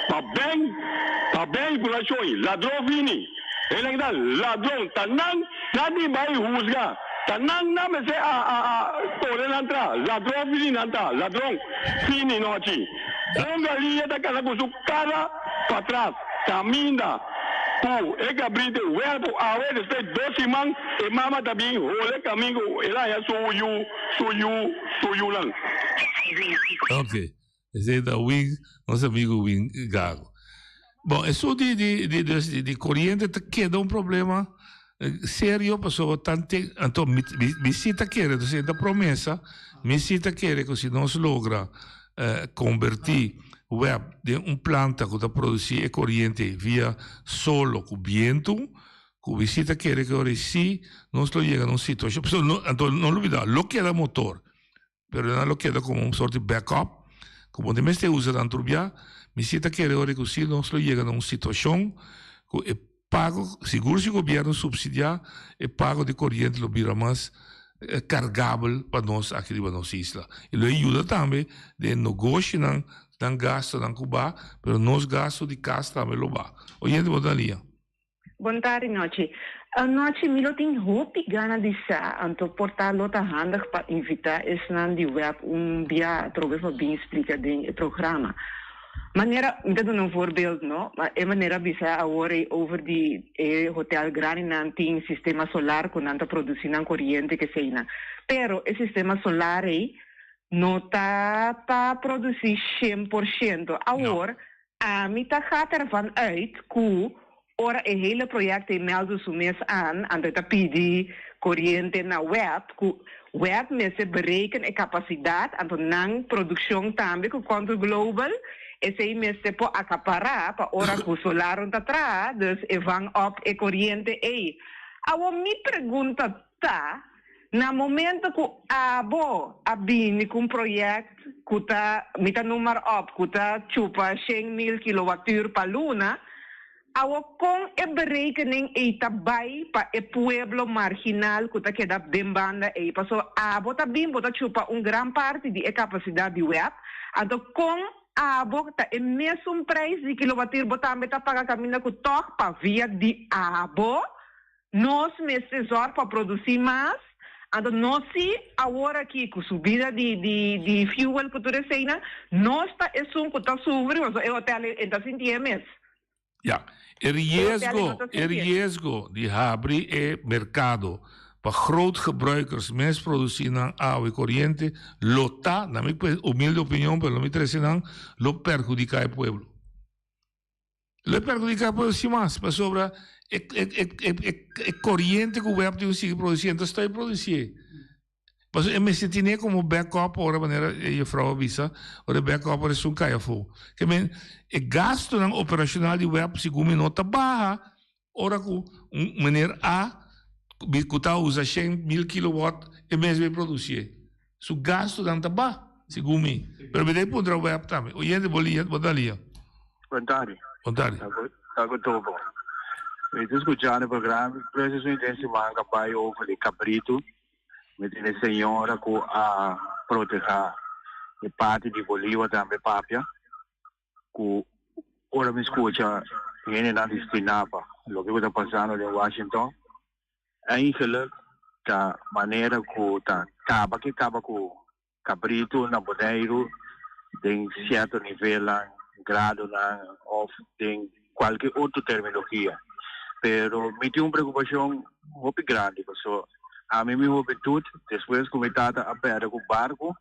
pa ben pa ben ku nan shoi ladron fini hendenan ki ta ladron ta nan nan tin bai husga ta nan nan mester a a a kore nan tra ladron fini nan ta ladron fini nochi un galinha ta kana ku su kara patras kaminda ku e gabrite wèrpu awe despues dos siman e mama ta bin hole kamin ku el a haña su yu su yu su yunan. Ok, esei ta Win, nos amigo Win Gago. Bon, esun di di di dus di koriente ta keda un problema serio pasobra tante anto mi mi si ta kere dus e ta promesa mi si ta kere ku si nos logra kombertí web den un planta ku ta produsí e koriente via solo ku bientu ku mi si ta kere ku ora si nos lo yega na un situashon pasobra no anto no lubida lo keda motor. Pero nan lo keda como un soort di backup, como di mester usa nan tur bia. Mi si ta kere ora cu si nos lo yega na un situacion cu e pago, sigur si gobierno subsidia, e pago di coriente lo bira mas cargabel pa nos aki riba nos isla. Y lo e yuda tambe den negoshinan, nan gastonan cu ba, pero nos gasto di cas tambe lo ba. Oyente bo ta na liña. Bon tardi Nochi. Nochi mi lo tin hopi gana di sa, anto por ta lo ta handig pa invita esnan di web un bia atrobe pa bin splica den e programa. Manera, mi ta duna un voorbeeld no, ma e manera a bisa awor ei over di e hotel grandinan tin sistema solar cu nan ta produci nan coriente keseinan. Pero e sistema solar ei no ta pa produci 100%. Awor. Ami ta gaat ervan uit ku ora e hele project ei meldu su mes aan, anto e ta pidi koriente na web, ku web mester bereken e kapasidat, anto nan produkshon tambe ku Contour Global, esei mester por akapará pa ora ku solarun ta traha, dus e vang op e koriente ei. Awor mi pregunta ta, Na momento ku abo a bini ku un project ku ta, mi ta noem maar op, ku ta chupa 100.000 kilowattuur pa luna, awo kon e berekening ei ta bai pa e pueblo marginal ku ta keda den banda ei? Pasobra abo ta bin bo ta chupa un gran parti di e kapasidat di web, anto kon abo ta e mesun prijs di kilowattuur bo tambe ta paga kaminda ku tòg pa via di abo? Nos mester zòrg pa produsí mas, anto nos si awor aki ku subida di di di fuel ku tur eseinan, nos ta esun ku ta sufri pasobra e hotel e ta sinti e mes. Ya, e riesgo, e riesgo di habri e merkado pa grootgebruikers mes produsí nan awa i koriente lo ta, na mi humilde opinion, pero lo mi trese nan, lo perhudiká e pueblo. Lo e perhudiká pueblo sin mas, pasobra e e e e e e koriente ku web tin ku sigui produsí, enton stoi produsí. Pasobra e mester tine komo backup ora manera e jufrou a bisa, ora e backup ora esun kai afó. Ke men e gastunan operashonal di web segun mi no ta baha ora ku un meneer A ku ta usa 100.000 kilowatt e mes bay produsí. Su gastunan ta ba, segun mi. Pero mi ta puntra web tambe. Oyente bo lia, bo ta lia. Bon tardi. Bon tardi. Ta ku topo. Mi ta skuchando e programa, precies mi den siman ka bai over di kabritu. Mi tin e señora ku a proteha e parti di Bolivar tambe papia. Ku ora mi skucha hendenan di Stinapa loke ku ta pasando den Washington, Eigenlijk ta manera ku ta kaba ke kaba ku kabritu na Boneiru den sierto nivelnan, gradonan òf den kualke otro terminologia. Pero mi tin un preokupashon hopi grandi paso ami mi hubentut despues ku mi tata a pèrdè ku barku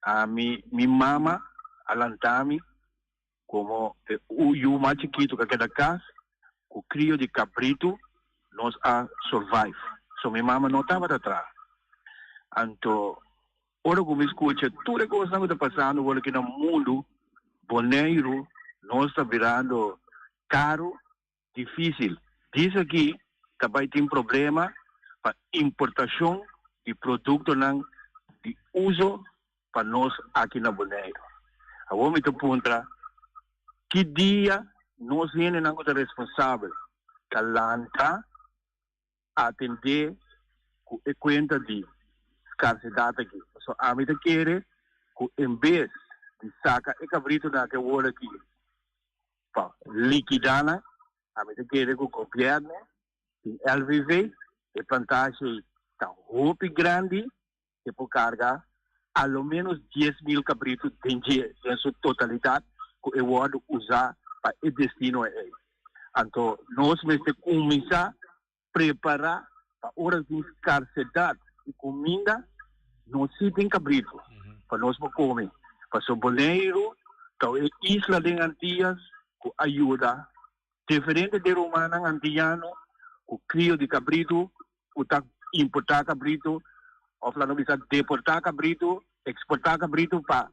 ami mi mama a lanta mi Komo e yu mas chikitu ku a keda kas ku krio di kabritu nos a survive. So mi mama no tabata traha. Anto ora ku mi skucha tur e kosnan ku ta pasando awor aki na mundu, Boneiru nos ta birando karu Difícil. Dis aki ta bai tin problema pa importacion di productonan di uso pa nos aki na Boneiru. Awor mi ta puntra, ki dia nos hendenan cu ta responsabel ta lanta atendé ku e kuenta di skarsedat aki. Pasobra ami ta kere ku en bes di saka e kabritunan aki awor aki pa likidá nan, ami ta kere ku gobièrnu tin LVV, e plantashe ei ta hopi grandi, e por karga a lo ménos 10,000 kabritu den dje den su totalidat ku e wòrdu usá pa e destino ei. Anto nos mester kuminsá prepará pa ora tin skarsedat di kuminda, nos sí tin kabritu pa nos por kome. Pasobra Boneiru ta e isla den Antias ku a yuda diferente di rumannan antiyano ku krio di kabritu ku ta importá kabritu òf laga bisa deportá kabritu, eksportá kabritu pa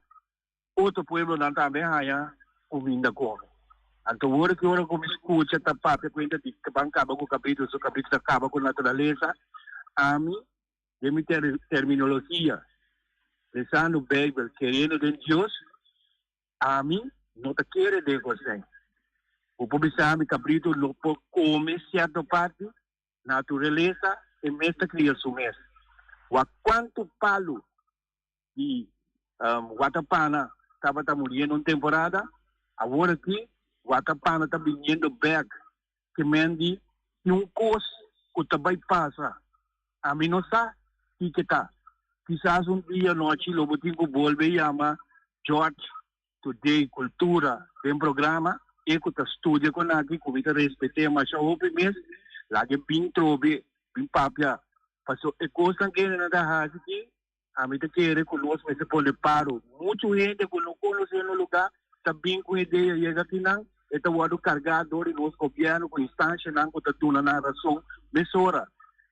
otro pueblonan tambe haña kuminda kome. Anto ora ki ora ku mi skucha ta papia kuenta di ban kaba ku kabritu, so kabritu ta kaba ku naturalesa, ami den mi terminologia, lesando Beibel, keriendo den Dios, Ami no ta kere den kosnan. Bo por bisa mi kabritu no por kome sierto parti? Naturalesa e mes ta kria su mes. Wak kuantu palu di watapana tabata muriendo un temporada, awor aki watapana ta biniendo bek. Ke men di tin un kos ku ta bai pasa. Ami no sa kiko ta. Kisas un dia nochi lo bo tin ku bolbe yama George Today Cultura den programa. E ku ta studia kon aki ku mi ta respet'é masha hopi mes, laga e bin trobe, bin papia. Paso e kosnan ku hende nan ta hasi aki, ami ta kere ku nos mester pone paro. Muchu hende ku no konosé no lugá. ta bin ku idea yega akinan, e ta wòrdu kargá dor di nos gobièrnu ku instanshanan ku ta duna nan rason mesora.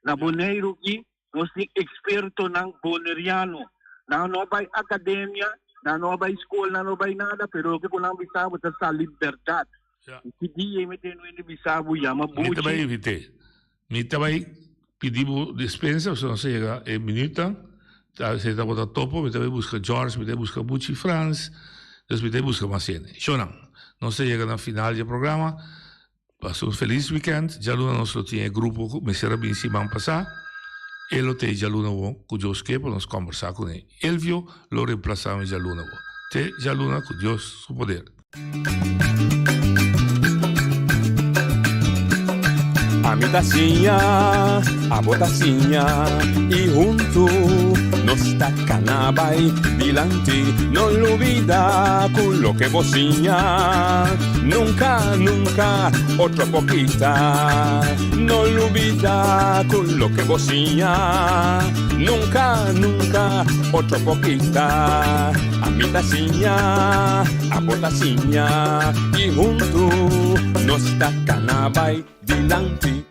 Na Boneiru ki nos tin ekspertonan boneriano. Nan no a bai akademia, nan no a bai skol, nan no a bai nada, pero loke ku nan bisa bo ta sali bèrdat. I ki dia mi tene wende bisa bo yama Mi ta bai Buchi. evit'é. Mi ta bai pidi bo dispensa pasobra nos a yega e minuutnan. Ta esei tabata topo. Mi ta bai buska George, mi ta bai buska Buchi Frans, dus mi ta bai buska mas hende. Shownan, nos a yega na final di e programa. Pasa un felis weekend. Djaluna nos lo tin e grupo ku mester a bin siman pasá. E lo t'ei djaluna awor ku Dios ke pa nos kòmbersá kuné. Elvio lo remplasá mi djaluna awor. Te djaluna ku Dios su poder. Ami ta siña, abo ta siña y huntu nos ta cana bay dilanti. No lubida cu loke bo siña nunca, nunca otro por kita. No lubida cu loke bo siña nunca, nunca otro por kita. Ami ta siña, abo ta siña y huntu nos ta cana bay dilanti.